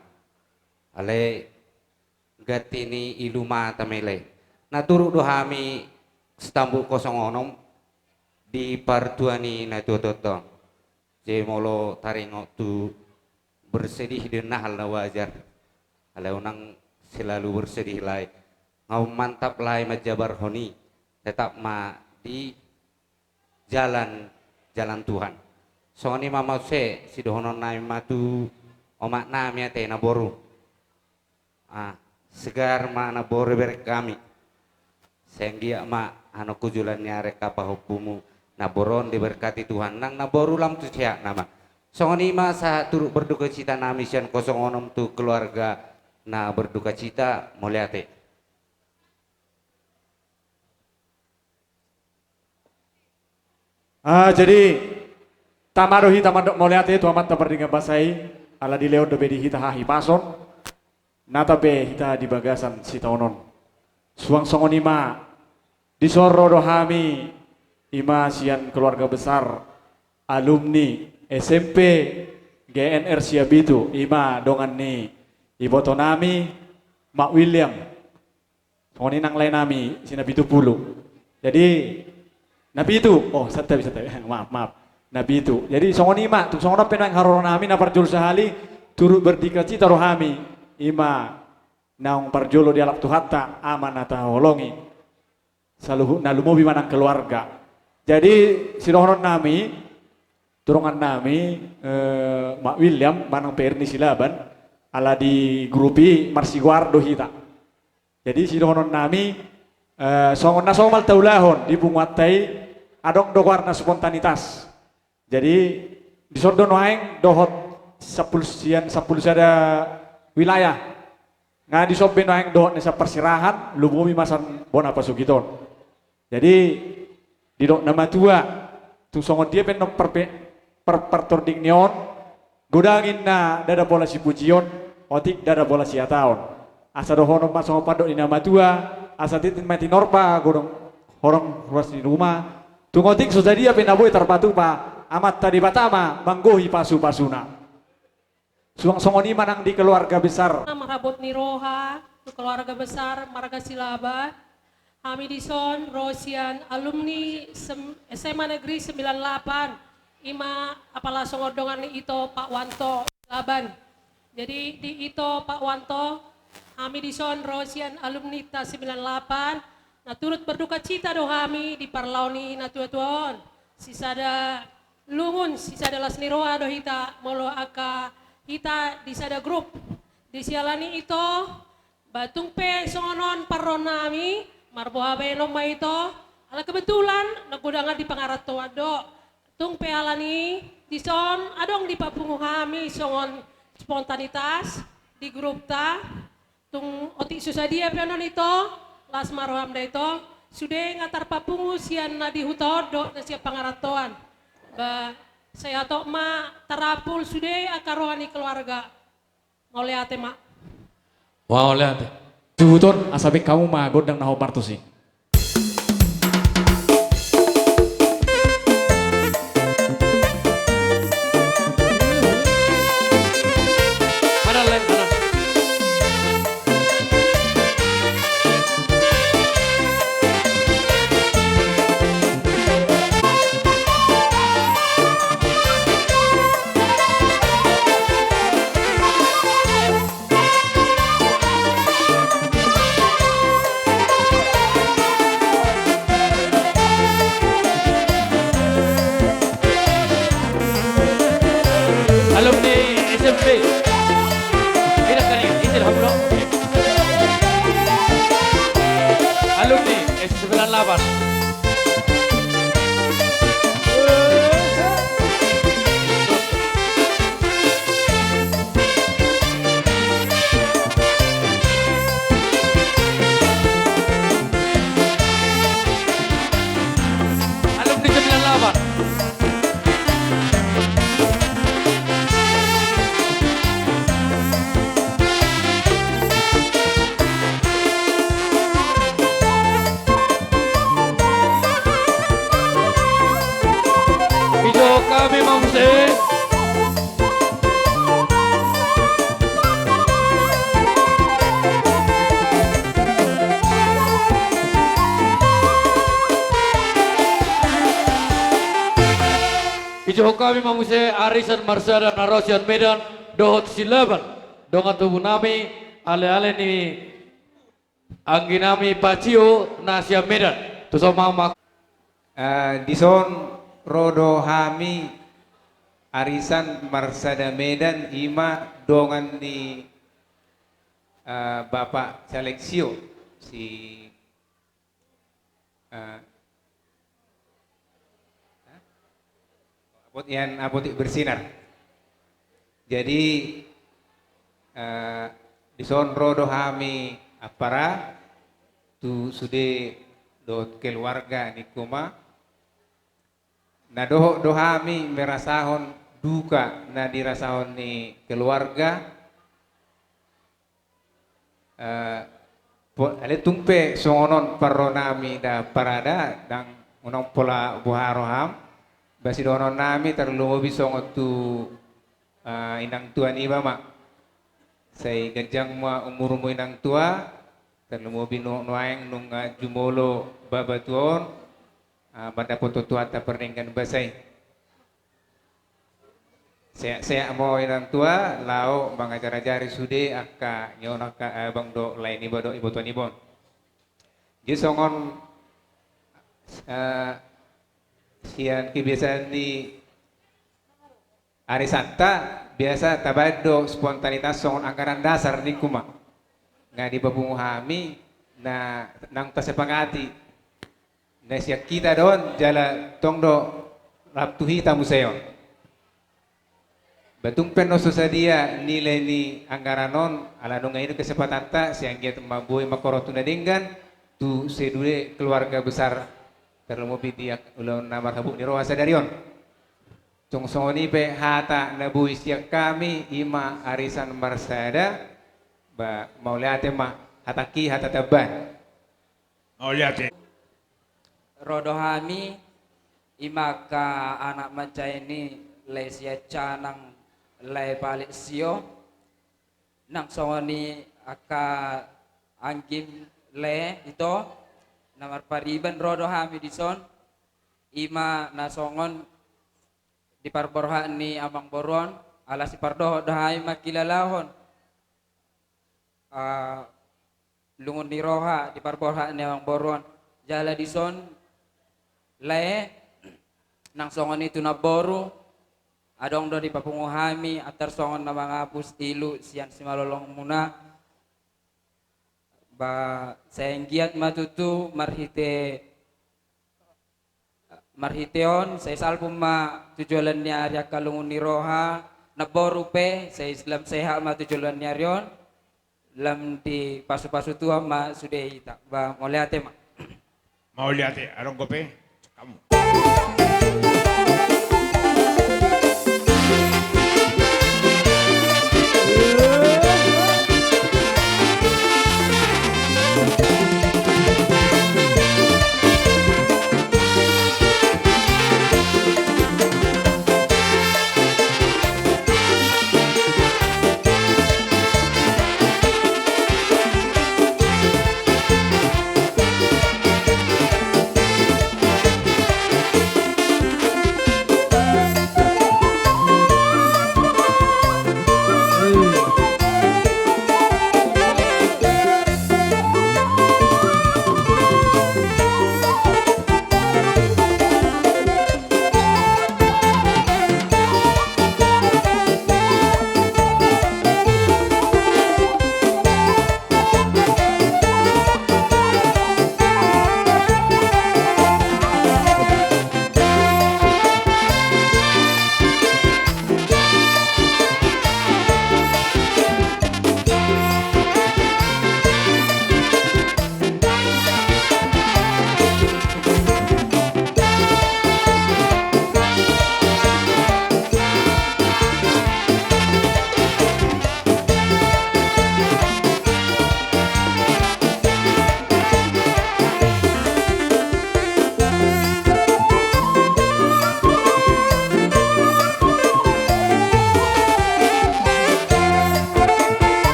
Alai ganti ni ilu ma hami lae. Na turut do hami stambuk kosong onom di partua ni natuatuanta on. Jadi molo taringot tu bersedih, di na hal na wajar. Alai unang selalu bersedih lae. Nga mantap lae manjabarhon i. Tetap ma di jalan, jalan Tuhan. Songon i ma muse sidohonon nami ma tu omak nami ate, na boru. Ah, segar ma na boru, bereng hami. Sai anggiat ma annon tu joloan ni ari angka pahompumu na boru on diberkati Tuhan, nang na boru lam tu sehat nama. Songon i ma sahat turut berdukacita nami sian kosong onom tu keluarga na berdukacita, mauliate. Ah, jadi tama do hita mandok mauliate tu Amanta Pardenggan Basa i, ala dilehon dope di hita hahipason, nata pe hita di bagasan sitaon on. Suang songon i ma, dison ro do hami, i ma sian keluarga besar alumni S M P G N R Siabitu, i ma dongan ni iboto nami, Mak William. Songon i nang lae nami si na pitu pulu. Jadi, na pitu. Oh, santabi, santabi. Maaf, maaf. Na pitu. Jadi, songon i ma, tung songon on pe nuaeng haroro nami, na parjolo sahali, turut berdukacita do hami. I ma naung parjolo dialap Tuhanta, ama na tahaholongi. Saluhutna, lumobi ma nang keluarga. Jadi, sidohonon nami, tu dongan nami, eh, Mak William, manang P R ni Silaban, ala di grup i marsigoar do hita. Jadi, sidohonon nami, eh, songon na somal taulahon di punguanta i, adong do goarna spontanitas. Jadi, dison do nuaeng dohot sampulu sian sampulu sada wilayah. Nga dison pe nuaeng dohot na sian parserahan, lumobi ma sian bona pasogit on. Jadi, didok na matua, tung songon dia pe annon parpe-, par-, partording ni on, godang inna ndada pola sipujion, otik ndada pola sihataon. Asa dohonon ma songon pandok ni na matua, asa tintin ma tinorpa, godang horong ruas ni ruma. Tung otik so sadia pe na boi tarpatupa, Amanta Debata ma manggohi pasupasuna. Suang songon i ma nang di keluarga besar. Marhabot ni roha tu keluarga besar marga Silaban. Hami dison ro sian alumni sem-, S M A Negeri sembilan lapan, i ma apala songon dongan ni ito Pak Wanto Silaban. Jadi di ito Pak Wanto, hami dison ro sian alumni ta sembilan lapan, na turut berdukacita do hami di parlao ni natuatua on. Sisada lungun, sisada las ni roha do hita molo angka hita di sada grup. Di siala ni ito, ba tung pe songon on parro nami, marboha baenon ma ito, ala kebetulan na godangan di pangarantoan do. Tung pe ala ni dison adong dipapungu hami songon spontanitas di grup ta. Tung otik so sadia pe annon ito, las ma roham da ito, sude nga tarpapungu sian na di huta on dohot na sian pangarantoan. Ba, sai hatop ma tarampul sude angka roha ni keluarga. Mauliate ma. Wah, mauliate. Tubuton, asa baen hamu ma gondang na hombar tusi. Dijou hami ma muse arisan marsada na ro sian Medan dohot Silaban, dongan tubu nami, ale-ale ni anggi nami Pacio na sian Medan. Tu son ma. Eh, dison ro do hami arisan marsada Medan, ima dongan ni, eh, Bapak Caleg Sio, si, eh, Apotik, Apotik Bersinar. Jadi, eh, dison ro do hami ampara tu sude dohot keluarga ningku ma. Na dohot do hami merasahon duka na dirasahon ni keluarga. Eh, po-, ale tung pe songon on parro nami da parada, ndang unang pola boha roham. Ba sidohonon nami tarlumobi songon tu, eh, inang tua niba ma. Sai ganjang ma umurmu inang tua, tarlumobi nu-, nuaeng nunga jumolo baba tua on, eh, mandapothon Tuhanta pardenggan basa i. Sehat-sehat ma ho inang tua, laho mangajar-ajari sude angka nion, angka abang dohot lae niba dohot iboto niba on. Jadi songon, eh, sian kebiasaan ni arisanta, biasa tabaen do spontanitas songon anggaran dasar ningku ma. Nga dipapungu hami, na naung tasepakati. Na sian hita do on, jala tong do rap tu hita muse on. Ba tung pe na so sadia nilai ni anggaran on, ala nunga i do kesepakatanta, sai anggiat ma boi mangkorhon tu na denggan tu sude keluarga besar, tarlumobi di ak-, ulaon na marhabot ni roha sadari on. Tung songon i pe hata na boi sian hami, ima arisan marsada, ba mauliate ma, hatangki hata tambahan. Mauliate. Ro do hami, ima angka anak mansai ni lae sian canang lae Palek Sio, nang songon i angka anggim lae ito, na marpariban ro do hami dison, ima na songon di parborhat ni amangboru on, ala sipardohot do hami mangkilalahon, ah, lungun ni roha di parborhat ni amangboru on. Jala dison lae, nang songon i tu namboru, adong do dipapungu hami antar songon na mangapus ilu sian simalolongmuna. Ba sai anggiat ma tutu marhite Marhite on, sai salpu ma tu joloan ni ari angka lungun ni roha, namboru pe, sai lam sehat ma tu joloan ni ari on, lam dipasupasu Tuhan ma sude hita. Ba, mauliate ma. Mauliate, adong dope, hamu.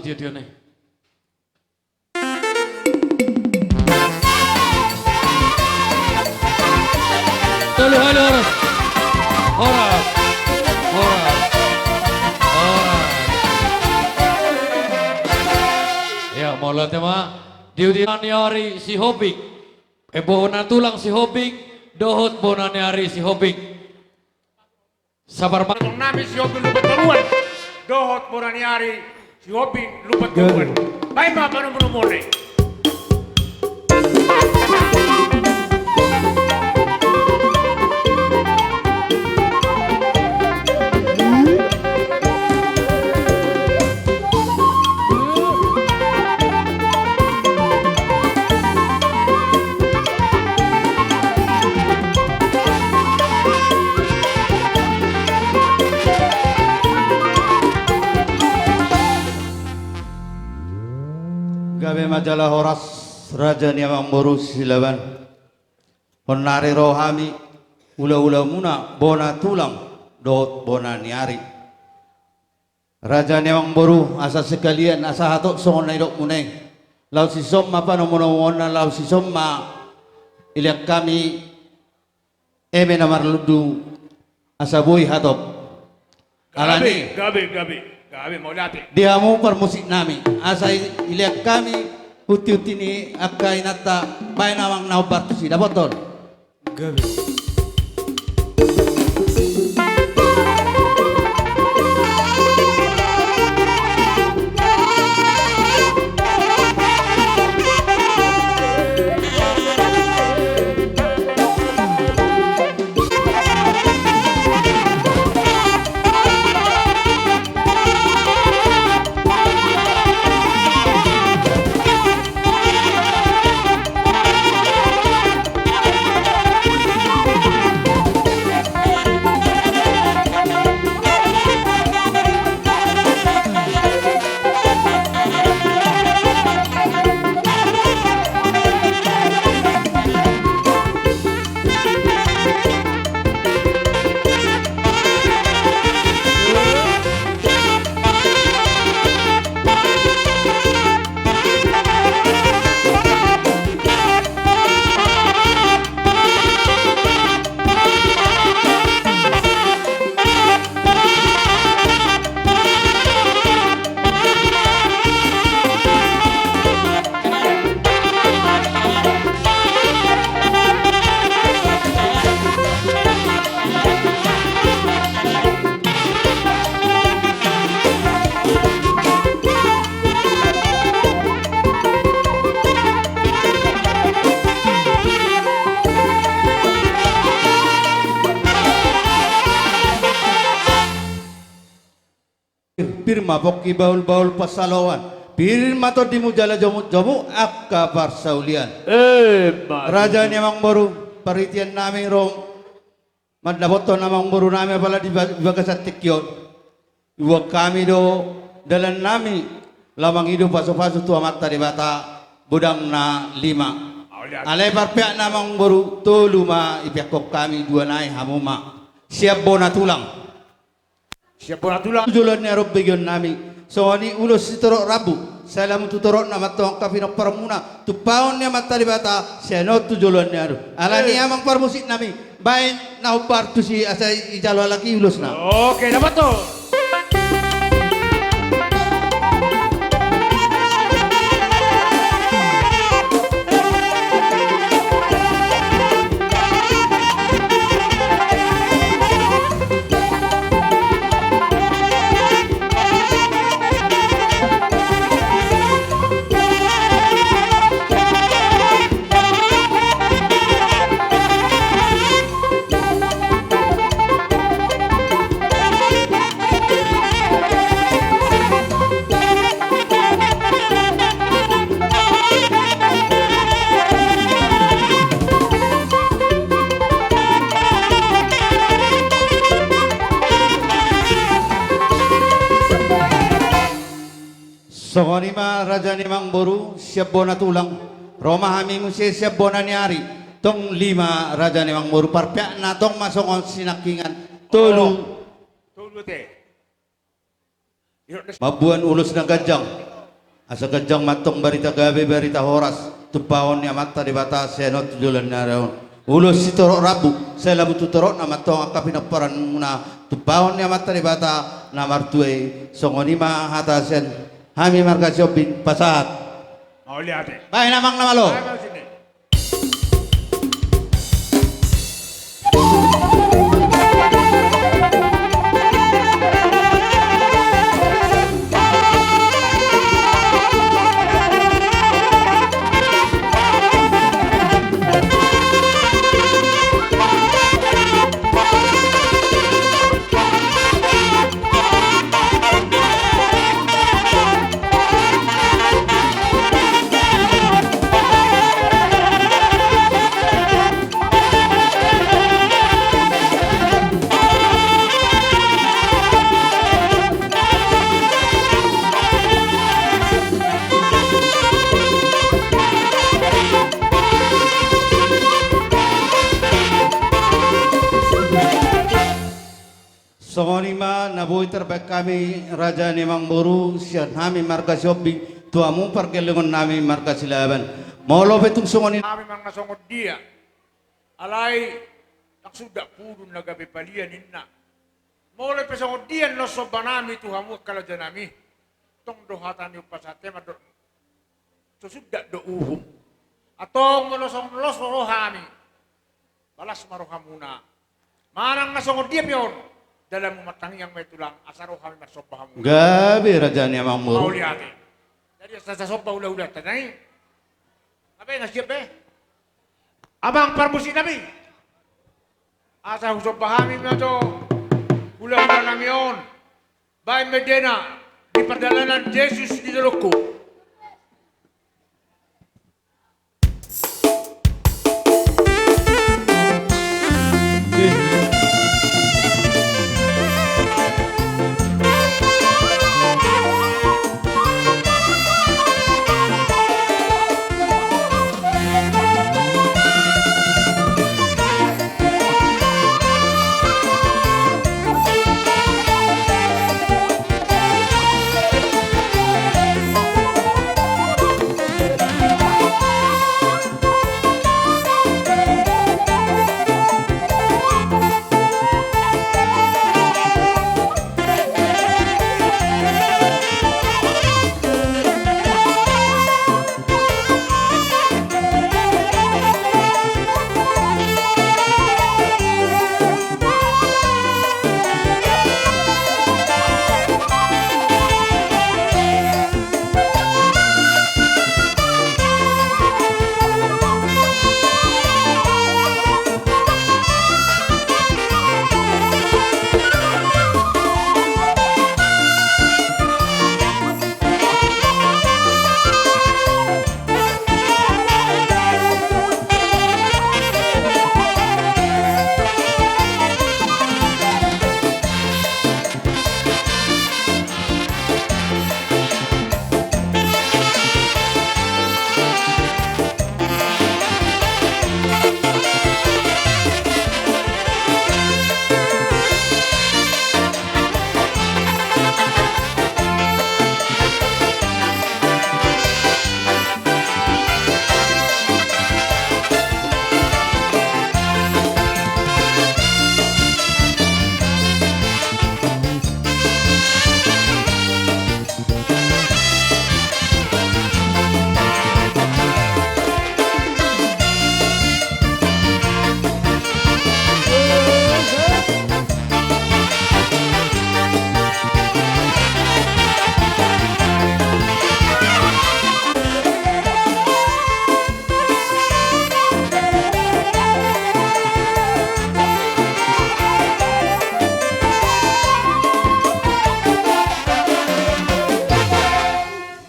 Tio, tio, nih. Tolu hali horas. Horas. Horas. Horas. Ya, mauliate ma. Di uti ni ari Sihombing. Eh, bona tulang Sihombing, dohot bona ni ari Sihombing. Sabar ma. Tong nami Sihombing Lumban Toruan, dohot bona ni ari Sihombing Lumban Toruan. Baen ma panomunomuon i. Gabe ma jala horas, raja ni amangboru Silaban. Honnari ro hami, ulaula muna bona tulang dohot bona ni ari. Raja ni amangboru, asa sekalian, asa hatop songon na nidokmuna i. Laos dison ma panomunomuonna, laos dison ma ilean hami eme na marlundu, asa boi hatop. Alani. Gabe, gabe, gabe, gabe, mauliate. Di hamu parmusik nami, asa i-, ilean hami hunti-hunti ni angka inanta, baen amang na hombar tusi, dapothon. Gabe. Pir ma pongki bahulbahul pansalongan, pir ma tondimu jala jomukjomuk angka parsaulian. Emma tutu. Raja ni amangboru, parhitean nami ro mandapothon amangboru nami apala di ba-, di bagasan tingki on. Iboan hami do dalan nami, laho mangido pasupasu tu Amanta Debata, bodang na lima. Mauliate. Alai parpeakna amangboru, tolu ma ipeakkon hami, dua nai hamu ma. Sian bona tulang. Sian bona tulang. Tu joloan ni ari on begeon nami. Songon i ulos sitorop rambu, sai lam tu torop na mantong angka pinomparanmuna, tumpahon ni Amanta Debata, sian on tu joloan ni ari on. Alani, eh, amang parmusik nami, baen na hombar tusi asa ijalo halak i ulosna. Oke, dapothon. Songon i ma raja ni amangboru, sian bona tulang, ro ma hami muse sian bona ni ari, tong lima raja ni amangboru, parpeakna tong ma songon sinangkingan, tolu. Tolu te. Mamboan ulos na ganjang. Asa ganjang ma antong barita gabe, barita horas, tumpahon ni Amanta Debata sian on tu joloan ni ari on. Ulos sitorop rambu, sai lampu tu toropna ma antong angka pinomparmuna, tumpahon ni Amanta Debata na martua i. Songon i ma hata sian hami marga Sihombing, pasahat. Mauliate. Baen amang na malo. Baen amang sini. Songon i ma na boi tarbaen hami raja ni amangboru sian hami marga Sihombing tu hamu pargellengon nami marga Silaban. Molo pe tung songon i, hami manang na songon dia, alai ndang suda pudun na gabe palia ninna. Molo pe songon dia annon somba nami tu hamu angka raja nami, tong do hata ni ompu sahat i mandok, so suda do uhum. Antong molo songon los roha nami, balas ma rohamuna. Manang na songon dia pe on, dalanmu martangiang ma i tulang, asa ro hami marsomba hamu. Gabe raja ni amangboru. Mauliate. Jadi asa tasomba hulahulanta nai. Gabe na siap be. Amang parmusik nami, asa husomba hami ma jo hulahula nami on. Baen ma endena, di pardalanan Jesus di dolokku.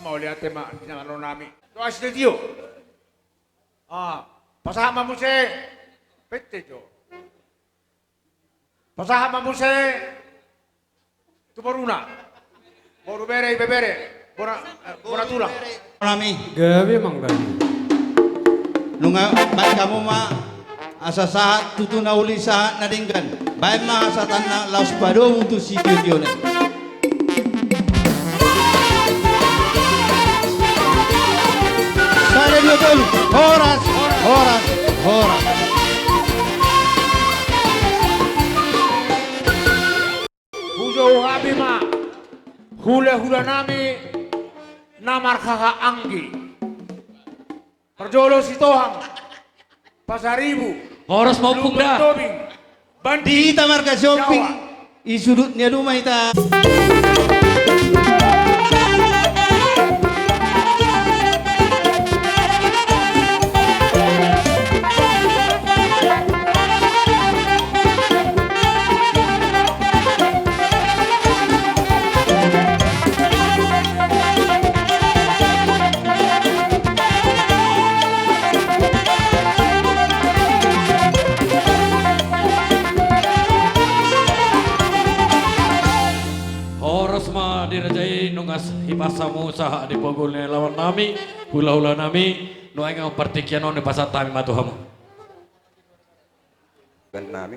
Mauliate ma di na malo nami. Doa si Tio. Ah, pasahat ma muse. Pete jo. Pasahat ma muse tu boruna. Boru, bere, ibebere, bona, eh, bona tulang. Nami. Gabe manggabe. Nunga baen hamu ma asa sahat tutu na uli sahat na denggan. Baen ma hasahatanna laos padomu tu sitio-tio na i. Horas, horas, horas. Hujou hami ma hulahulanami na marhaha anggi. Parjolo Sitohang, Pasaribu, horas ma Ompung da. Lumban Tobing, Bandi, di hita marga Sihombing, Jawa. I sudut ni halumpang ma hita. Horas ma di raja i, nunga hipas hamu sahat di pogu ni alaman nami, hulahula nami, nuaeng on partingkian on dipasahat hami ma tu hamu. Nami,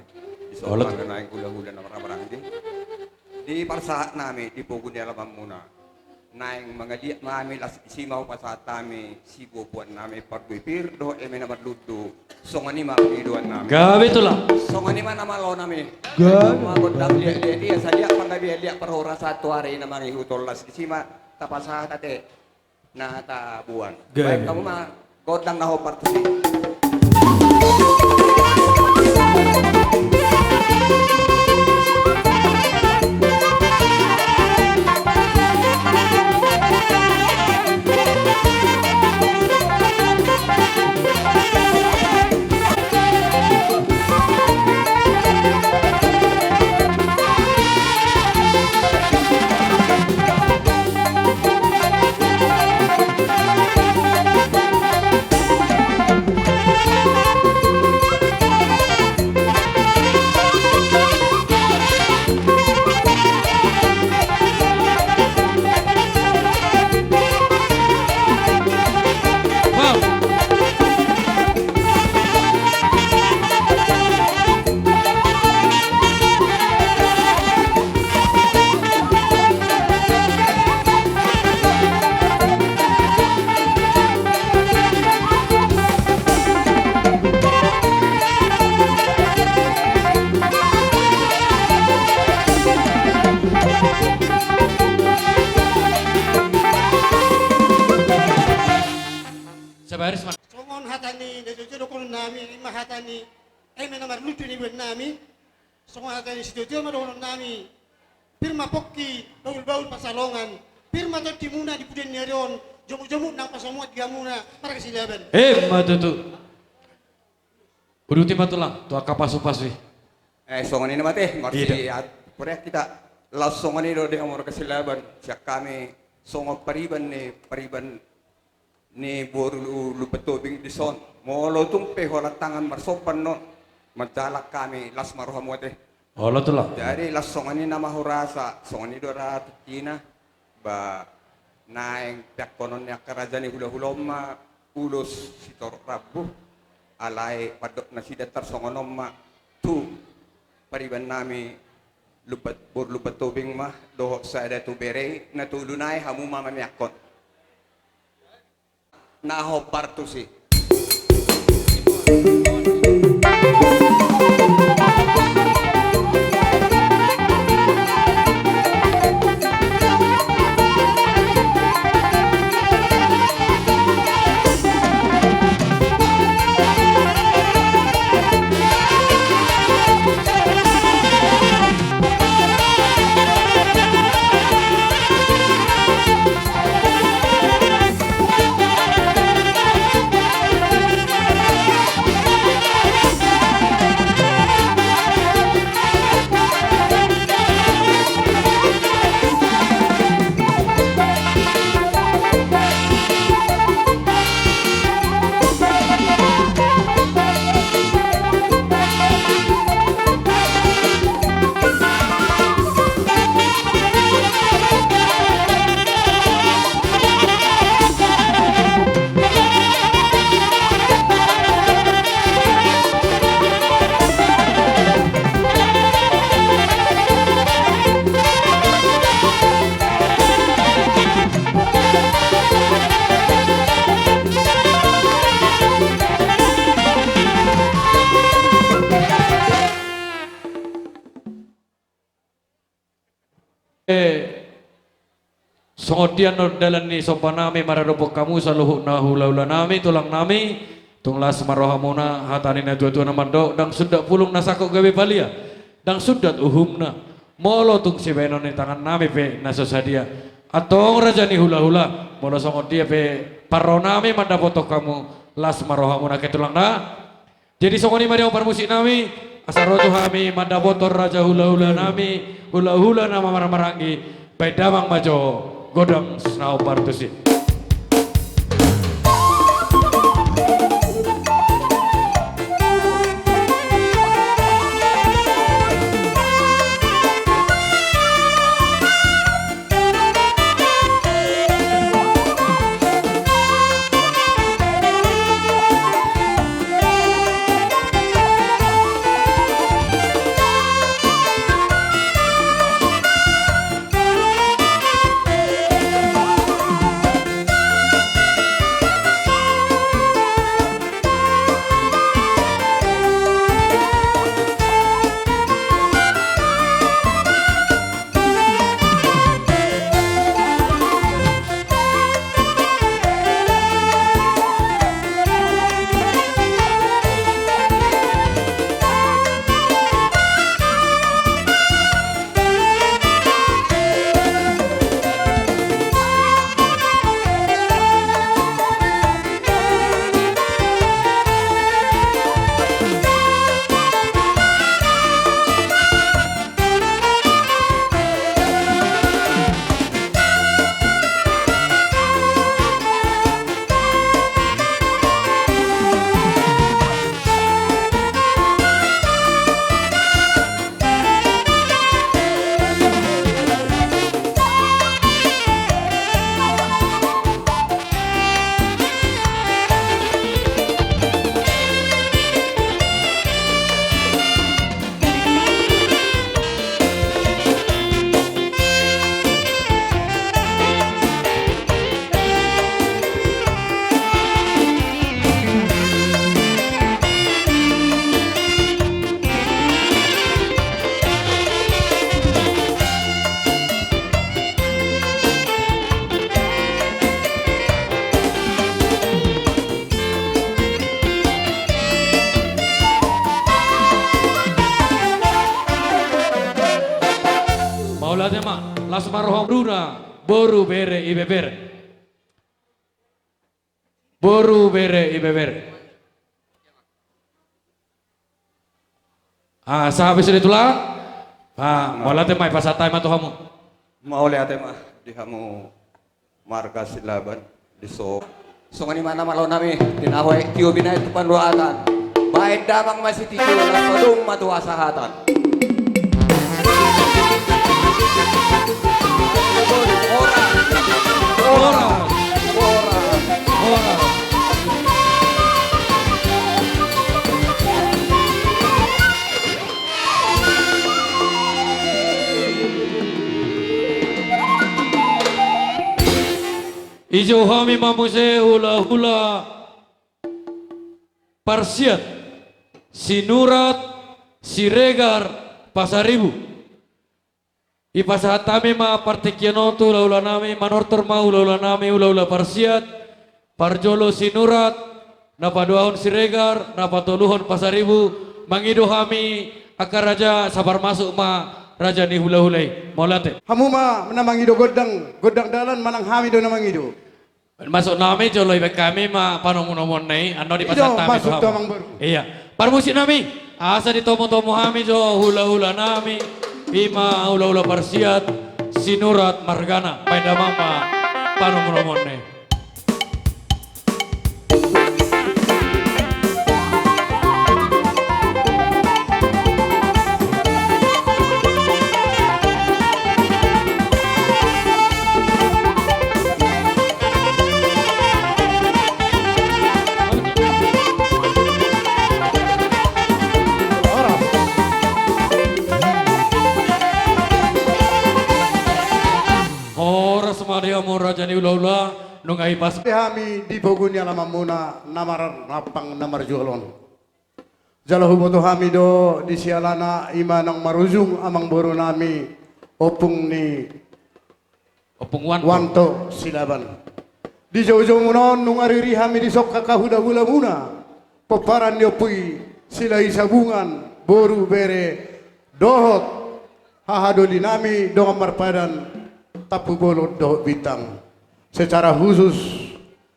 di son, olo, ma nuaeng hulahula na marhaha anggi. Diparsahat nami di pogu ni alamanmuna. Naeng mangaliat ma hami, laos disi ma hupasahat hami sibuabuan nami parbue pir dohot eme na marlundu. Songon i ma pangidoan nami. Gabe tulang. Songon i ma na malo nami. Gabe. Ma gondang liat-liat i, asa liat panggabean, liat parhorasan tu ari na mangihuthon, laos disi ma tapasahat ate na taboan. Gabe. Baen hamu ma gondang na hombar tusi. Sabaris ma. Songon hata ni na jotjot dohonon nami, i ma hata ni eme na marlundu na niboan nami. Songon hata ni sitio-tio ma dohonon nami. Pir ma pongki bahulbahul pansalongan. Pir ma tondimuna di pudian ni ari on. Jomukjomuk nang pasamuan di hamuna marga Silaban. Emma tutu. Uduti ma tulang tu angka pasupasu i. Eh, songon i ma ate, marsi. Ida. At-, proyek hita. Laos songon i do di hamu marga Silaban. Sian hami songon pariban ni, pariban ni boru Lumban Tobing di son. Molo tung pe holan tangan marsomba on, manjalang hami, las ma rohamu ate. Olo tulang. Jadi las songon i nama hurasa, songon i do ra tingkina, ba naeng peakkonon ni angka raja ni hulahula on ma ulos sitorop rambu, alai pandok nasida tarsongon on ma tu pariban nami Lumban, boru Lumban Tobing ma, dohot sada tu bere i, na tolu nai hamu ma mameakkon. Na hombar tusi. Eh, songon dia annon dalan ni somba nami maradophon hamu saluhutna hula-hula nami, tulang nami, tung las ma rohamuna, hata ni na tua-tua na mandok, ndang sundat pulung na sangkot gabe palia, ndang sundat uhumna, molo tung sibahenon ni tangan nami pe na so sadia. Antong raja ni hula-hula, molo songon dia pe parro nami mandapothon hamu, las ma rohamuna, angka tulang na. Jadi songon i ma di hamu parmusik nami, asa ro tu hami mandapothon raja hula-hula nami, hula-hula na marhaha maranggi, baen damang ma jo gondang na hombar tusi. Mauliate ma, las ma roha muna, boru bere ibebere. Boru bere ibebere. Ah, sahat be sude tulang. Ah, mauliate ma, pasahat hami ma tu hamu. Mauliate ma di hamu marga Silaban di so. Songon i ma na malo nami, di na hoi tio binaen tu panduahatan. Baen damang ma sitio, na so dung ma tu hasahatan. Horas. Horas. Horas. Dijou hami ma muse hula-hula Parsiat, Sinurat, Siregar, Pasaribu. Dipasahat hami ma partingkian on tu hula-hula nami, manortor ma hula-hula nami, hula-hula Parsiat, parjolo Sinurat, na paduahon Siregar, na patoluhon Pasaribu, mangido hami angka raja, sabar masuk ma raja ni hula-hula i. Mauliate. Hamu ma na mangido gondang, gondang dalan manang hami do na mangido. Masuk nami jolo, ibaen hami ma panomu-nomuonna i, annon dipasahat hami tu hamu. Iya. Parmusik nami, asa ditomu-tomu hami jo hula-hula nami, i ma hula-hula Parsiat, Sinurat margana, baen damang ma panomu-nomuonna i. Horas ma di hamu raja ni hula-hula, nunga hipas. Di hami di pogu ni alamanmuna na marnampang na marjual on. Jala huboto hami do di sialana i ma naung marujung amangboru nami Ompung ni Ompung Wanto. Wanto Silaban. Di joujou muna on nunga riri hami dison angka hulahulamuna, pomparan ni Ompu i Silahisabungan, boru, bere, dohot hahadolinami dongan marpadan Tampubolon dohot Bintang. Secara khusus,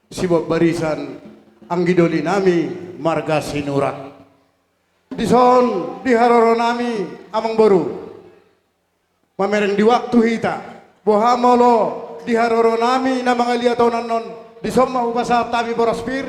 sibuat barisan anggidolinami marga Sinurat. Dison di haroronami, amang boru, mamereng di waktu hita, boha molo di haroronami na mangaliat on annon, dison ma hupasahat hami boras pir?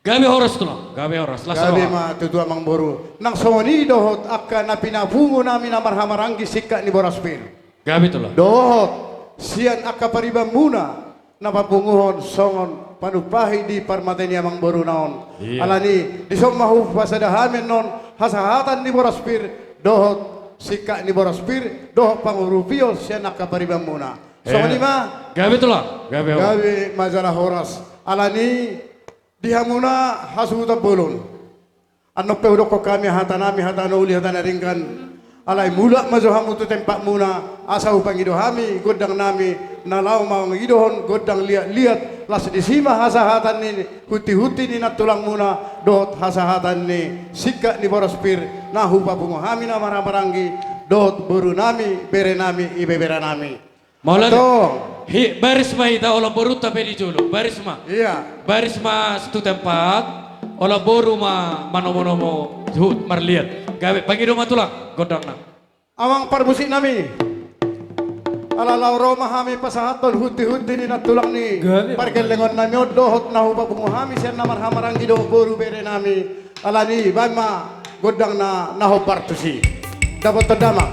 Gabe horas tulang, gabe horas. Las roha. Gabe ma tutu, amang boru. Nang songon i dohot angka na pinapungunami na marhahamaranggi singkat ni boras pir. Gabe tulang. Dohot sian angka paribanmuna na papunguhon songon panumpahi di parmata ni amang boruna on. Iya. Alani, dison ma hupasada hami annon hasahatan ni boras pir, dohot singkat ni boras pir, dohot pangurupion sian angka paribanmuna. Songon i ma. Gabe tulang, gabe horas. Gabe ma jala horas. Alani, di hamuna hasuhuton bolon, annon pe hudokkon hami hatanami, hata na uli, hata na denggan. Alai mulak ma jo hamu tu tempatmuna, asa hupangido hami gondangnami na laho mangidohon gondang liatliat. Las disi ma hasahatan ni huntihunti ni nantulangmuna dohot hasahatan ni singkat ni boras pir na hupapungu hami na marhahamaranggi dohot borunami, berenami, ibeberanami. Mauliate. Antong. Hi, baris ma hita, holan borunta pe di jolo. Baris ma. Iya. Baris ma tu tempat. Holan boru ma manomonomo huhut marliat. Gabe, pangido ma tulang gondangna. Amang parmusiknami, ala laho ro ma hami pasahathon huntihunti ni nantulang ni pargellengonnami on dohot na hupapungu hami sian na marhahamaranggi dohot boru berenami. Alani, baen ma gondangna na hombar tusi. Dapothon damang.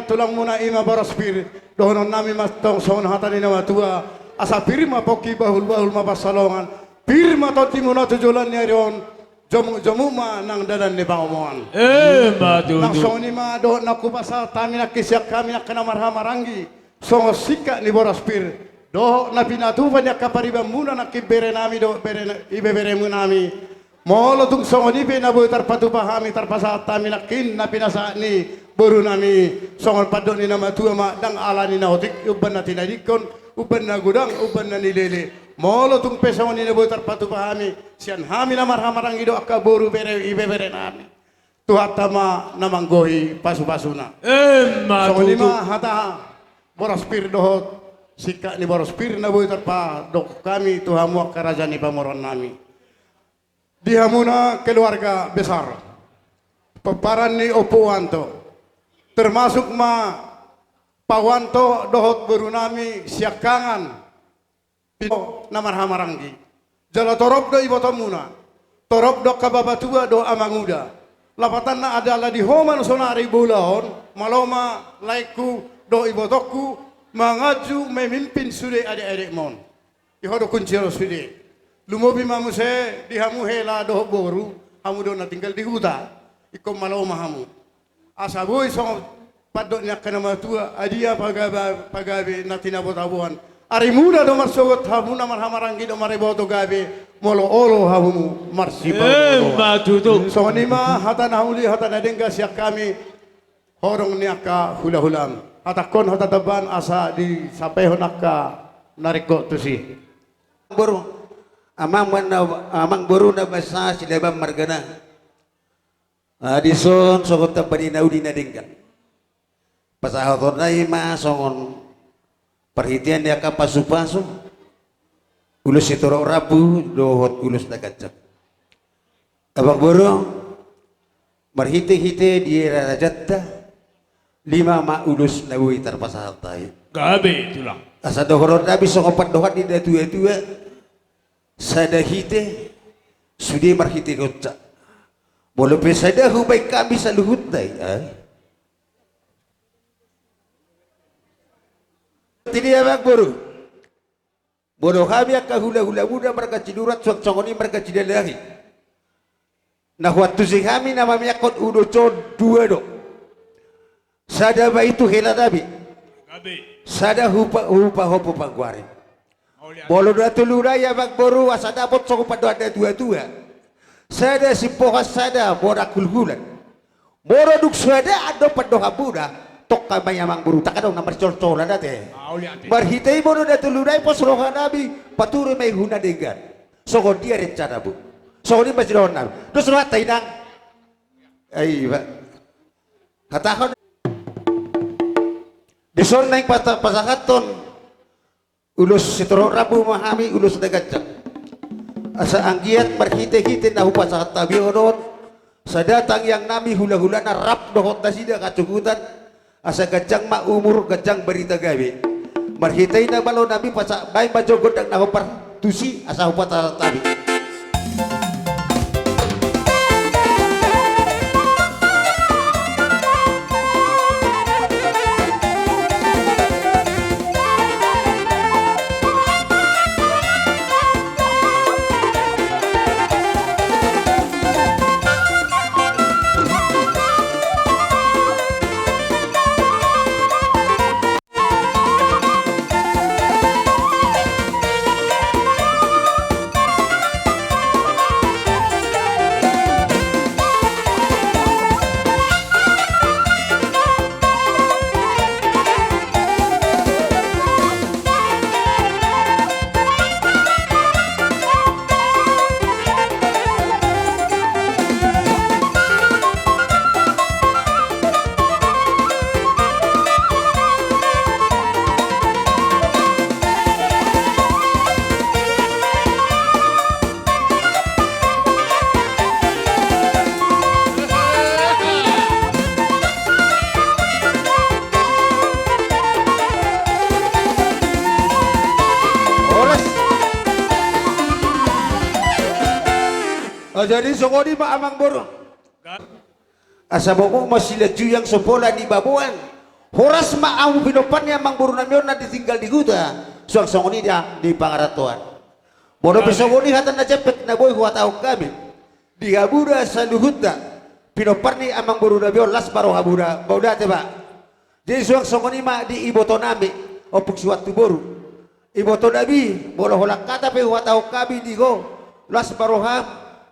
Tulangmuna i ma boras pir, dohonon nami ma tong songon hata ni na matua, asa pir ma pongki, bahul-bahul ma pansalongan, pir ma tondimuna tu joloan ni ari on, jomuk-jomuk ma nang dalan ni pangomoan. Emma tutu. Nang songon i ma dohot na hupasahat hami nangkin sian hami nangkin na marhahamaranggi, songon singkat ni boras pir dohot na pinatupa ni angka paribanmuna nangkin bere nami dohot bere na-, ibebere nami. Molo tung songon i pe na boi tarpatupa hami, tarpasahat hami nangkin na pinasahat ni boru nami, songon pandok ni na matua ma, ndang ala ni na otik umbahen na tinadingkon, umbahen na godang, umbahen na nilele. Molo tung pe songon i na boi tarpatupa hami, sian hami na marhahamaranggi dohot angka boru, bere, ibebere nami, Tuhanta ma na manggohi pasu-pasuna. Emma tutu. Songon i ma hata boras pir dohot singkat ni boras pir na boi tarpadok hami tu hamu angka raja ni pamoruon nami. Di hamuna keluarga besar, pomparan ni Ompu Wanto, termasuk ma Pa Wanto dohot boru nami siangkangan, pino na marhahamaranggi. Jala torop do ibotomuna, torop do angka bapatua dohot amanguda. Lapatanna adalah di ho ma sonari bola on, malo ma laengku dohot ibotongku manganju memimpin sude adek-adekmon. Di ho do kunci ro sude. Lumobi ma muse di hamu hela dohot boru, hamu do na tinggal di huta. Ingkon malo ma hamu. Asa boi songon pandok ni angka na matua, adia pagabe, pagabe na tinabo-taboan. Ari muda do marsogot hamu na marhahamaranggi do mariboto gabe, molo olo hamu marsipaolo-oloan. Emma tutu. Songon i ma hata na uli, hata na denggan sian hami, horong ni angka hula-hulam. Hatangkon hata tambahan asa disampaihon angka na ringkot tusi. Boru, amang, amangboru na basa Silaban margana. Ah, dison songon tamba ni na uli na denggan. Pasahatonna i ma songon parhitean ni angka pasu-pasu, ulos sitorop rambu dohot ulos na ganjang. Amangboru, marhite-hite di era rajanta, lima ma ulos na boi tarpasahat hami. Gabe, Tulang. Asa dohonon nami songon pandohan ni natua-tua, sada hite sude marhite gonca. Molo pe sada hubaen hami saluhutna i, ai. Jadi, amangboru, molo hami angka hula-hulamuna marga Sinurat, suang songon i marga Silalahi, na huantusi hami na mamiangkon ulos on dua do. Sada ma i tu hela nami. Gabe. Sada hupa-, hupahompu panggoari. Mauliate. Molo na tolu nai, amangboru, asa dapot songon pandohan natua-tua, sada simpohan, sada monang hulhulan. Molo dung sada do pandohanmuna, tongka ma i, amangboru, ndang adong na marsiholholan ate. Mauliate. Marhite i molo na tolu nai pos roha nami, paturi ma i hu na denggan. Songon dia rencanamu? Songon i ma sidohonon nami. Dos rohanta, Inang. Ai, ba. Hatahon. Dison naeng pata-, pasahathon ulos sitorop rambu ma hami, ulos na ganjang. Asa anggiat marhite-hite na hupasahat hami on, sada tangiang nami hula-hulana rap dohot nasida hasuhuton, asa ganjang ma umur, ganjang barita gabe. Marhite i na malo nami pasahat, baen ma jo gondang na hombar tusi asa hupasahat hami. Horas. Ah, jadi songon i ma, amangboru. Asa momok ma silanjujang so pola ni baboan, Horas ma hamu pinompar ni amangborunami on na tinggal di huta, suang songon i di pangarantoan. Molo pe songon i hata na jempek na boi huhatahon hami di hamuna saluhutna, pinompar ni amangborunami on, las ma rohamuna, mauliate ma. Jadi suang songon i ma di ibotonami, Ompung Siwantu boru. Ibotonami, molo holan hata pe huhatahon hami di ho, las ma roham,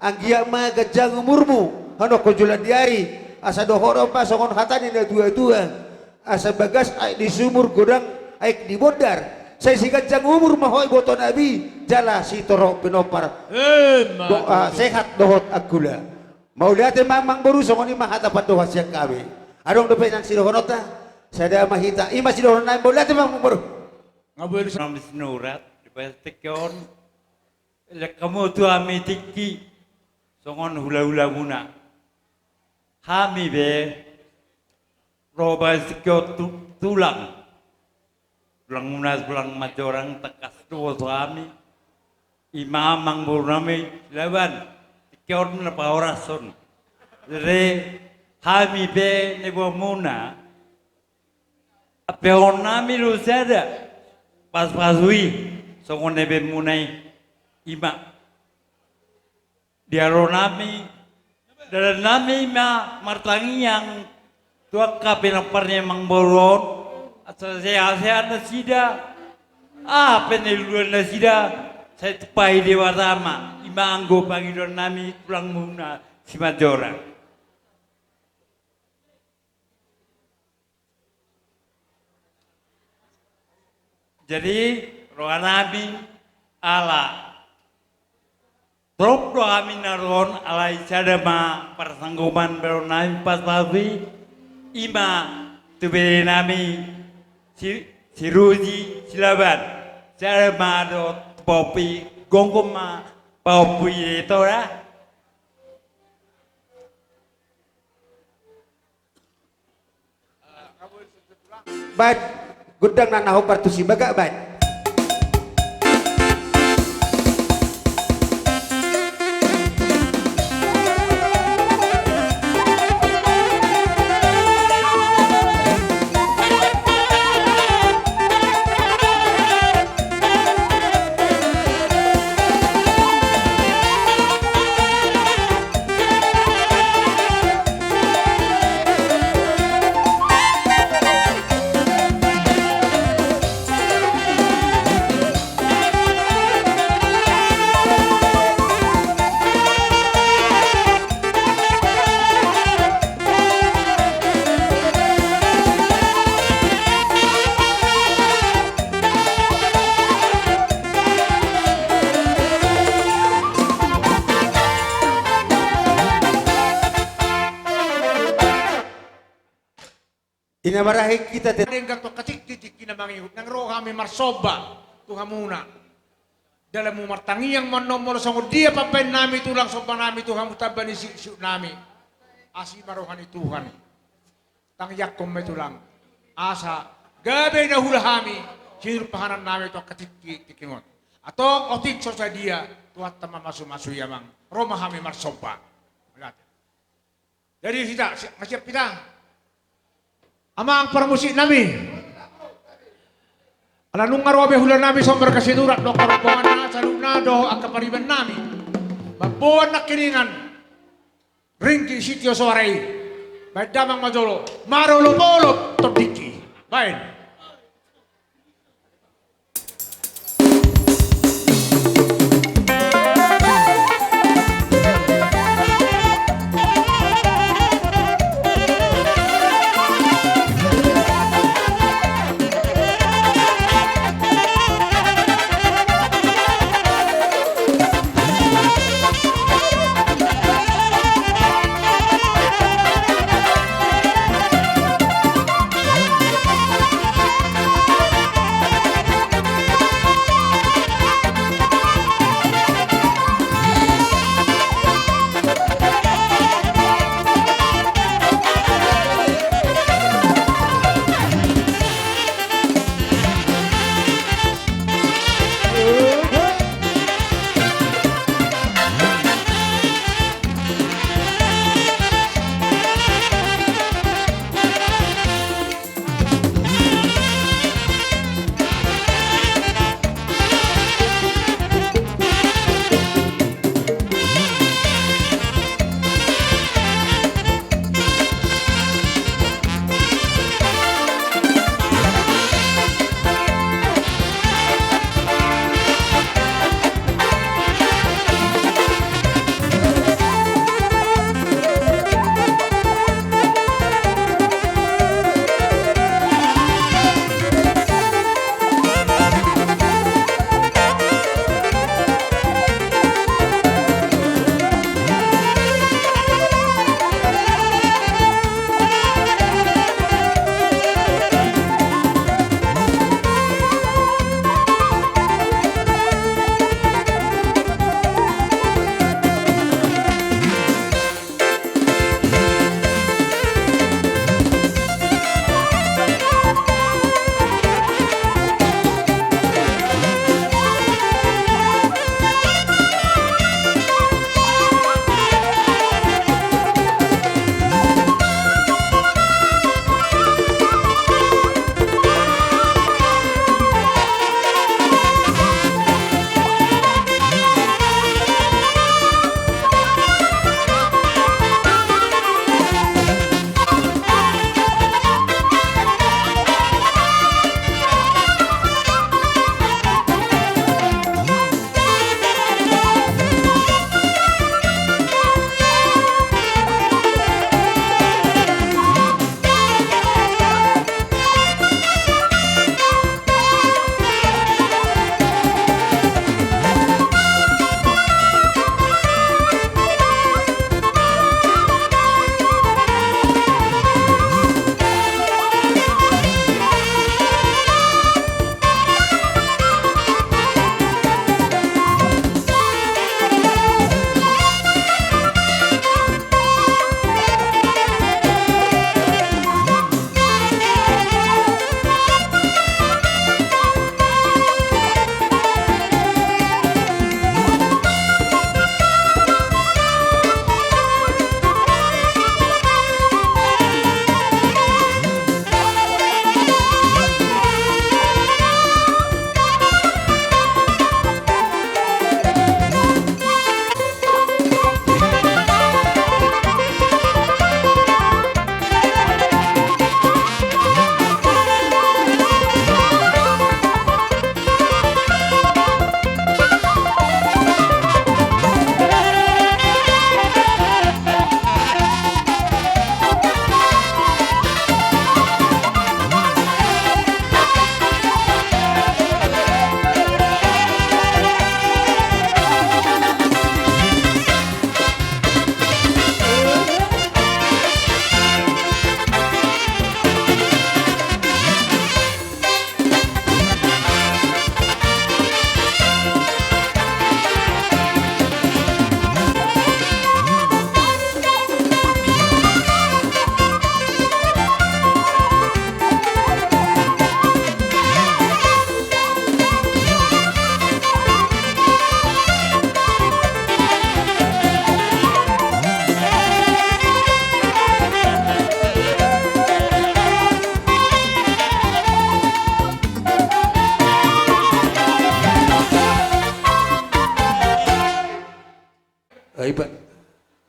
anggiat ma ganjang umurmu, hanon ho joloan ni ari, asa dohonon ma songon hata ni natuatua, asa bagas aek di sumur, godang aek di bondar, sai siganjang umur ma ho ibotonami, jala sitorop pinompar. Emma tutu. Sehat dohot angkula. Mauliate ma amangboru, songon i ma hata pandohan sian hami. Adong dope nang sidohononta? Sada ma hita, i ma sidohononnami, mauliate ma amangboru. Nga boi lu sa- Nami sinurat di bagasan tingki on, lehon hamu tu hami tingki songon hulahulamuna. Hami be ro bagasan tingki on tu-, tulang. Tulangmuna, tulang Simanjorang, tangkas do boto hami. I ma amangborunami Silaban, tingki on na pahorashon. Jadi hami be neboanmuna, ampehonon nami do sada pasupasu i, songon na ibaenmuna i. I ma di aro nami, dalan nami ma martangiang tu angka pinompar ni amangboru on, asa sehatsehat nasida, aha pe na niluluan nasida, sai tumpahi Debata ma. I ma anggo pangidoan nami tulangmuna Simanjorang. Jadi roha nami ala torop do hami na ro on, alai sada ma parsanggoman be ro nami pasupasu i, i ma tu bere nami si, si Ruji Silaban, sada ma dohot pahompu i, gomgom ma pahompu i, ito da. Baen gondang na na hombar tu si bagak, baen. Ina marahi kita te- Denggan tu angka tingki-tingki na mangihut, nang ro hami marsomba tu hamuna. Dalanmu martangiang ma annon, molo songon dia pambaen nami tulang, somba nami tu hamu tamba ni siuksiuk nami. Asi ma roha ni Tuhan i. Tangiangkon ma i tulang, asa gabe na hula hami siulpahanan nami tu angka tingki-tingki on. Antong otik so sadia, Tuhanta ma mamasu-masu i amang. Ro ma hami marsomba. Jadi hita, si-, siap hita. Amang parmusik nami. Ala nunga ro be hula nami somba marga Sinurat dohot rombonganna saluhutna dohot angka pariban nami. Mamboan nangkiningan. Ringgit sitio soara i. Baen damang ma jolo. Marolopolop tondingki. Baen.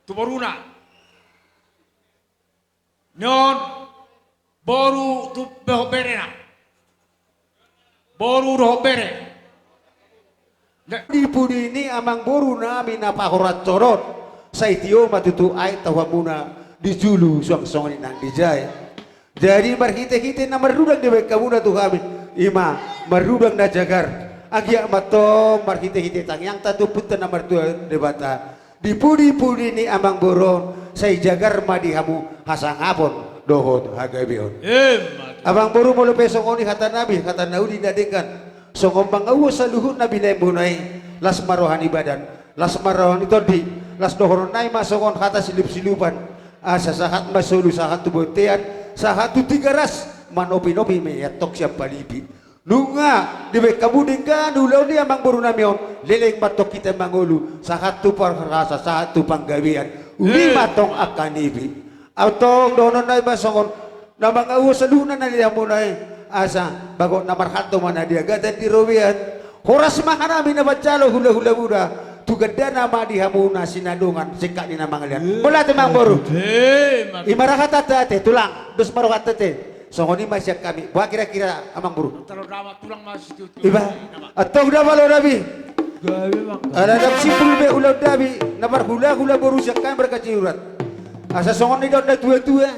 tu boruna. Nion boru tu dohot berena. Boru dohot bere. Di pudi ni amangboru nami na pahoranshon on, sai tio ma tutu aek tu hamuna di julu suang songon i nang di jae. Jadi marhitehite na marrudang dibaen hamuna tu hami, i ma marrudang na jagar. Anggiat ma antong marhitehite tangiangta tu Ompunta na martua Debata, di pudi-pudi ni amangboru on, sai jagar ma di hamu hasangapon dohot hagabeon. Emma tutu. Amangboru, molo pe songon i hata nami, hata na uli na denggan, songon mangaua saluhut na binaenmuna i, las ma roha ni badan, las ma roha ni tondi, las dohonon nai ma songon hata silup-silupan, asa sahat ma solu sahat tu bontean, sahat tu Tigaras, manopi-nopi ma i antong sian Palipi. Nunga dibaen hamu denggan ulaon i amangboru nami on, leleng ma antong hita mangolu, sahat tu parhorasan, sahat tu panggabean, uli ma antong angka nipi. Antong dohonon nai ma songon na mangaua saluhutna na nidaonmuna i, asa bagot na marhalto ma na di agatan di robean. Horas ma hanami na manjalo hula-hula muda, tu gandana ma di hamu na sinadongan singkat ni na mangalean. Mauliate amangboru. Emma tutu. I ma ra hatanta ate, tulang, dos ma rohanta ate. Songon i ma sian hami. Boha kira-kira amangboru? Antong damang tulang ma sitio-tio. Iba. Antong damang ulaon nami. Gabe ma. Ala ndang simpul be ulaon nami, na marhula-hula boru sian hami marga Sinurat. Asa songon nidok na tua-tua,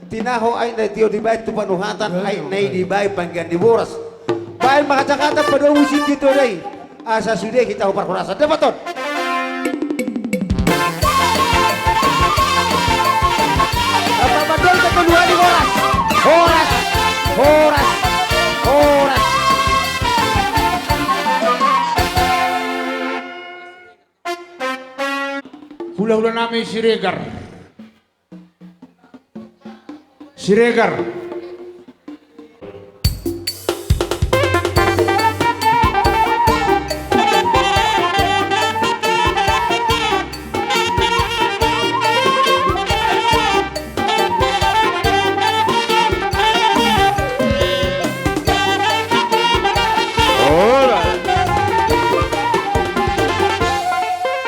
tinaho aek na tio dibaen tu panuhatan, aek na i dibaen panggabean di boras. Baen ma hata-hata padomu sitio-tio i. Asa sude hita tu parhorasan. Dapoton. Apa betul ketuluan di horas? Horas. Horas. Horas. Hula-hula nami Siregar. Siregar. Horas.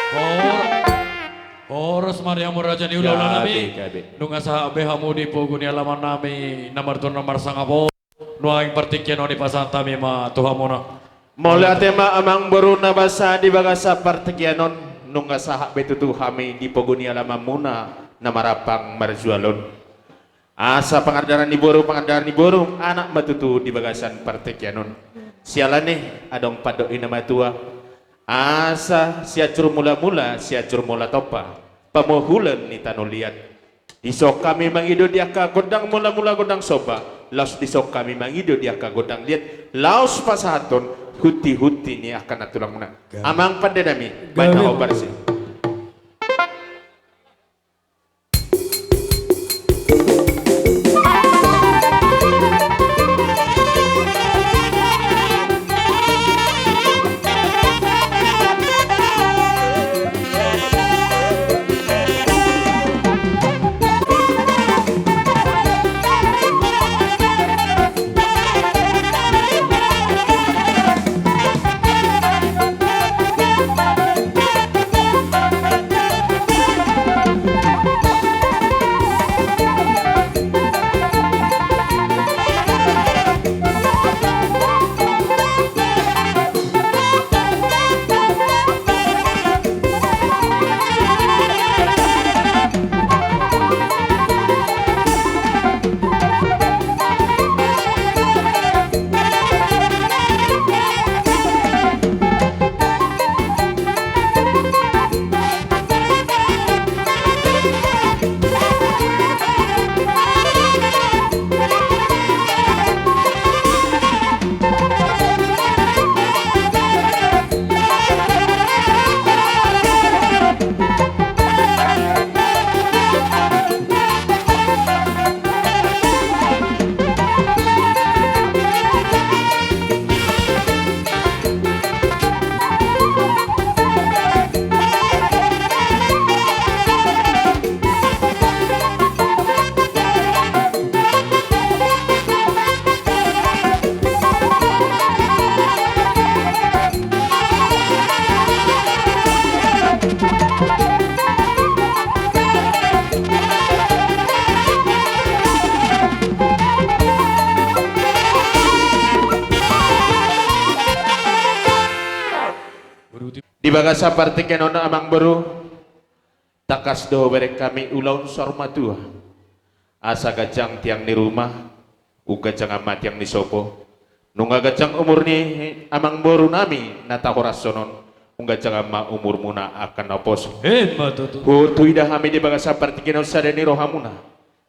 Horas. Horas ma di hamu raja ni hula-hula nami. Gabe, gabe. Nunga sahat be hamu di pogu ni alaman nami na martua na marsangap on. Nuaeng partingkian on dipasahat hami ma tu hamuna. Mauliate ma amangboru na basa di bagasan partingkian on, nunga sahat be tutu hami di pogu ni alamanmuna na marampang marjual on. Asa pangandaran ni boru, pangandaran ni boru, anak ma tutu di bagasan partingkian on. Siala ni i adong pandok ni na matua. Asa sianjur mula-mula, sianjur mula tompa, pamohulan ni tano liat. Dison hami mangido di angka gondang mula-mula gondang somba, laos dison hami mangido di angka gondang liat, laos pasahathon hunti-hunti ni angka nantulangmuna. Amang pande nami, baen na hombar si. Di bagasan partingkian on, amangboru, tangkas do hubereng hami ulaon saur matua. Asa ganjang tiang ni ruma, nunga ganjang ma tiang ni sopo. Nunga ganjang umur ni amangboru nami na tahorashon on, nunga ganjang ma umurmuna angka naposo. Ima tutu. Huida hami di bagasan partingkian on sada ni rohamuna.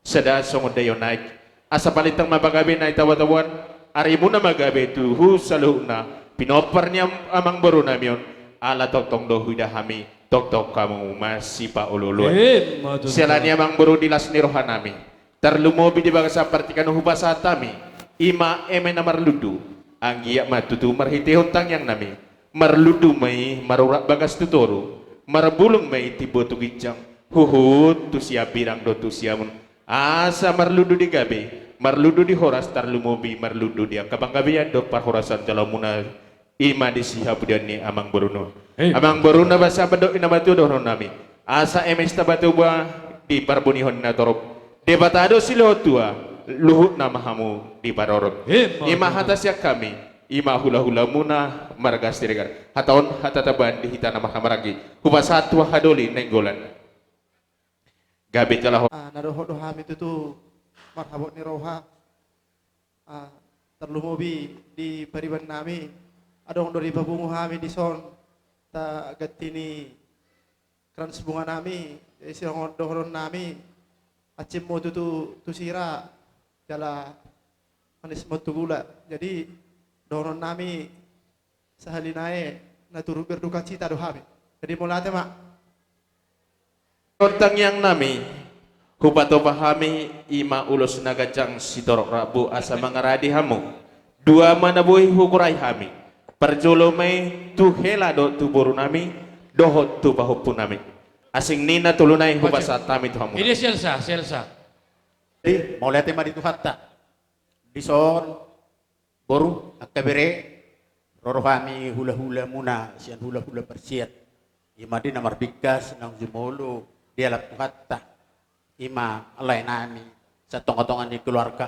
Sada songon daion aek. Asa palintang ma pagabe na i tabotaboan, arimuna ma gabe tu saluhutna pinompar ni am-, amangboru nami on, ala tongtong do huida hami, tongtong hamu ma sipaolooloan. Ima tutu. Siala ni i, amangboru, di las ni roha nami, tarlumobi di bagasan partingkian on hupasahat hami, ima eme na marlundu, anggiat ma tutu marhitehon tangiang nami, marlundu ma i marurat bagas tu toru, marbulung ma i timbo tu ginjang, huhut tu siambirang dohot tu siamun, asa marlundu di gabe, marlundu di horas, tarlumobi marlundu di angka panggabean dohot parhorasan jolomuna, ima di sihapudian ni amangboruna on. Ima. Amangboru na basa, pandok ni na matua, dohonon nami, asa eme sitaba tuba di parbunihon na torop, Debata do silehon tua, luhutna ma hamu diparorot. Ima. Ima tutu. Hata sian hami, ima hulahulamuna marga Siregar. Hata on hata taban di hita na marhahamaranggi, hupasahat tu hahadoli Nainggolan. Gabe jala ho- Ah, na dohot do hami tutu marhabot ni roha. Ah, tarlumobi di pariban nami, adong do dipapungu hami dison, taganti ni krans bunga nami, eh, songon dohonon nami, hansit ma tutu tu sira, jala manis ma tu gula. Jadi, dohonon nami, sahali nai, na turut berdukacita do hami. Jadi, mauliate ma. Tangiang nami, hupatupa hami, ima ulos na ganjang sitorop rambu asa mangaradi hamu. Dua ma na boi hugorai hami. Parjolo ma i tu hela dohot tu boru nami, dohot tu pahompu nami. Asing ni na tolu nai hupasahat hami tu hamu. Ini si Elsa, si Elsa. Jadi, mauliate ma di Tuhanta. Dison, boru, angka bere, ro do hami hulahulamuna, sian hulahula Parsiat. Ima di na marbingkas, naung jumolo, dialap Tuhanta. Ima lae nami, sian tongatonga ni keluarga.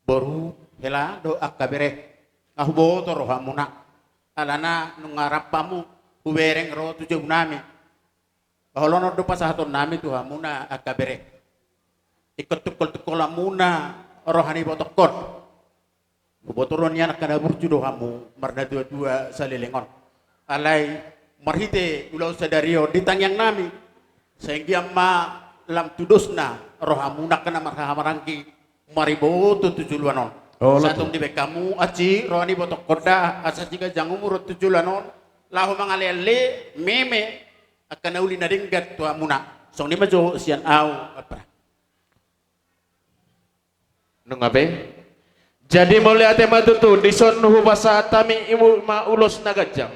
Boru, hela dohot angka bere, nga huboto rohamuna. Alana nunga rap hamu, hubereng ro tu jabu nami. Baholonon do pasahaton nami tu hamuna angka bere. Ingkon tungkoltungkolanmuna roha ni ibotongkon. Huboto roha ni anak angka na burju do hamu, marnatuatua saleleng on. Alai marhite ulaon sadari on di tangiang nami, sai anggiat ma lam tudosna rohamuna angka na marhahamaranggi, mariboto tu joloan on. Olo. Sai tong dibaen hamu, aji roha ni ibotongkon da, asa siganjang umur tu joloan on, laho mangaleale, meme, angka na uli na denggan tu hamuna. Songon i ma jo sian au, Apra. Nunga be. Jadi mauliate ma tutu, dison hupasahat hami ima ulos na ganjang.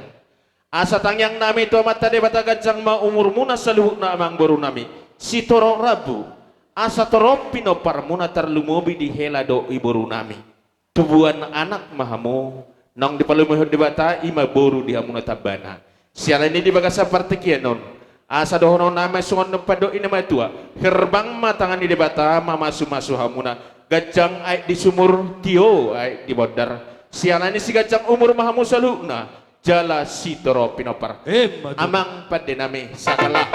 Asa tangiang nami tu Amanta Debata, ganjang ma umurmuna saluhutna, amangboru nami. Sitorop rambu. Asa torop pinomparmuna, tarlumobi di hela dohot di boru nami. Tubuan anak ma hamu, naung dipalumohon Debata, ima boru di hamuna tambana. Siala ni i di bagasan partingkian on, asa dohonon nami songon pandok ni na matua, herbang ma tangan ni Debata mamasumasu hamuna, ganjang aek di sumur, tio aek di bondar. Siala ni i siganjang umur ma hamu saluhutna, jala sitorop pinompar. Ima tutu. Amang pande nami, sahala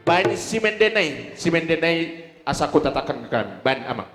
baen simende nai, simende nai asa hutatakhon hami, baen amang.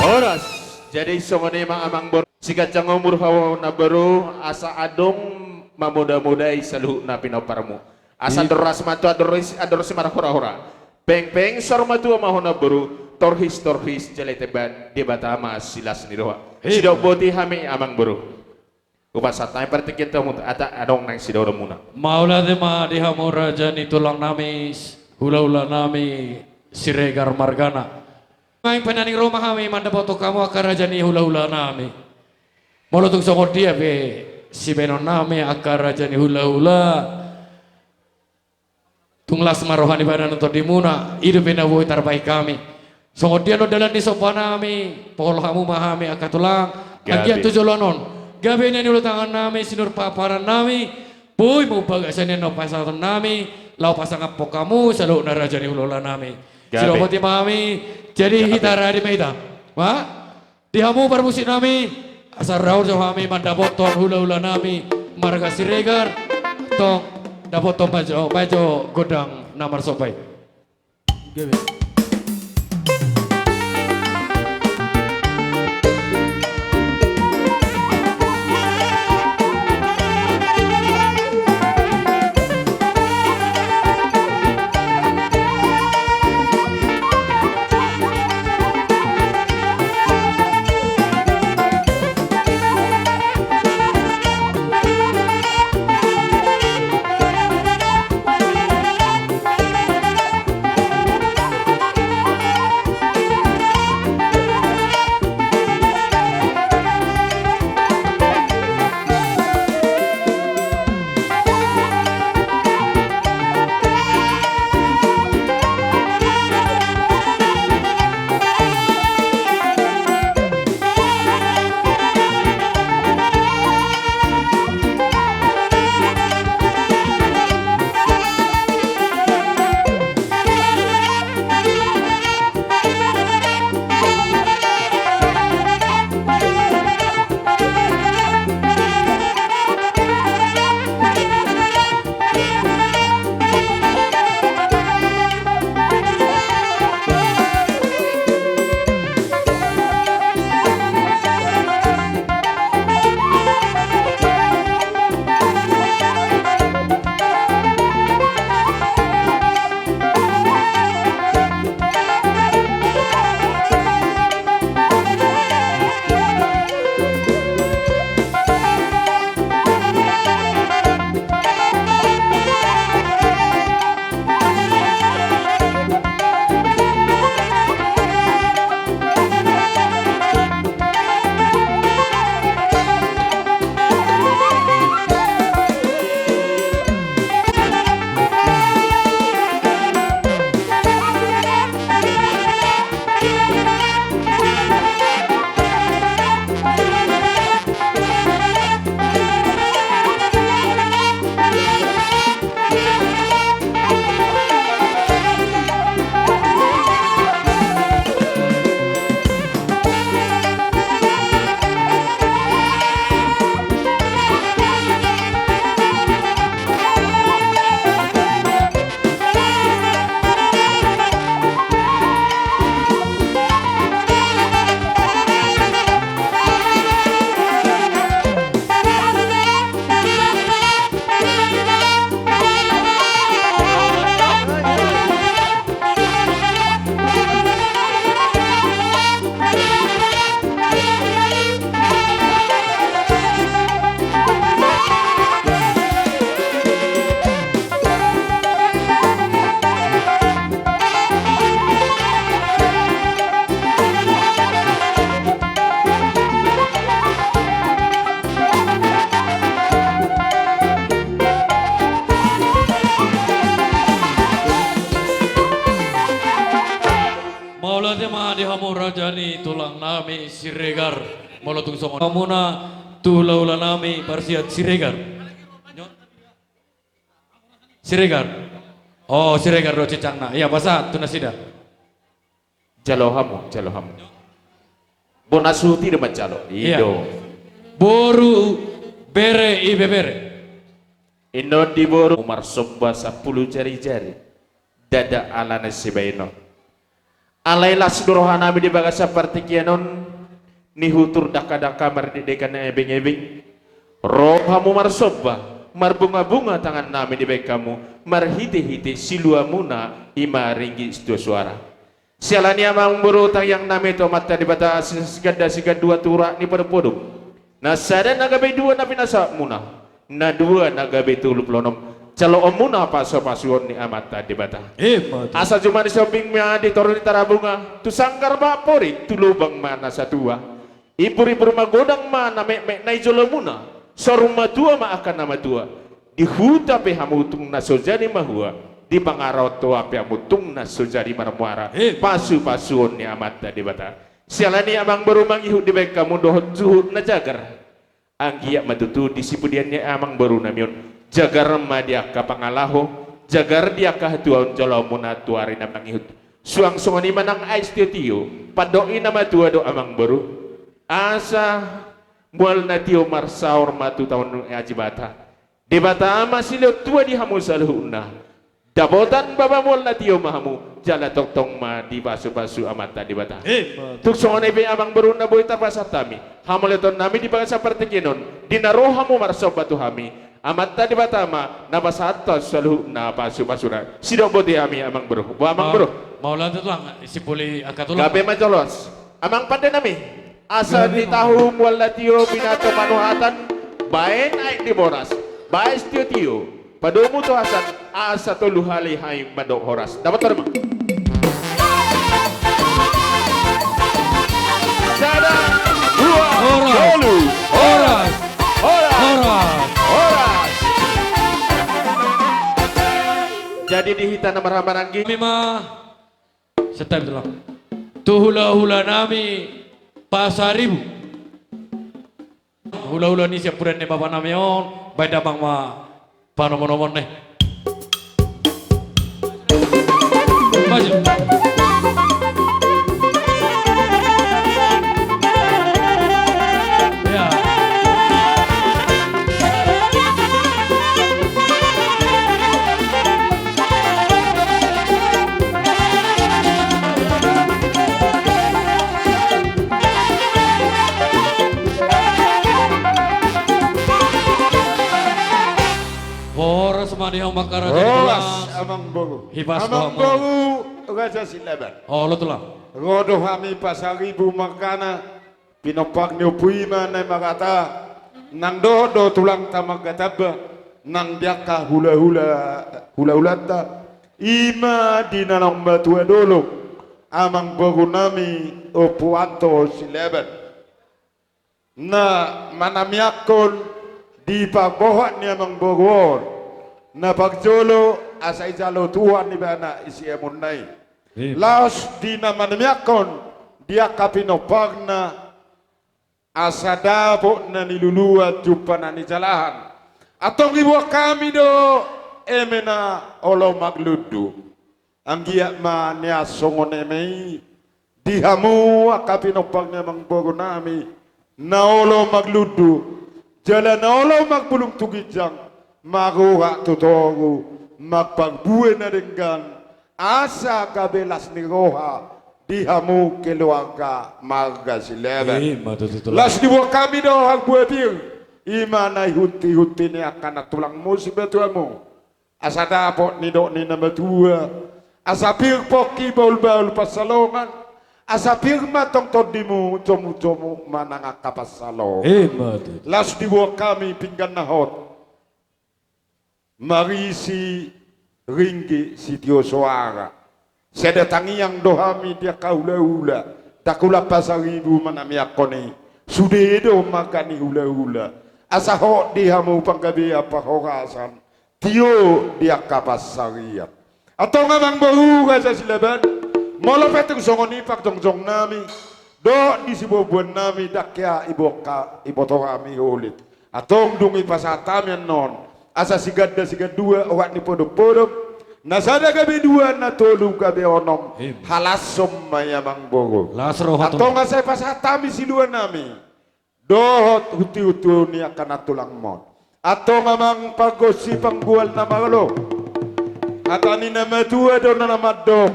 Horas. Jadi songon i ma amang boru, siganjang umur hamu amang boru, asa adong mamodamodai saluhutna pinomparmu. Asa andor las ma tu andor isi, andor isi marhora-hora. Pengpeng saur matua ma hona boru, torhis-torhis jala ditemban Debata ma silas ni roha. Sidok boti hami amang boru. Hupasahat hami partingkian tu hamu, asa adong nang sidohononmuna. Mauliate ma di hamu raja ni tulang nami, hula-hula nami, Siregar margana. Naeng pe naeng ro ma hami mandapothon hamu angka raja ni hula-hula nami. Molo tung songon dia pe sibahenon nami angka raja ni hula-hula, tung las ma roha ni badan dohot tondimuna, i dope na boi tarbahen hami. Songon dia do dalan ni somba nami, pohol hamu ma hami angka tulang, anggiat tu joloan on gabe na niula tangan nami, sinur paparan nami, boi ma umbagas sian i na pasahaton nami, laho pasangaphon hamu saluhutna raja ni hula-hula nami. Sidok boti ma hami, jadi hita rade ma hita. Ma? Di hamu parmusik nami, asa rade jo hami mandapothon hula-hula nami marga Siregar, tong dapothon ma jo, ma jo gondang na marsomba i. Mauliate ma di hamu raja ni tulang nami Siregar. Molo tung songon hamuna tu hula-hula nami parsiat Siregar. Siregar. Oh, Siregar do cicangna. Ia, pasahat tu nasida. Jalo hamu, jalo hamu. Bona suti do manjalo. Ia. I do. Boru, bere, ibebere. Inna di boru marsomba sampulu jari-jari. Ndada alana sibahenon. Alai las do roha nami di bagasan partingkian on, nihutur dangka-dangka mardekdekan ebeng-ebeng. Ro hamu marsomba, marbungabunga tangannami dibaen hamu, marhitehite siluamuna i ma ringgit sitio soara. Siala ni i amangboru, tangiangnami tu Amanta Debata, siganda sigandua tu urat ni podompodom. Na sada na gabe dua na pinasahatmuna, na dua na gabe tolu pulu onom, jaloonmuna pasupasuon ni Amanta Debata. Emma tutu. Asa jumadi sombing ma di toru ni tarabunga, tu sanggar ma amporik, tu lubang ma na satua. Imburimbur ma godang ma na metmet na i jolomuna, saur matua ma angka na matua. Di huta pe hamu tung na so jadi mahua, di pangarantoan pe hamu tung na so jadi marmuara. Emma. Pasupasuon ni Amanta Debata. Siala ni i amangboru, mangihut dibaen hamu dohot suhut na jagar. Anggiat ma tutu di sipudian ni amangborunami on, jagar ma di angka pangalaho, jagar di angka hatuaon jaloonmuna tu ari na mangihut. Suang songon i ma nang ais tiotio, pandok ni na matua do amangboru. Asa mual na tio marsaor ma tu taon ni ajibata. Debata ma silehon tua di hamu saluhutna. Dapotan baba mual na tio ma hamu, jala tongtong ma dipasupasu Amanta Debata. Emma tutu. Tung songon i pe amangboru na boi tarpasahat hami, hamauliatennami di bagasan partingkian on, di na ro hamu marsomba tu hami, Amanta Debata ma na pasahathon saluhutna pasupasuna. Sidok botima hami amangboru. Boa amangboru. Ma-, mauliate tulang, sipuli angka tulang. Gabe ma jolo. Amang pandenami, asa di tahu mual na tio binahen panuhatan, baen aek di boras, baen ais tiotio, padomu tu hasan, asa tolu hali hami mandok horas. Dapot tolu ma. Sada, dua, horas, tolu, horas, horas, horas, horas. Jadi di hita na marhahamaranggi. Hami ma. Santabi tulang. Tu hulahulanami Pasaribu. Hulahula ni siampudan ni bapanami on, baen damang ma panomunomuna i. Maju. Ya. Horas ma di hamu angka raja ni tulang. Horas amangboru. Hipas ma hamu. Amangboru Raja Silaban. Olo tulang. Ro do hami Pasaribu margana. Pinompar ni ompu i ma na i marhata, nang dohot do tulangta marga Tamba, nang di angka hulahula, hulahulanta, i ma di na naung matua dolok, amangborunami Ompu Anto Silaban. Na manamiangkon di paboa ni amangboru on, na parjolo asa ijalo Tuhan ibana i siamunna i. Laos di na manamiangkon di angka pinomparna asa dapot na niluluan jumpa na nijalahan. Antong diboan hami do eme na olo marlundu. Anggiat ma nian songon eme i di hamu angka pinompar ni amangborunami na olo marlundu jala na olo marbulung tu ginjang, marurat tu toru, marparbue na denggan, asa gabe las ni roha di hamu keluarga marga Silaban. Las diboan hami do harbue pir, i ma na ihuthihut ni angka na tulangmu sibatuamu. Asa dapot nidok ni na matua, asa pir pongki bahulbahul pansalongan, asa pir ma tong tondimu, jomujomu manang angka pansalongan. Las diboan hami pinggan na hot marisi ringgit sitio soara. Sada tangiang do hami di angka hulahula, Tangkulan Pasaribu manamiangkon i. Sude do marga ni hulahula, asa hot di hamu panggabean parhorasan, tio di angka pansarian. Antong amangboru Raja Silaban, molo pe tung songon i parjongjongnami dohot di sibuanbuannami, ndang hea iboto hami holit. Antong dung ipasahat hami annon asa siganda sigandua orat ni podompodom, na sada gabe dua, na tolu gabe onom. Halashon ma i amangboru. Antong asa ipasahat hami siluanami dohot huthihut ni angka na tulangmon. Antong amang pargonsi panggual na malo, hata ni na matua do na mandok: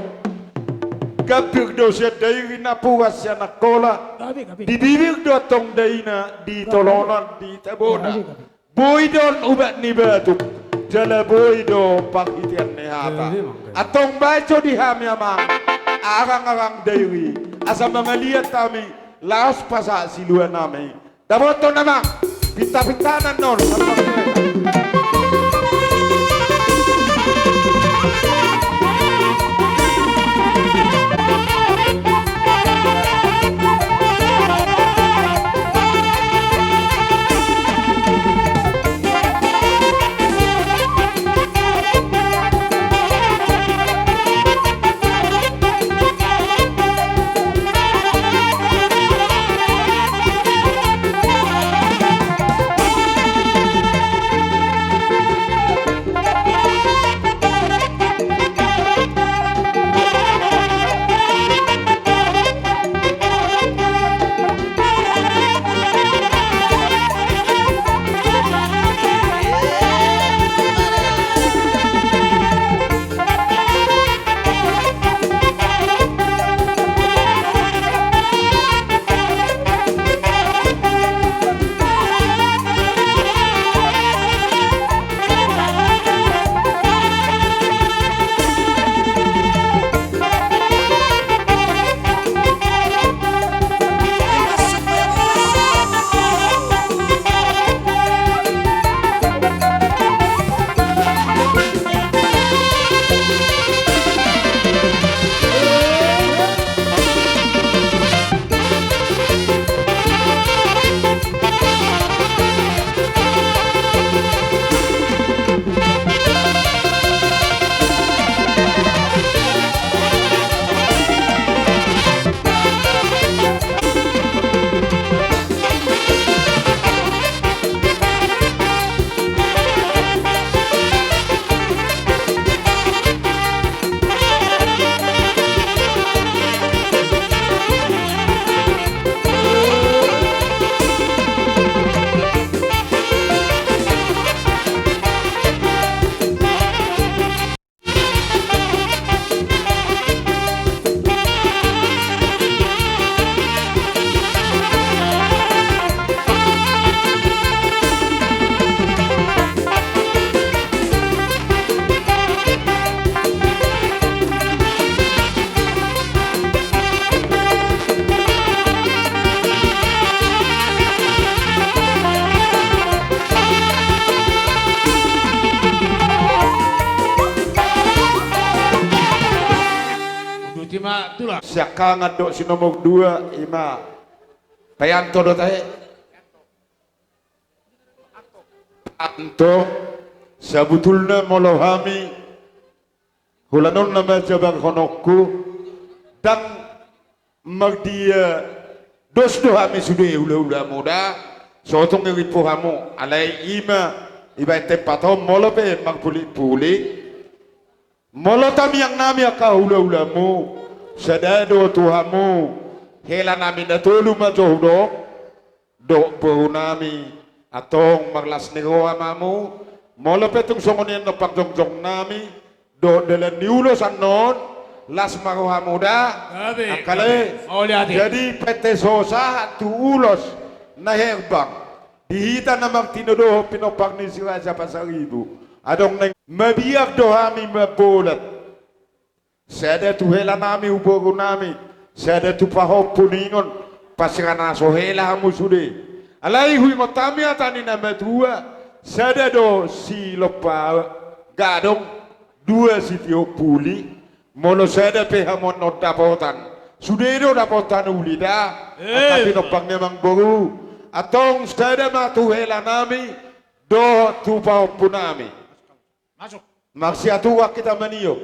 Gambir do sian dairi, napuran sian angkola. Di bibir do antong daina, di tolonan di tabona. Boi do on ubat ni batuk, jala boi do parhitean ni hata. Emang, emang. Antong baen jo di hami amang, arang-arang dairi, asa mangaliat hami, laos pasahat siluanami. Dapothon amang, pinta-pinta annon. Siangkangan dohot si nomor dua, ima. Paianto do tahe. Anto, sabutulna molo hami, holan on na manjabarhononku, ndang mardia dos do hami sude hula-hulamu da, so tung irimpu hamu, alai ima, ibaen tempat on molo pe marpulik-pulik. Molo tamiang nami angka hula-hulamu, sada do tu hamu, hela nami na tolu ma jo hudok, dohot boru nami, antong marlas ni roha ma hamu, molo pe tung songon i annon pangjongjongan nami, dohot dalan ni ulos annon, las ma rohamu da, gabe, angka lae. Gabe. Mauliate. Jadi pete so sahat tu ulos na herbang, di hita na martinodohon pinompar ni si Raja Pasaribu, adong nang mabiar do hami mambolat. Sada tu hela nami, tu boru nami, sada tu pahompu ningon, pasiranaso hela hamu sude. Alai huingot hami hata ni na matua, sada do silompa gadong, dua sitiop uli, molo sada pe hamu annon dapotan, sude do dapotan uli da, eh, angka pinompar ni amangboru, antong sada ma tu hela nami, dohot tu pahompu nami. Masuk. Marsiaturan hita maniop.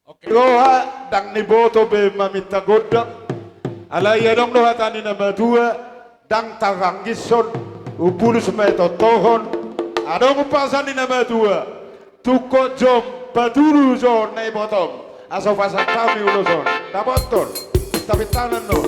Oke. Roha ndang niboto be maminta gondang. Alai adong do hata ni na matua, ndang tarranggishon, umbulus ma i tontohon. Adong umpasa ni na matua, tungkot jom, patudu jo na ibotom. Asa hupasahat hami ulos on. Dapothon. Tapintanan do.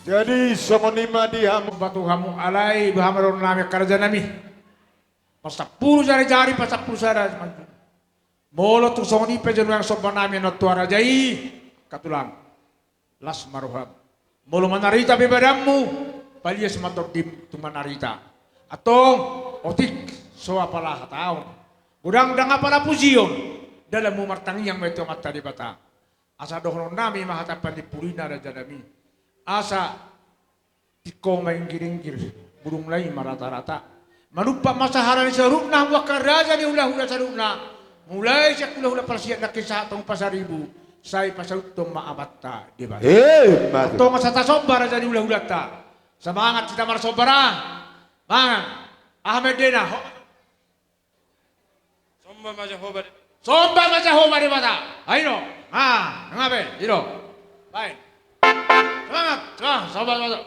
Jadi songon i ma di hamu. Batu hamu alai bahamaronnami angka rajanami. Pasampulu jari-jari, pasampulu sada. Molo tung songon i pe jolo nuaeng sombanami annon tu raja i, angka tulang. Las ma roham. Molo manarita pe badanmu, palias ma tondim tu manarita. Antong, otik, so apala hataon. Godang ndang apala pujion. Dalanmu martangiang ma i tu Amanta Debata. Asa dohononnami ma hata pandimpulina rajanami. Asa tingko ma inggir-inggir, burungna i ma rata-rata. Manumpak ma sahala ni saluhutna hamu angka raja ni hula-hula saluhutna. Mulai sian hula-hula parsiat nangkin sahat tu Pasaribu, sai pasauthon ma Amanta Debata. Emma tutu. Antong asa tasomba raja ni hula-hulanta. Semangat hita marsomba ra. Mangan. Aha ma endena? Ho. Somba ma Jahowa Debata. Somba ma Jahowa Debata. Ai do. Ah, nunga be, i do. Baen. Semangat, semangat, somba, somba.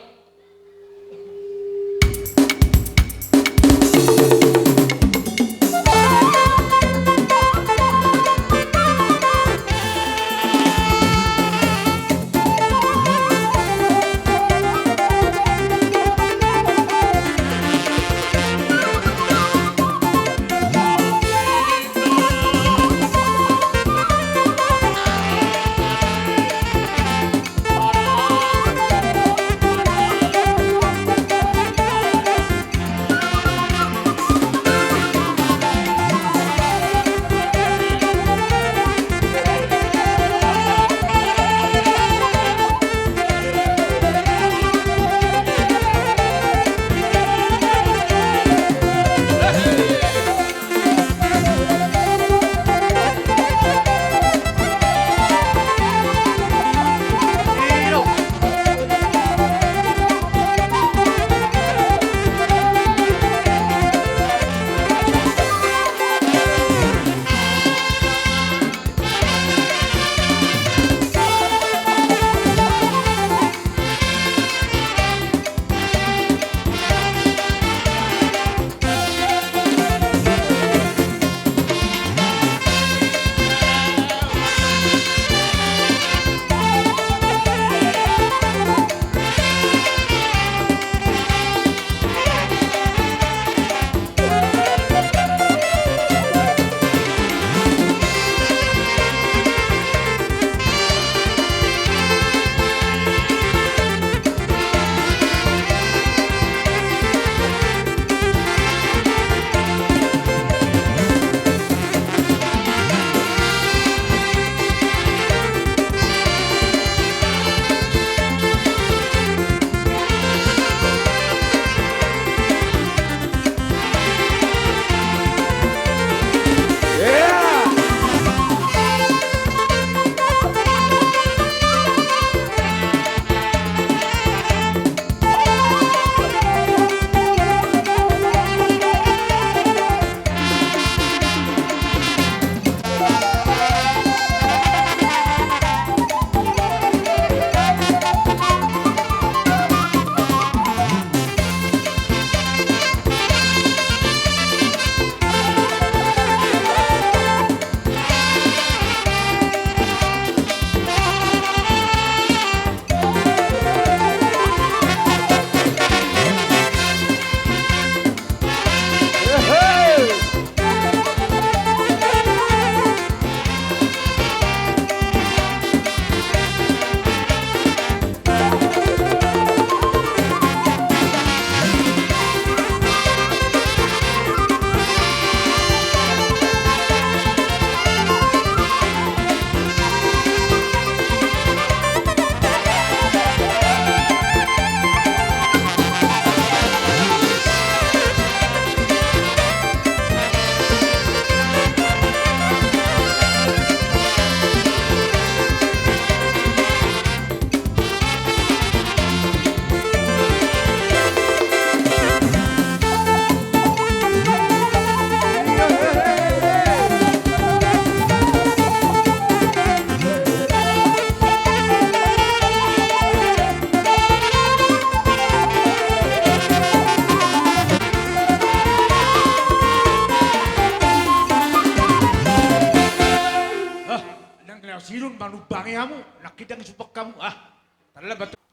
Ndang na sidung manumpangi hamu, nangkin ndang disumpang hamu, ah.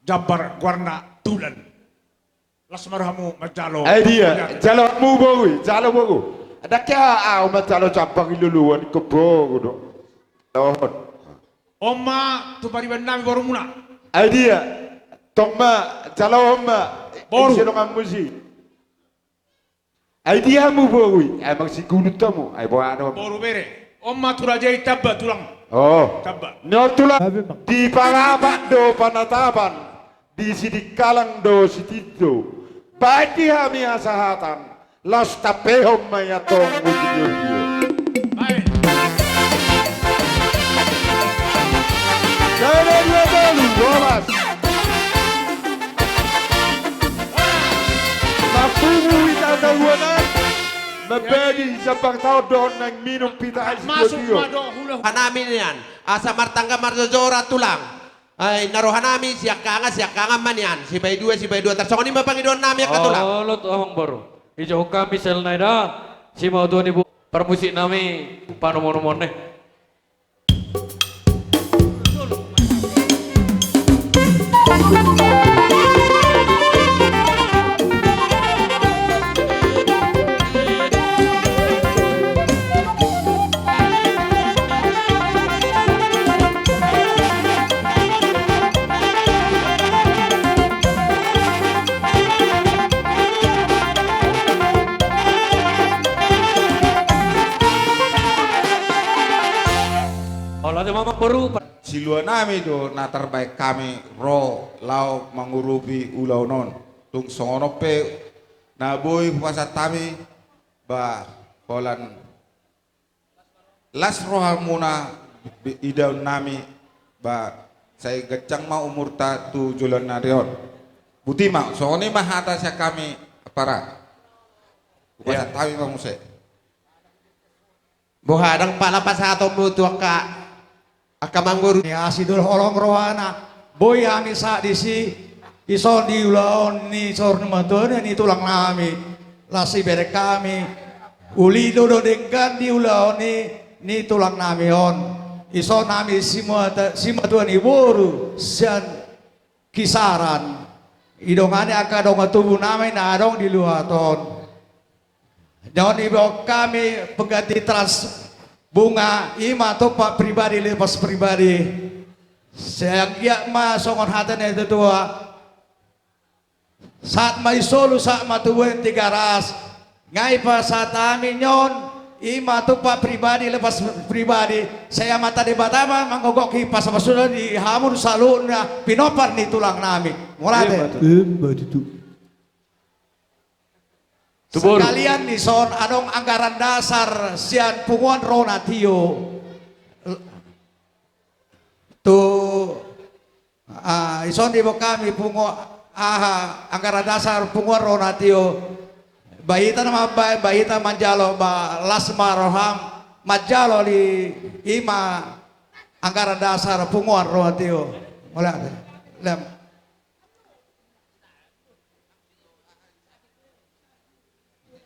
Jambar goarna tulan. Las ma rohamu manjalo. Ai dia, jalo hamu boru i, jalo boru. Ndang hea ahu manjalo jambar i loloan ingkon boru do. Dohot. On ma tu pariban nami borumuna. Ai dia, tong ma, jalo on ma. Boru. Ise donganmu si. Ai dia hamu boru i, ai mangsigulung hamu, ai boha do. Boru bere. On ma tu raja i tamba tulang. Oh. Tamba. Ni on tulang. Di parapat do panatapan, di sidikalang do sitindo. Baen di hami hasahatan, laos tampehon ma i antong mujur. Baen. Sada dua tolu, bolas. Mampungu hita tahuanan, mambagi jambar taon dohot naeng minum hita aek sitio. Masuk ma do hula hanami nian, asa martangga marjojora tulang. Ai na rohanami siangkangan, siangkangan ma nian, sibahen dua, sibahen dua, tarsongon i ma pangidoannami angka tulang. Olo tu amang boru. Dijou hami sel nai da, simatua ni boru parmusik nami panomunomuon i. Olo, ate ma amang boru. Siluanami do na tarbaen hami ro laho mangurupi ulaon on. Tung songon on pe na boi hupasahat hami, ba, holan las rohamuna idaonnami, ba, sai ganjang ma umurta tu joloan ni ari on. Boti ma, songon i ma hata sian hami, Ampara. Hupasahat hami ma muse. Boha, ndang pala pasahatonmu tu angka, angka amang boru. Ni asi do holong rohana, boi hami sahat disi, dison di ulaon ni saur matua ni tulangnami. Las ibereng hami uli do, do denggan di ulaon ni, ni tulangnami on. Dison hami simatua, simatua ni boru sian Kisaran. Didongani angka dongan tubunami na adong di luat on. Jala diboan hami pengganti trans bunga, i ma tumpak pribadi lepas pribadi. Sai anggiat ma songon hata ni natuatua. Sahat ma di solu, sahat ma tu boan Tigaras. Nga i pasahat hami nian, i ma tumpak pribadi lepas pribadi. Sai Amanta Debata ma mangogohi pasupasuna di hamu saluhutna pinompar ni tulangnami. Mauliate. Ima tutu. Sakalian dison adong anggaran dasar sian punguan Ro na Tio. Tu, ah, dison diboan hami pungu-, aha, anggaran dasar punguan Ro na Tio. Ba hita na mambaen, ba hita manjalo, ba las ma roham manjalo di, i ma anggaran dasar punguan Ro na Tio. Mauliate. Lem.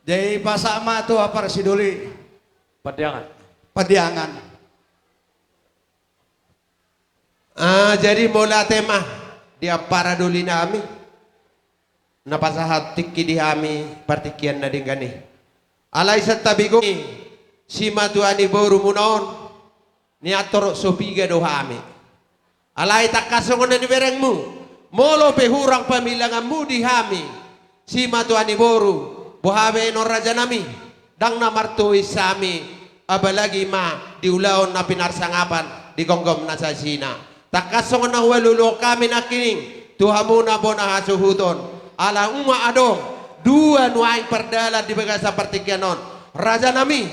Jadi pasahat ma tu Ampara Sidoli. Pandiangan. Pandiangan. Ah, jadi mauliate ma di Ampara Doli nami na pasahat tingki di hami partingkian na denggan i. Alai santabi, simatua ni borumuna on, nian torop so piga do hami. Alai tangkas songon na niberengmu, molo pe hurang pamilanganmu di hami, simatua ni boru, boha baenon rajanami, ndang na martois hami, apalagi ma di ulaon na pinarsangapan di gomgom na sasina. Tangkas songon na hualualuhon hami nangkining tu hamuna bona hasuhuton, ala nunga adong dua nuaeng pardalan di bagasan partingkian on, rajanami.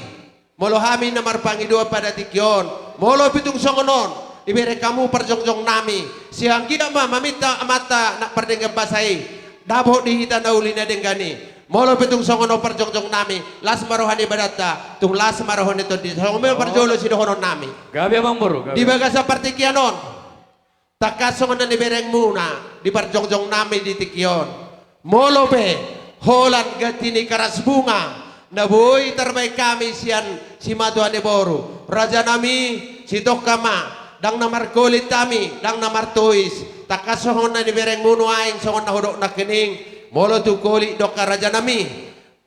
Molo hami na marpangidoan pada tingki on, molo pe tung songon on, dibereng hamu parjongjongnami, sai anggiat ma maminta Amanta na pardenggan basa i, dapot di hita na uli na denggan i. Molo pe tung songon on parjongjongnami, las ma roha ni badanta, tung las ma roha ni tondi, songon i ma parjolo sidohononnami. Gabe amang boru, gabe. Di bagasan partingkian on. Tangkas songon na niberengmuna di parjongjongnami di tingki on. Molo pe holan ganti ni karas bunga na boi tarbaen hami sian simatua ni boru, rajanami, sitongka ma Ndang na markolit hami, ndang na martois. Tangkas songon na niberengmu nuaeng, songon na hudok nangkining. Molo tung kolit do angka rajanami,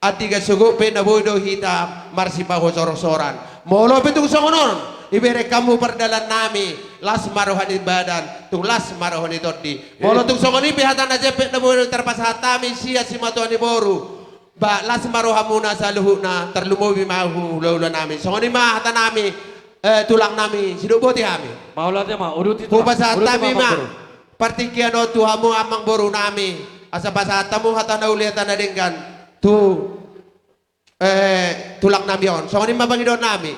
andigan sogot pe na boi do hita marsipahosorhosoran. Molo pe tung songon on, ibereng hamu pardalannami, las ma roha ni badan, tung las ma roha ni tondi. Molo tung songon i pe hata na jempek na boi do tarpasahat hami sian simatua ni boru, ba las ma rohamuna saluhutna, tarlumobi ma hulahula nami. Songon i ma hata nami, eh, tulang nami, sidok boti hami. Mauliate ma, uduti tulang, hupasahat hami ma partingkian on tu hamu amang boru nami, asa pasahat hamu hata na uli hata na denggan tu, eh, tulang nami on. Songon i ma pangidoan nami.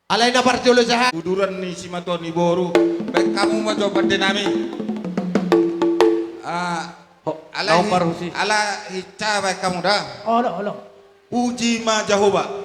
Alai na parjolo sahat uduran ni simatua ni boru, baen hamu ma jo pande nami. Ah, ala hinsa baen hamu da. Olo, olo. Puji ma Jahowa.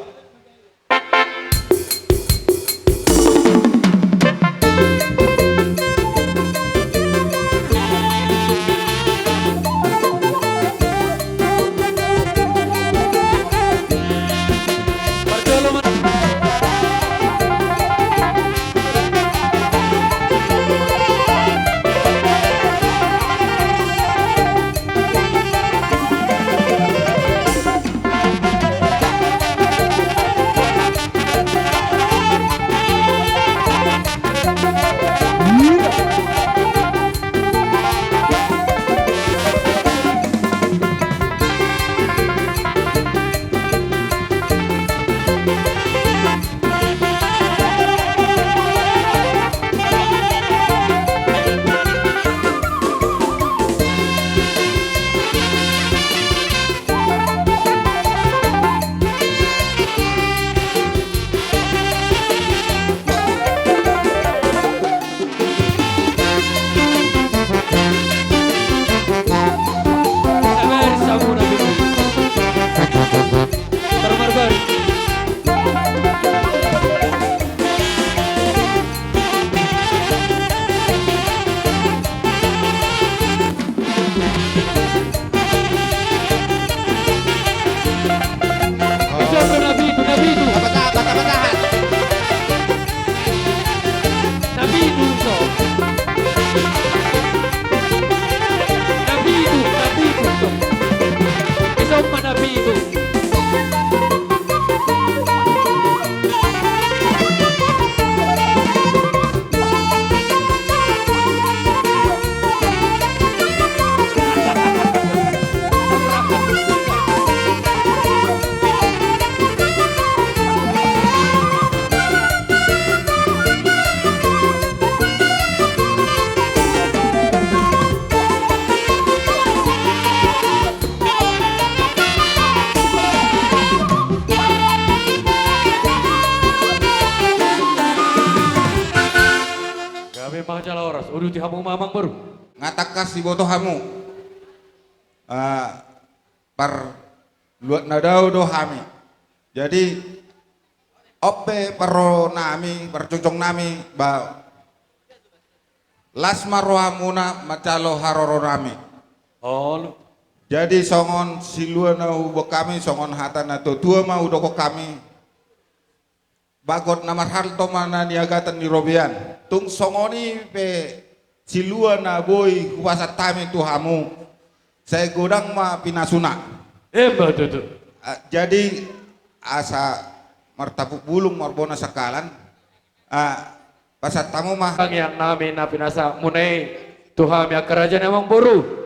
Na pitu, na pitu, na pitu. Gabe ma jala horas, uduti hamu ma amang boru. Nga tangkas diboto hamu. Ah, parluat na dao do hami. Jadi, on pe parro nami, parjongjong nami, ba, las ma rohamuna manjalo haroro nami. Olo. Jadi songon silua na huboan hami, songon hata na tuatua ma hudokhon hami. Bagot na marhalto ma na niagatan ni robean. Tung songon i pe silua na boi hupasahat hami tu hamu, sai godang ma pinasuna. Emma tutu. Ah, jadi asa martapuk bulung marbona sangkalan. Ah, pasahat hamu ma. Tangiang nami na pinasahatmuna i tu hami angka raja ni amang boru.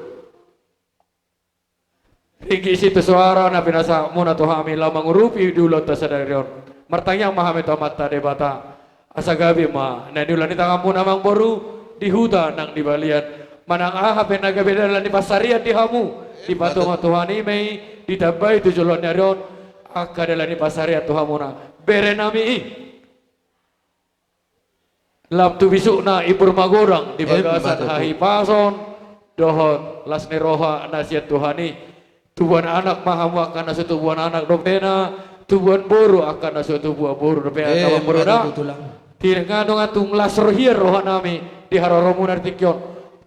Ringgit sitio soara na pinasahatmuna tu hami laho mangurupi di ulaonta sadari on. Martangiang ma hami tu Amanta Debata. Asa gabe ma na niula ni tanganmuna amang boru di huta nang di balian. Manang aha pe na gabe dalan ni pansarian di hamu, dipatonga Tuhan i ma i, ditambai tu joloan ni ari on angka dalan ni pansarian tu hamuna. Bere nami i. Lam tu bisukna imbur magodang di bagasan hahipason dohot las ni roha na sian Tuhan i. Tubuan anak ma hamu angka na so tubuan anak dope na, tubuan boru angka na so tubuan boru dope na, amang boru na. Tingki nunga tung las rohian roha nami di haroromuna di tingki on.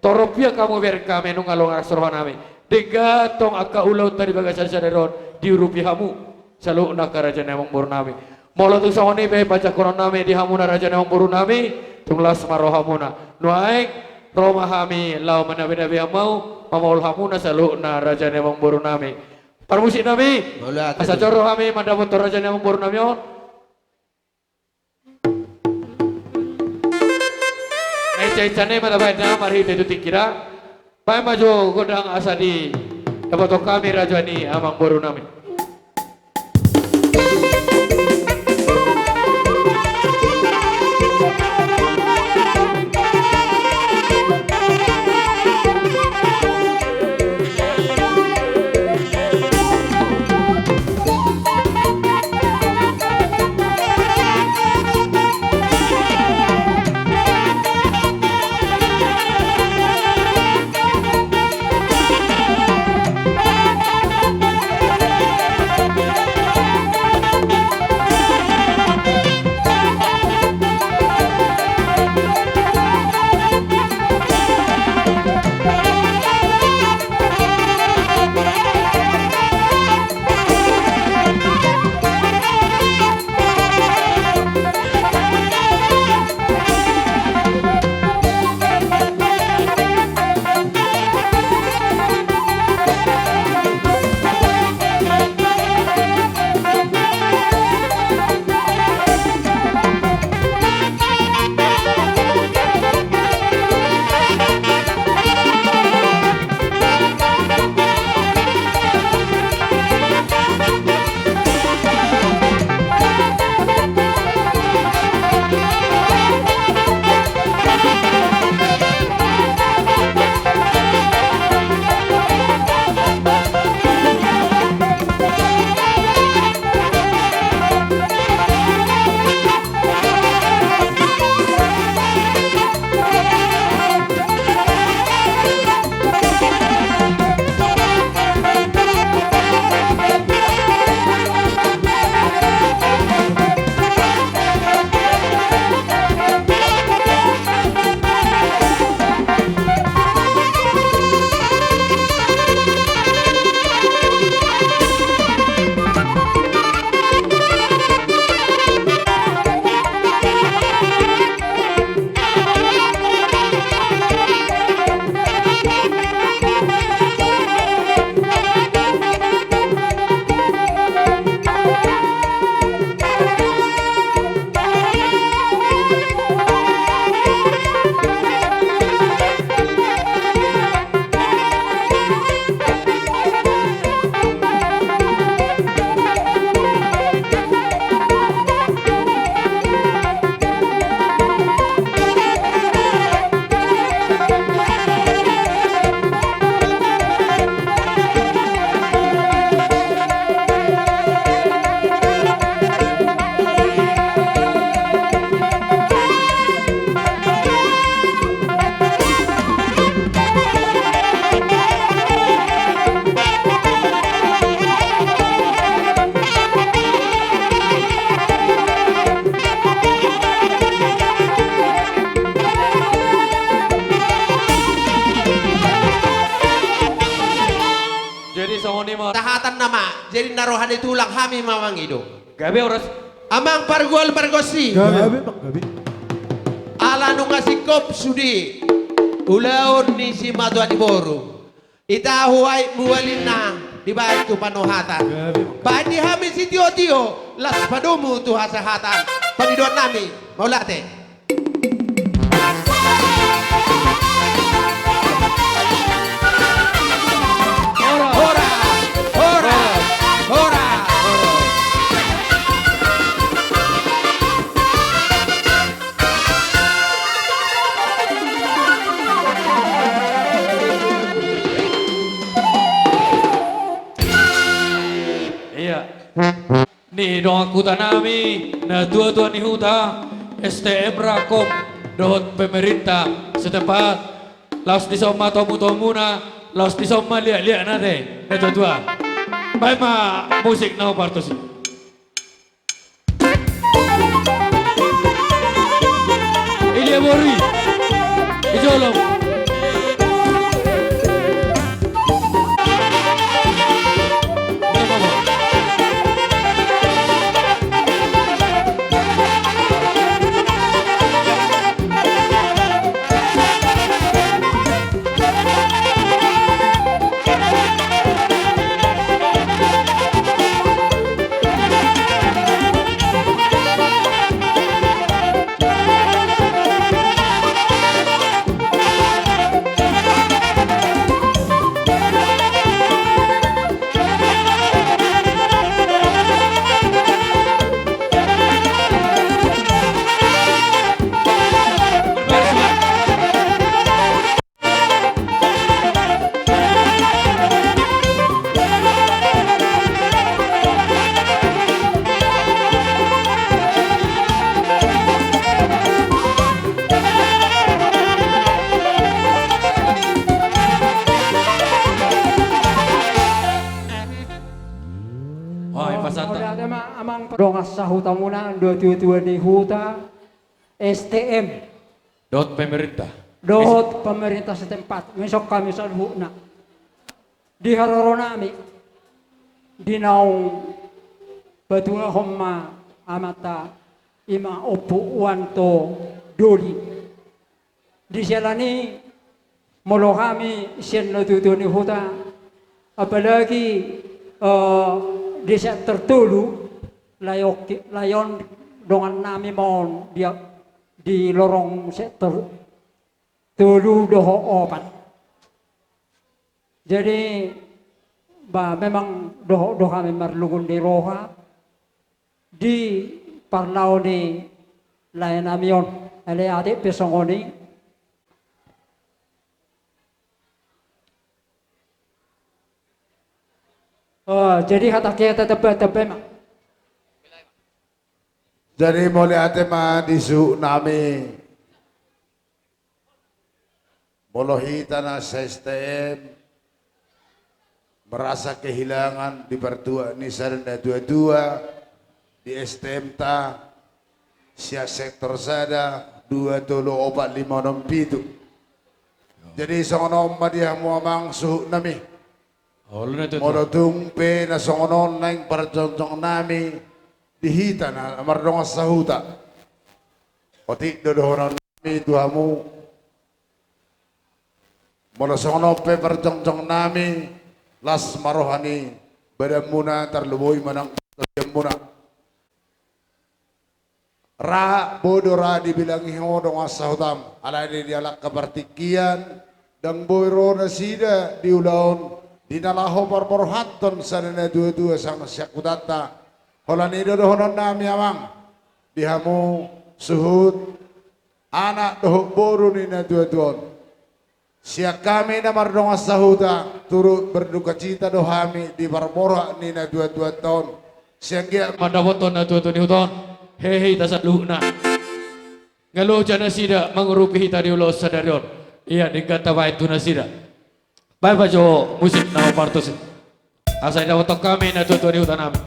Torop ia hamu bereng hami nunga las roha nami. Denggan tong angka ulaonta di bagasan sadari on diurupi hamu saluhutna angka raja ni amang boru nami. Molo tung songon i pe panjangkonon nami di hamuna raja ni amangboru nami, tung las ma rohamuna. Nuaeng ro ma hami laho manabi-nabi hamuna, mamaol hamuna saluhutna raja ni amangboru nami. Parmusik nami, mauliate, asa jolo hami mandapothon raja ni amangboru nami on. Na ica-ica ni ma tabaen na marhite tu tingki da. Baen ma jo gondang asa didapothon hami raja ni amangboru nami. Jadi songon i ma. Sahatan nama, jadi na roha ni tulang hami ma mangido. Gabe horas. Amang pargual pargonsi. Gabe, Bang, gabe. Ala nunga singkop sude ulaon ni simatua ni boru. Ita huaik mualinna dibaen tu panohatan. Gabe, Bang. Baen di hami sitio-tio, las padomu tu hasahatan. Pangidoan nami, mauliate. Horas, horas, horas, horas. Iya. Ni dongan huta nami, na tua-tua ni huta, S T M Rakom, dohot pemerintah setempat, laos dison ma tomu-tomuna, laos dison ma liat-liatna te, na tua-tua. Baen ma musik na partus i. Idia boru i. Ijolom. Ijolom. Amang, amang dongan sahutamuna, dua tua-tua ni huta, S T M. Dohot pemerintah. Dohot pemerintah setempat, misongka misalhutna. Di haroronami, di naung patuahon ma amanta ima Ompu Wanto Doli. Di siala ni molo hami sian na tua-tua ni huta, apalagi, eh, di sektor tolu, layon, layon dongannami ma on di, di lorong sektor tolu dohot opat. Jadi, ba, memang dohot do hami marlungun ni roha di parlao ni laenami on. Alai atik pe songon i. Oh, jadi hata ke, hata tebbe-tebbe ma. Jadi mauliate ma di suhutnami. Molo hita na S T M merasa kehilangan di partuat ni sada na tua-tua di S T M-ta, sian sektor sada, dua, tolu, opat, lima, onom, pitu. Jadi songon on ma di hamu amang suhutnami. Olo na tua-tua. Molo tung pe na songon on naeng parjongjongnami di hita na mardongan sahuta, otik do dohononnami tu hamu. Molo songon on pe parjongjongnami, las ma roha ni badanmuna, tarlumobi ma nang partondianmuna. Ra bodo ra dibilangi ho dongan sahutam, alai di angka partingkian, ndang boi ro nasida di ulaon, di na laho parborhathon sada na tua-tua sian siangkutanta. Holan i do dohononnami amang, di hamu suhut, anak dohot boru ni na tua-tua on. Sian hami na mardongan sahuta, turut berdukacita do hami di parborhat ni na tua-tuanta on. Sian gia mandapothon na tua-tua ni huta on, hehe, hita saluhutna. Nga loja nasida mangurupi hita di ulaon sadari on. Ia, denggan tabaen tu nasida. Baen ma jo musik na hombar tusi. Asa didapothon hami na tua-tua ni hutanami.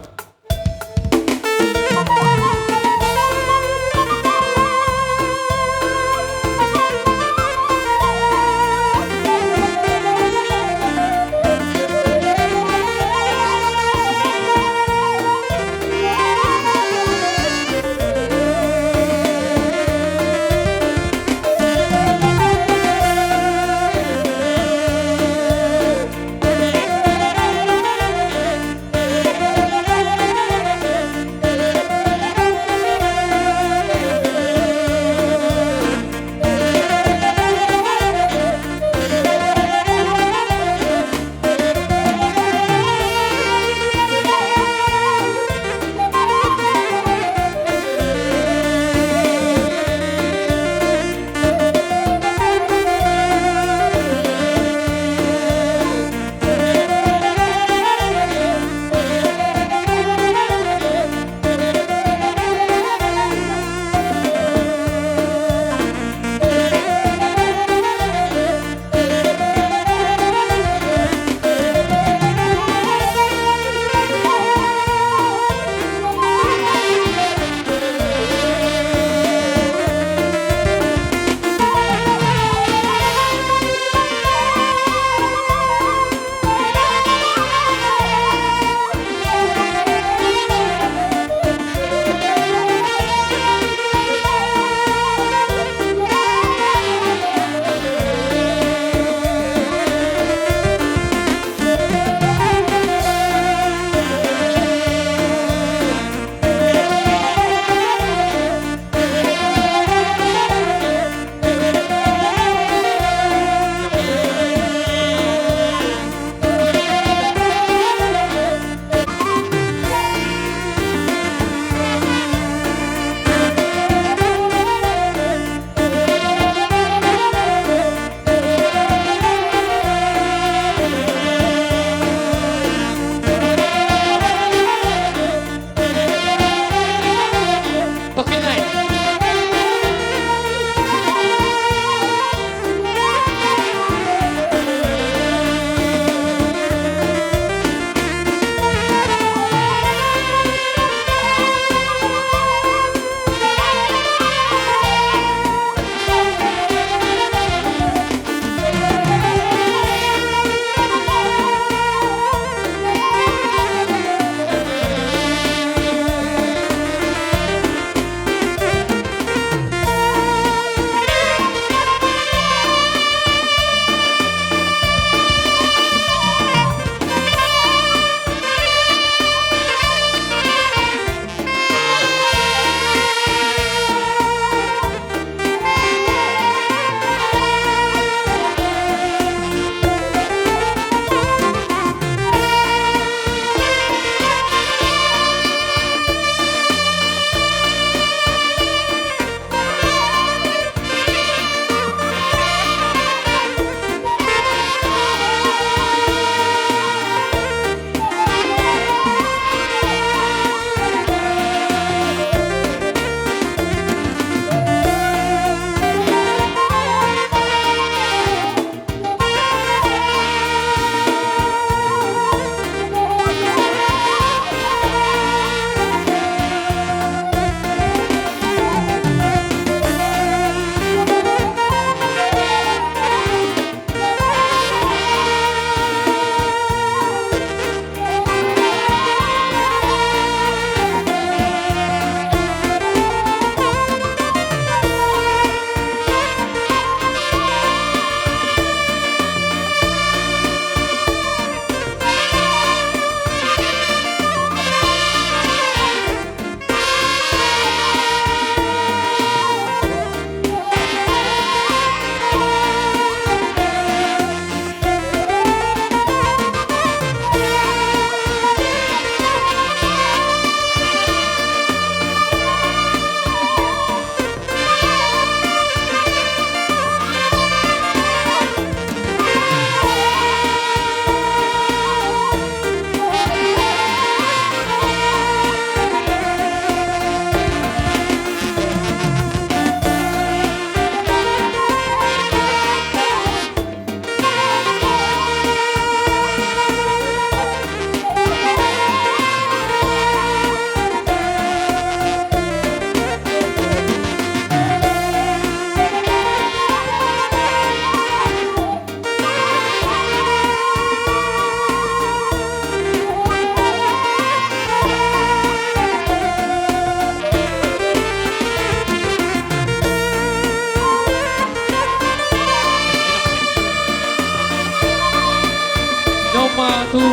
Tu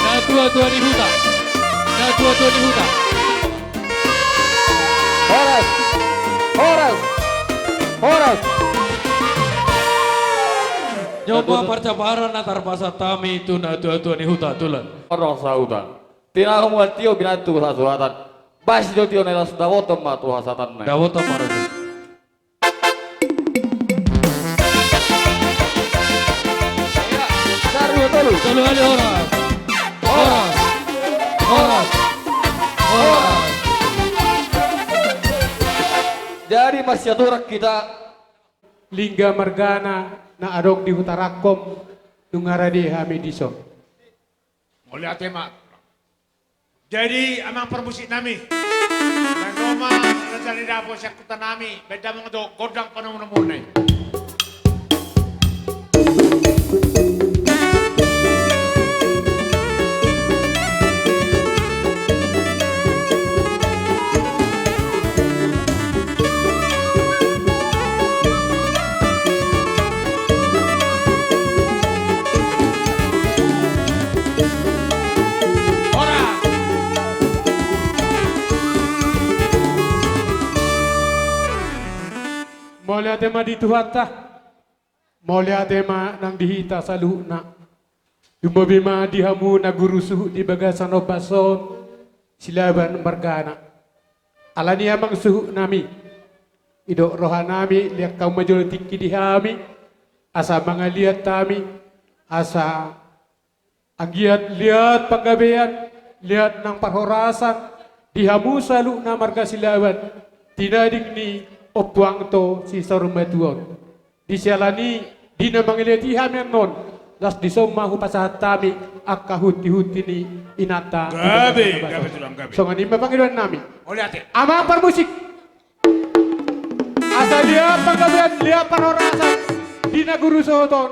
natua-tua ni huta. Natua-tua ni huta. Horas. Horas. Horas. Nunga parcaparan na tarpasahat hami tu natua-tua ni huta, Tulang. Horas sahuta. Tinahu ma tio binantu sasuratan. Basi do tio na ilas, dapotan ma tu hasahatan na i. Dapotan ma, Raja. Ia, satu, dua, tolu. Tolu kali horas. Horas. Horas. Horas. Jadi masiaturan hita. Lingga margana na adong di huta Rangkom, nunga rade hami dison. Mauliate ma. Jadi, amang parmusik nami. Baen ro ma raja ni dapot sian huta nami, baen damang do gondang panomunomuon na i. Mauliate ma di Tuhanta. Mauliate ma nang di hita saluhutna. Lumobi ma di hamu na guru suhut di bagasan ombas on, Silaban margana. Alani i amang suhut nami, didok roha nami, lean hamu ma jolo tingki di hami, asa mangaliat hami, asa anggiat liat panggabean, liat nang parhorasan di hamu saluhutna marga Silaban, tinading ni ompu Anto Sisormatua on. Di siala ni i, di na mangaliat i hami annon, laos dison ma hupasahat hami angka hunti-hunti ni inanta. Gabe, gabe, Tulang, gabe. Songon i ma pangidoan nami. Mauliate. Amang parmusik. Asa liat panggabean, liat parhorasan di na guru suhut on,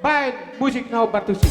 baen musik na hombar tusi.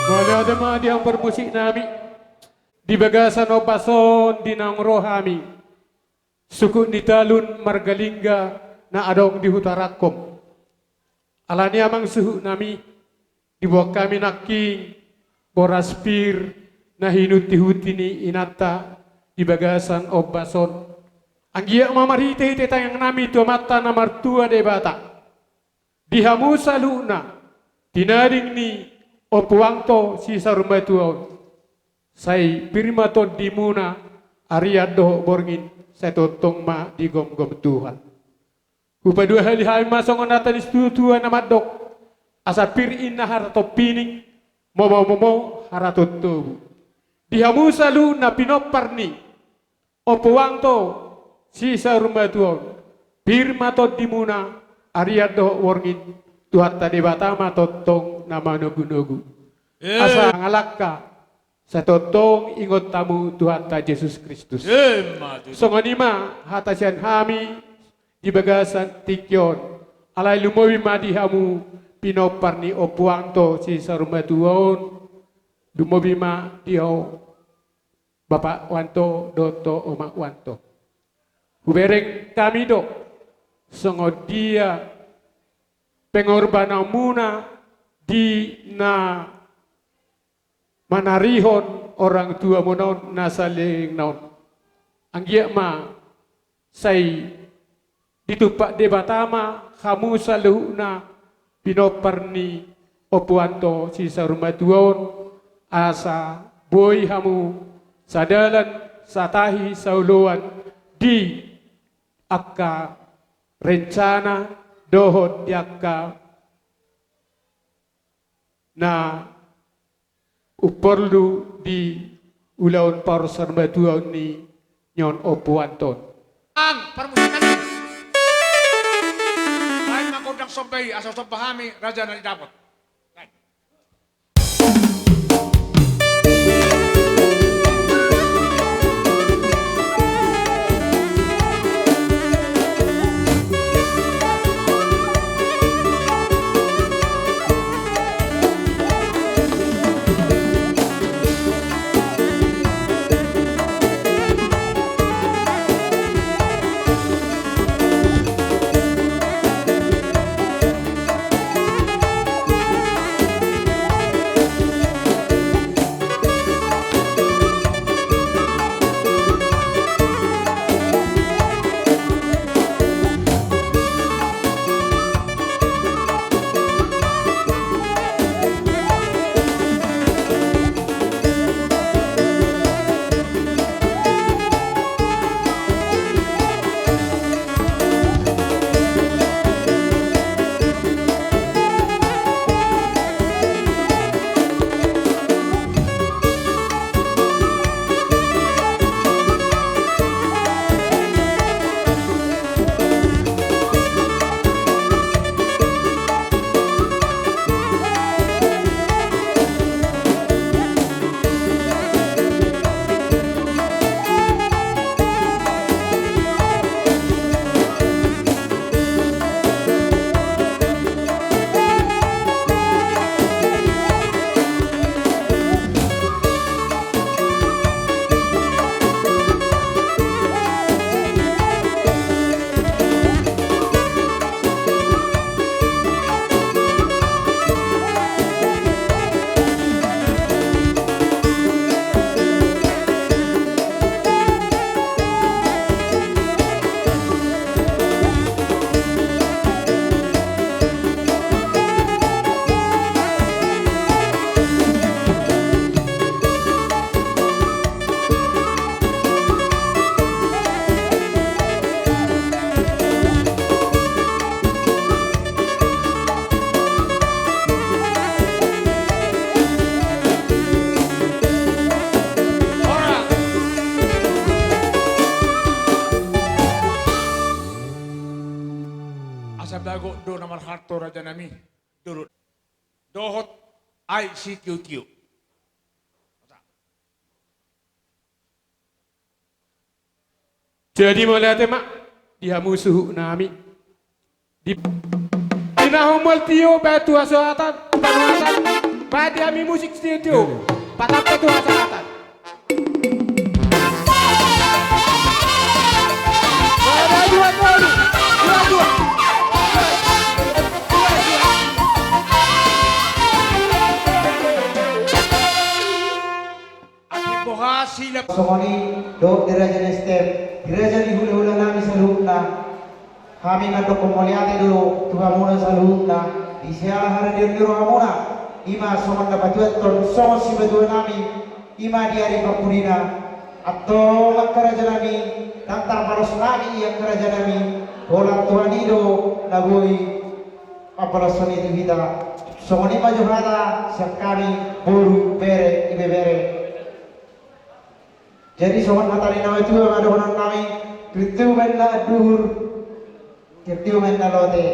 Mauliate ma di hamu parmusik nami. Di bagasan ombas on di naung ro hami, sungkun ni talun marga Lingga na adong di Huta Rangkom. Alani i amang suhut nami, diboan hami nangkin boras pir na hinuntihuti ni inanta di bagasan ombas on. Anggiat ma marhitehite tangiang nami tu Amanta na martua Debata, di hamu saluhutna, tinading ni ompuangto sisaur matua on, sai pir ma tondimuna, arian dohot borngin, sai tongtong ma digomgom Tuhan. Hupadua hali hami ma songon hata ni situatua na mandok: Asa pir inna haraton pining, momomomo haraton tobu. Di hamu saluhutna pinompar ni ompuangto sisaur matua on, pir ma tondimuna, arian dohot borngin, Tuhanta Debata ma tongtong na manogunogu. Eh. Asa mangalangka, sai tongtong ingot hamu Tuhanta Jesus Kristus. Eh, ma tutu. Songon i ma hata sian hami di bagasan tingki on. Alai lumobi ma di hamu pinompar ni ompuangto sisaur matua on. Lumobi ma di ho Bapak Wanto dohot ho Omak Wanto. Hubereng hami do songon dia pengorbananmuna di na manarihon orang tuamuna on na saleleng on. Anggiat ma sai ditumpak Debata ma hamu saluhutna pinompar ni ompuangto sisaur matua on, asa boi hamu sadalan, satahi, saoloan di angka rencana dohot di angka na umporlu di ulaon parsaulian matua on ni nion ompuangto on. Ang parmusikan ni. Baen ma gondang somba i, asa somba hami raja na di dapot. Asa bagot do na marhalto rajanami, dohot, dohot aek sitiotio. Jadi mauliate ma di hamu suhutnami. Di, di na humol tio baen tu hasohotan, panuatan. Padi hami musik studio. Patapta tu hasahatan. Ada dua kali. Dua, dua. Asik bohasi lep. Songon i dohot di raja ni S T M, di raja ni hulahula nami saluhutna. Hami mandokkon mauliate do tu hamuna saluhutna, di siala haradeon ni rohamuna, i ma songon na patuduhon songon sipatua nami, i ma di ari parpudina. Antong angka raja nami, ndang tarpalos nami i angka raja nami, holan Tuhan i do na boi mampalashon i tu hita. Songon i ma jo hata sian hami boru, bere, ibebere. Jadi songon hata ni na matua ma dohonon nami, tirtiumen na anduhur, tirtiumen na lote.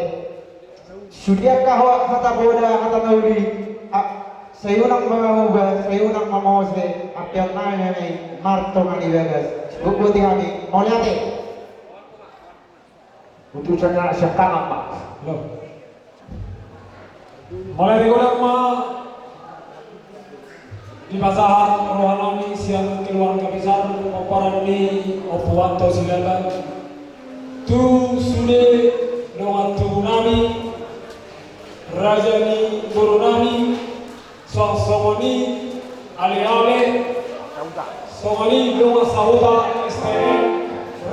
Sude angka ho-, hata poda, hata na uli, a, sai unang ma mamuba, sai unang ma mamose, ampeon nami ma i, martonga ni bagas. Boti hami, mauliate. Untuk saya siap tangan, Pak. Loh. Mauliate godang ma dipasahat roha nami sian keluarga besar pomparan ni Ompu Wanto Silaban. Tu sude dongan tubu nami, raja ni boru nami, songon i aleale, songon i dongan sahuta S T M,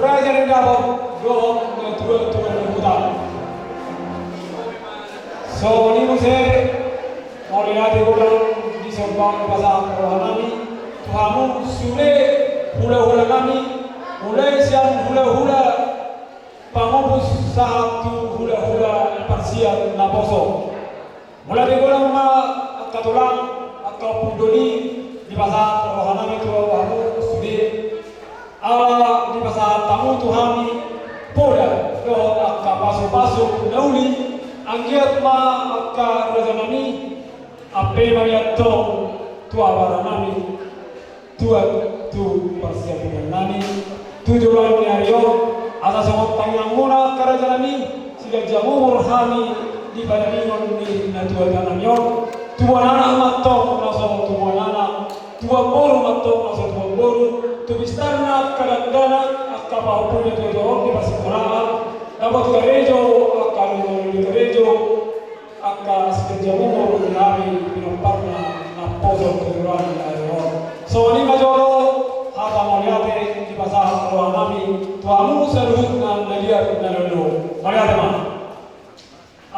raja ni dapot dohot natuatua ni huta. Songon i muse mauliate godang dipasahat roha nami tu hamu sude hulahula nami, mulai sian hulahula pangubus sahat tu hulahula parsiap naposo. Mauliate godang ma angka tulang, angka ompu doli, dipasahat roha nami tu hamu sude. Ala dipasahat hamu tu hami poda dohot angka pasupasu na uli, anggiat ma angka raja nami ampe ma i antong tu abara nami. Tuat tu parsiapunan nami tu joloan ni ari on, asa songon tangiangmuna angka raja nami, siganjang umur hami di pangidoan ni natuatua nami on. Tubuan anak ma antong na so tubuan anak, tubuan boru ma antong na so tubuan boru, tu pistarna angka dakdanak, angka pahompu ni natuatua on di parsikolaan, dapot karejo angka na so karejo, angka siganjang umur di hami pinomparna naposo tu joloan ni ari on. Songon i ma jolo hata mauliate dipasahat roha nami tu hamu saluhutna na liat na lolo. Mauliate ma.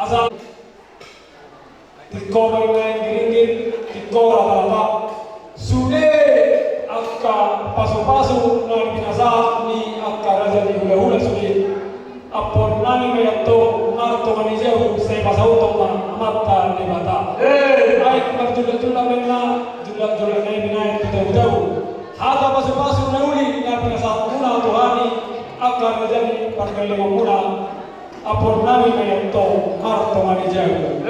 Asa tingko ma i naeng giringgir, tingko raparapa. Sude angka pasupasu na pinasahat ni angka raja ni hulahula sude, ampuon nami ma i antong martonga ni jabu, sai pasauton ma Amanta Debata. Aek marjulakjulak ma inna, julakjulak nai ma inna tu tabutabu. Hata pasupasu na uli na pinasahatmuna tu hami angka raja ni pargellengonmuna, ampuon nami ma i antong martonga ni jabu.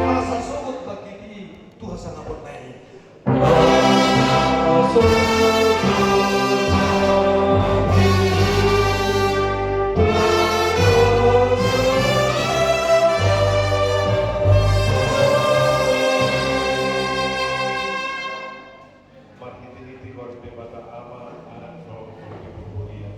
Asa sogot bangkit i tu hasangapon na i. Marhitehite goar ni Debata Ama, Anak, dohot Roha Muna.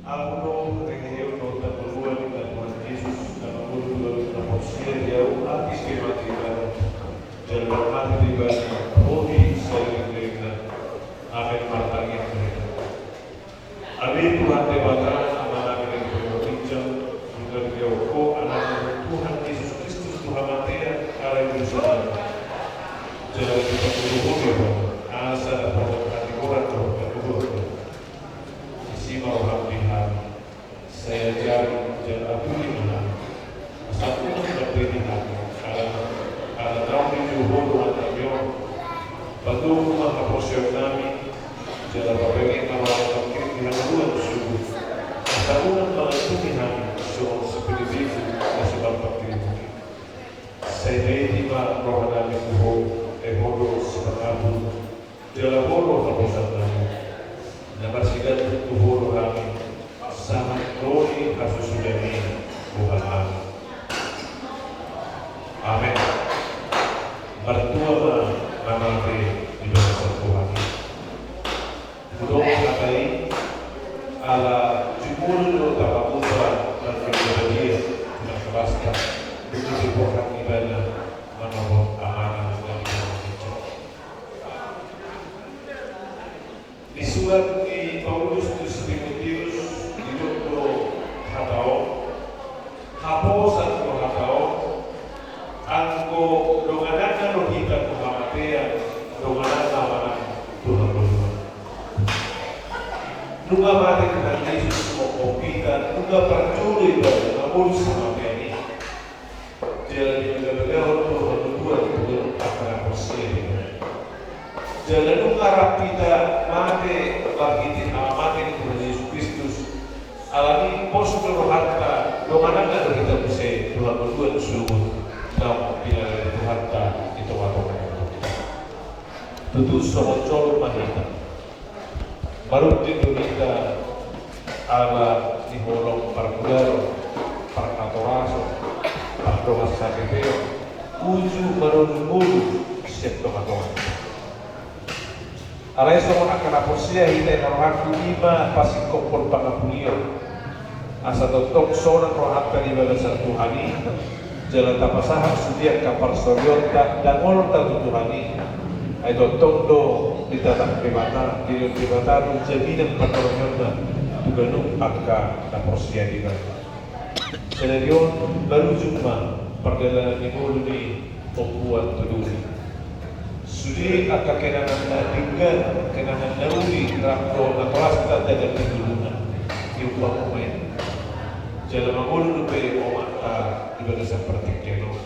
Ahu do, hehe, dohot hangoluan ni Tuhan Jesus, na mangolu tu ganup na porsea di ahu, atik pe mate ibana, jala mate do ibana, ro di saleleng ni lelengna. Amen. Martangiang ma hita. Ale Tuhan Debata, Amanami na di banua ginjang, nunga dilean Ho Anakmu Tuhan Jesus Kristus tu hamatean ala ni dosanami, jala dipangolu Ho do ibana, Jala pabahen ma roham pangkirim ni hangoluan suhut, asa unang mangantungi hami songon si Pilipus na so mangantungi. Sai boti ma rohanami tu Ho, ai Ho do sipangapul, jala Ho do haposan nami. Na marsigantung tu Ho do hami, sahat ro di hasusulan i boha nami. Amen. Martua ma na mate di bagasan Tuhan i. Hudok hata i, ala jumolo do tapamuta na badia, na kabasta, demi diboan ibana manopot amanah na di Disurat ni Paulus tu si Timoteus, didok do hata on, haposan do hata on, anggo dongananna do hita tu hamatean, dongananna ma nang tu hangoluan. Nunga mate Tuhan Jesus manggohi hita, nunga parjolo ibana mangolus hamatean i. Jala dibagabagahon do hangoluan tu angka na porsea di ibana. Jala nunga rap hita mate marhite hamamate ni Tuhan Jesus Kristus, alani i pos do rohanta, dongananna do hita muse tu hangoluan suhut, naung dilala ni Tuhanta di tongatonga ni hita. Tutu songon jolma hita. Marunding do hita ala ni holong parmudaron, parnatorason, pardongansaripeon, uju marolungolu sian tongatonga. Alai songon angka na porsea hita, i ma rohangku, i ma pasingkophon pangapulion. Asa tongtong sonang rohanta di bagasan Tuhan i, jala tapasahat sude angka parsorionta, dangolonta tu Tuhan i. Ai tongtong do ditatap Debata, dilehon Debata do jaminan pandohanna tu ganup angka na porsea di ibana. Sadari on, marujung ma pardalanan ni ngolu ni Ompu Antuduri. Sude angka kenangan na denggan, kenangan na uli, rap dohot natorasta tagan di ngoluna. Diupa ma i. Jala mangolu dope omanta di bagasan partingkian on.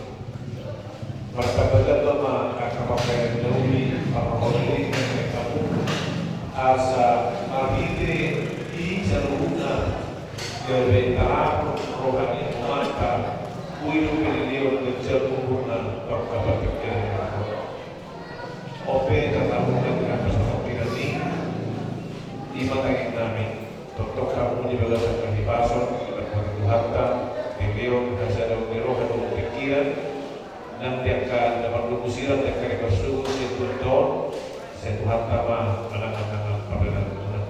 Martamba-tamba ma angka pangkaingan na uli, parrohahon ni angka ompunta. Asa marhite i saluhutna gabe tarapung roha ni omanta, boi dope dilehon ganjang umurna tu angka partingkian na uli. On pe tarapung nami di angka partingkian i, i ma tangiang nami. Tongtong hamu di bagasan hahipason, dapot Tuhanta dilehon hasadaon ni roha dohot pingkiran, nang di angka na mardomu sirang, di angka na marsogot sian Tuhanta on, sai Tuhanta ma manangan-nangan pardalananmuna.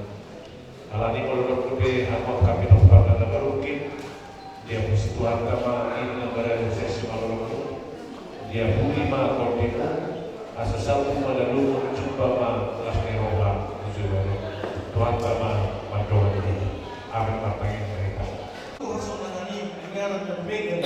Alani i molo adong dope hamu angka pinomparna na marungkil, diapusi Tuhanta ma i na marada sian simalolongmu. Diapuli ma tondimu, asa salpu ma lalumum, jumpa ma las ni roha tu joloan on. Tuhanta ma mandongani hita. Amen. Martangiang ma hita. Hasonangan i, inganan dan benggan.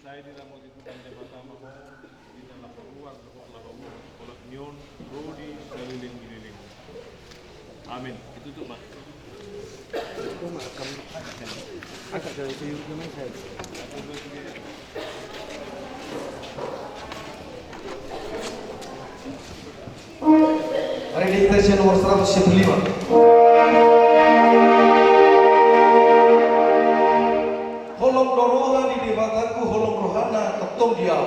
Sai diramoti Tuhan Debata ma ho, di na laho ruar dohot laho musu, olat ni on ro di saleleng ni leleng. Amen. Ditutup ma. Ari di hita sian nomor seratus dua puluh lima. Holong do roha ni Debatangku, holong rohana tongtong di ahu.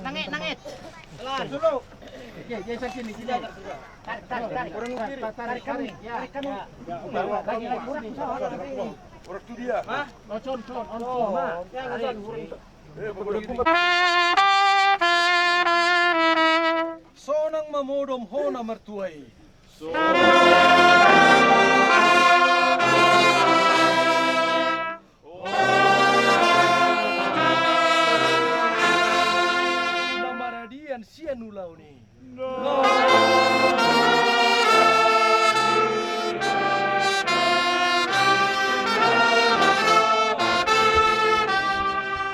Nanget, nanget. Tarik, tarik, tarik. Tarik, tarik, tarik. Ya. Lagi, lagi. Orang tu dia. Hah? Oh, con, con, on, con. Nah. Ya, tarik. Sonang ma modom ho na martua i. Na maradian sian ulaon i.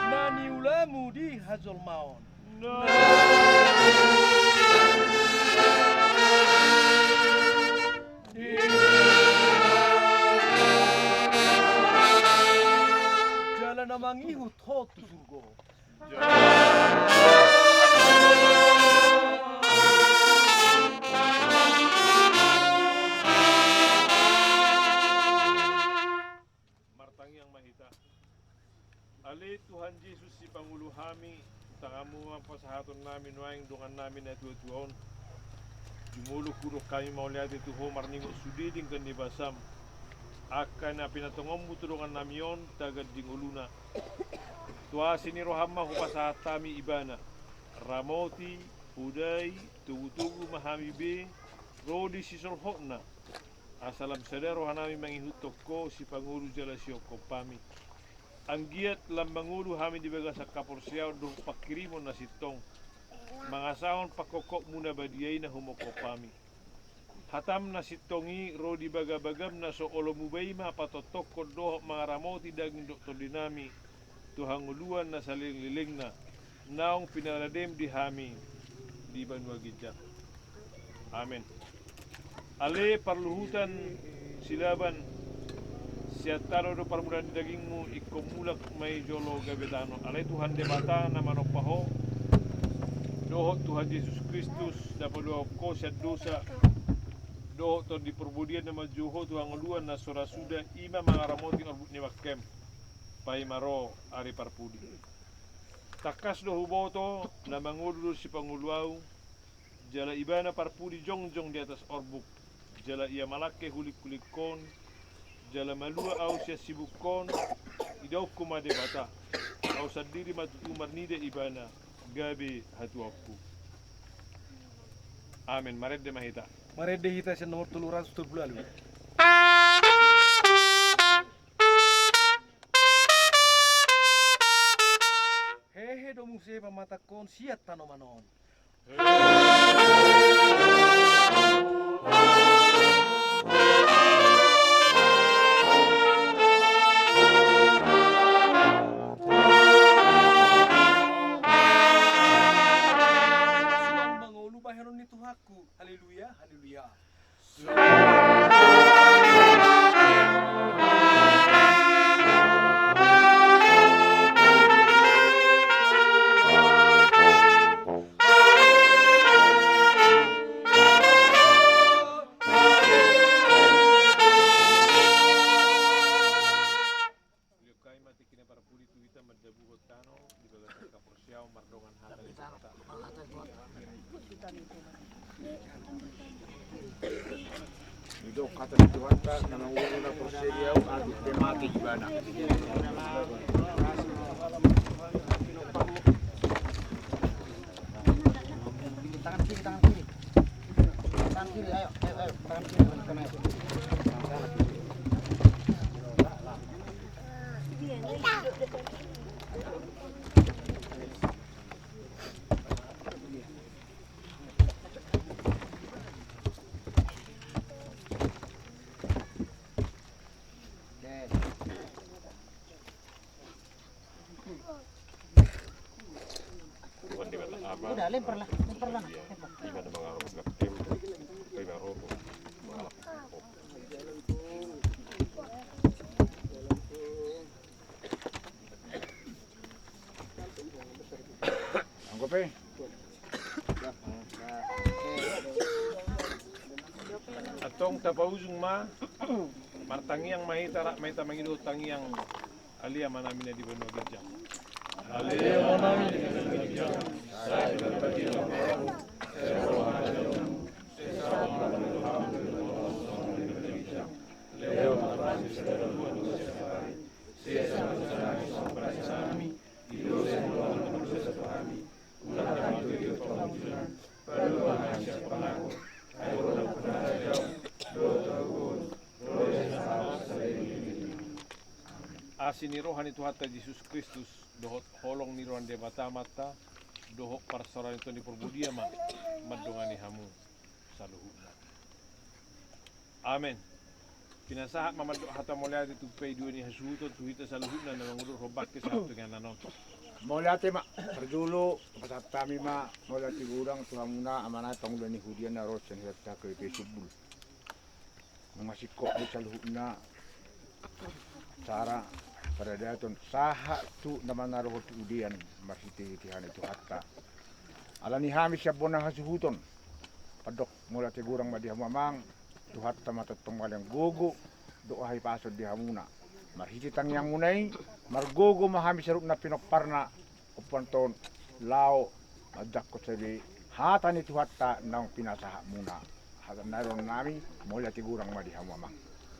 Na niulamu di hajolmaon. Jala na mangihut ho tu surgo. Martangiang ma hita. Ale Tuhan Jesus, sipangolu hami, tu tanganmu ma pasahaton nami nuaeng dongan nami na tuatua on. Jumolo hudok hami mauliate tu ho marningot sude denggan ni basam. Angka na pinatongonmu tu dongan nami on, tagan di ngoluna. Tu asi ni roham ma hupasahat hami ibana. Ramoti, podai, togutogu ma hami be, ro di sisolhotna. Asa lam sada rohanami mangihuthon ho sipangolu jala sihophop hami. Anggiat lam mangolu hami di bagasan haporseaon dohot panghirimon na sintong. Mangasahon panghophopmu na badia i na humophop hami. Hatam na sintong i ro di bagabagam na so olo muba i ma patongtongkon dohot mangaramoti daging dohot tondinami. Tu hangoluan na salelenglelengna, naung pinaladem di hami di banua ginjang. Amen. Ale parluhutan Silaban, sian tano do parmulaan ni dagingmu, ingkon mulak ma i jolo gabe tano. Ale Tuhan Debata na manompa ho, dohot Tuhan Jesus Kristus na paluahon ho sian dosa, dohot Tondi Parbadia na manjou ho tu hangoluan na so ra suda, i ma mangaramoti orbuk ni bangkem. Paima ro ari parpudi. Tangkas do huboto na mangolu do sipangolu ahu, jala ibana parpudi jongjong di atas orbuk, jala ia malangke hulingkhuling on, jala malua ahu sian sibuk on, idaonku ma Debata, ahu sandiri ma tutu marnida ibana, gabe hatuaonku. Amen. Marende ma hita. Marende hita sian nomor tolu ratus tolu pulu ualu. Hehe do muse pamatangkon sian tanoman on. Dok hata ni Tuhanta, na manguluna porseli au, atik pe mate ibana. Tangan kiri, tangan kiri. Tangan kiri, ayo, ayo, ayo. Tangan kiri, tangan kiri, ayo. Udah, lempar lah, lempar lah. Anggo pe. Antong tapaujung ma, martangiang ma hita, rap ma hita mangido tangiang. Ale Amanami na di banua ginjang. Ale Amanami na di banua ginjang. Sai ma patimbamu, sai ma rohamu. Sesa ma rohamu. Leo ma rohamu. Sesa ma rohamu. Ido seng ulang na mardosa tu hami, ulang hami tu iot pangunjunan, palua hami sian pangago, ai bola pernah jauh, dohot taugon, roya sahau saleleng. Asi ni roha ni Tuhanta Jesus Kristus, dohot holong ni roha ni Debata Amanta, dohot parsaoran ni Tondi Porbadia ma mandongani hamu saluhutna. Amen. Pinasahat ma mandok hata mauliate tu paidua ni hasuhuton tu hita saluhutna na mangudurhon bangke sahat tu inganan on. Mauliate ma, parjolo pasahat hami ma mauliate godang tu hamuna amana pangula ni huria na ro sian hita ke pe sumbul. Mangasingkop do saluhutna sara paradaton sahat tu na manaruhon tu udean marhitehite hami Tuhanta. Ala ni hami sian bona hasuhuton, pandok mauliate godang ma di hamu amang, Tuhanta ma tongtong malehon gogo dohot hahipason di hamuna. Marhite tangiangmuna i, margogo ma hami saluhutna pinomparna, ompunta on, laho manjangkon sale hata ni Tuhanta naung pinasahatmuna. Hata na i dohonon nami, mauliate godang ma di hamu amang.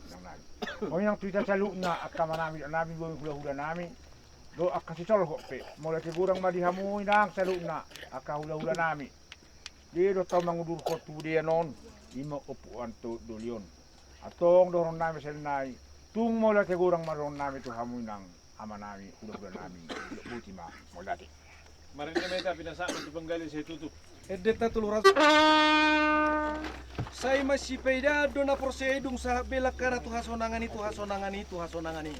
Inang nami. O inang tu hita saluhutna, angka amanami, nami, bohi hulahulanami, dohot angka sisolhot pe, mauliate godang ma di hamu inang saluhutna, angka hulahulanami. Dia do tau mangudurhon tu udean on, ima ompu Anto doli on. Antong dohonon nami sahali nai, tung mauliate godang ma dohonon nami tu hamu inang amanami, hulahulanami, boti ma, mauliate. Marende ma hita pinasahat ma tu panggabean sai tutup. Ende ta tolu ratus. Sai masipaidaan do na porsea i dung sahat be langkana tu hasonangan i, tu hasonangan i, tu hasonangan i.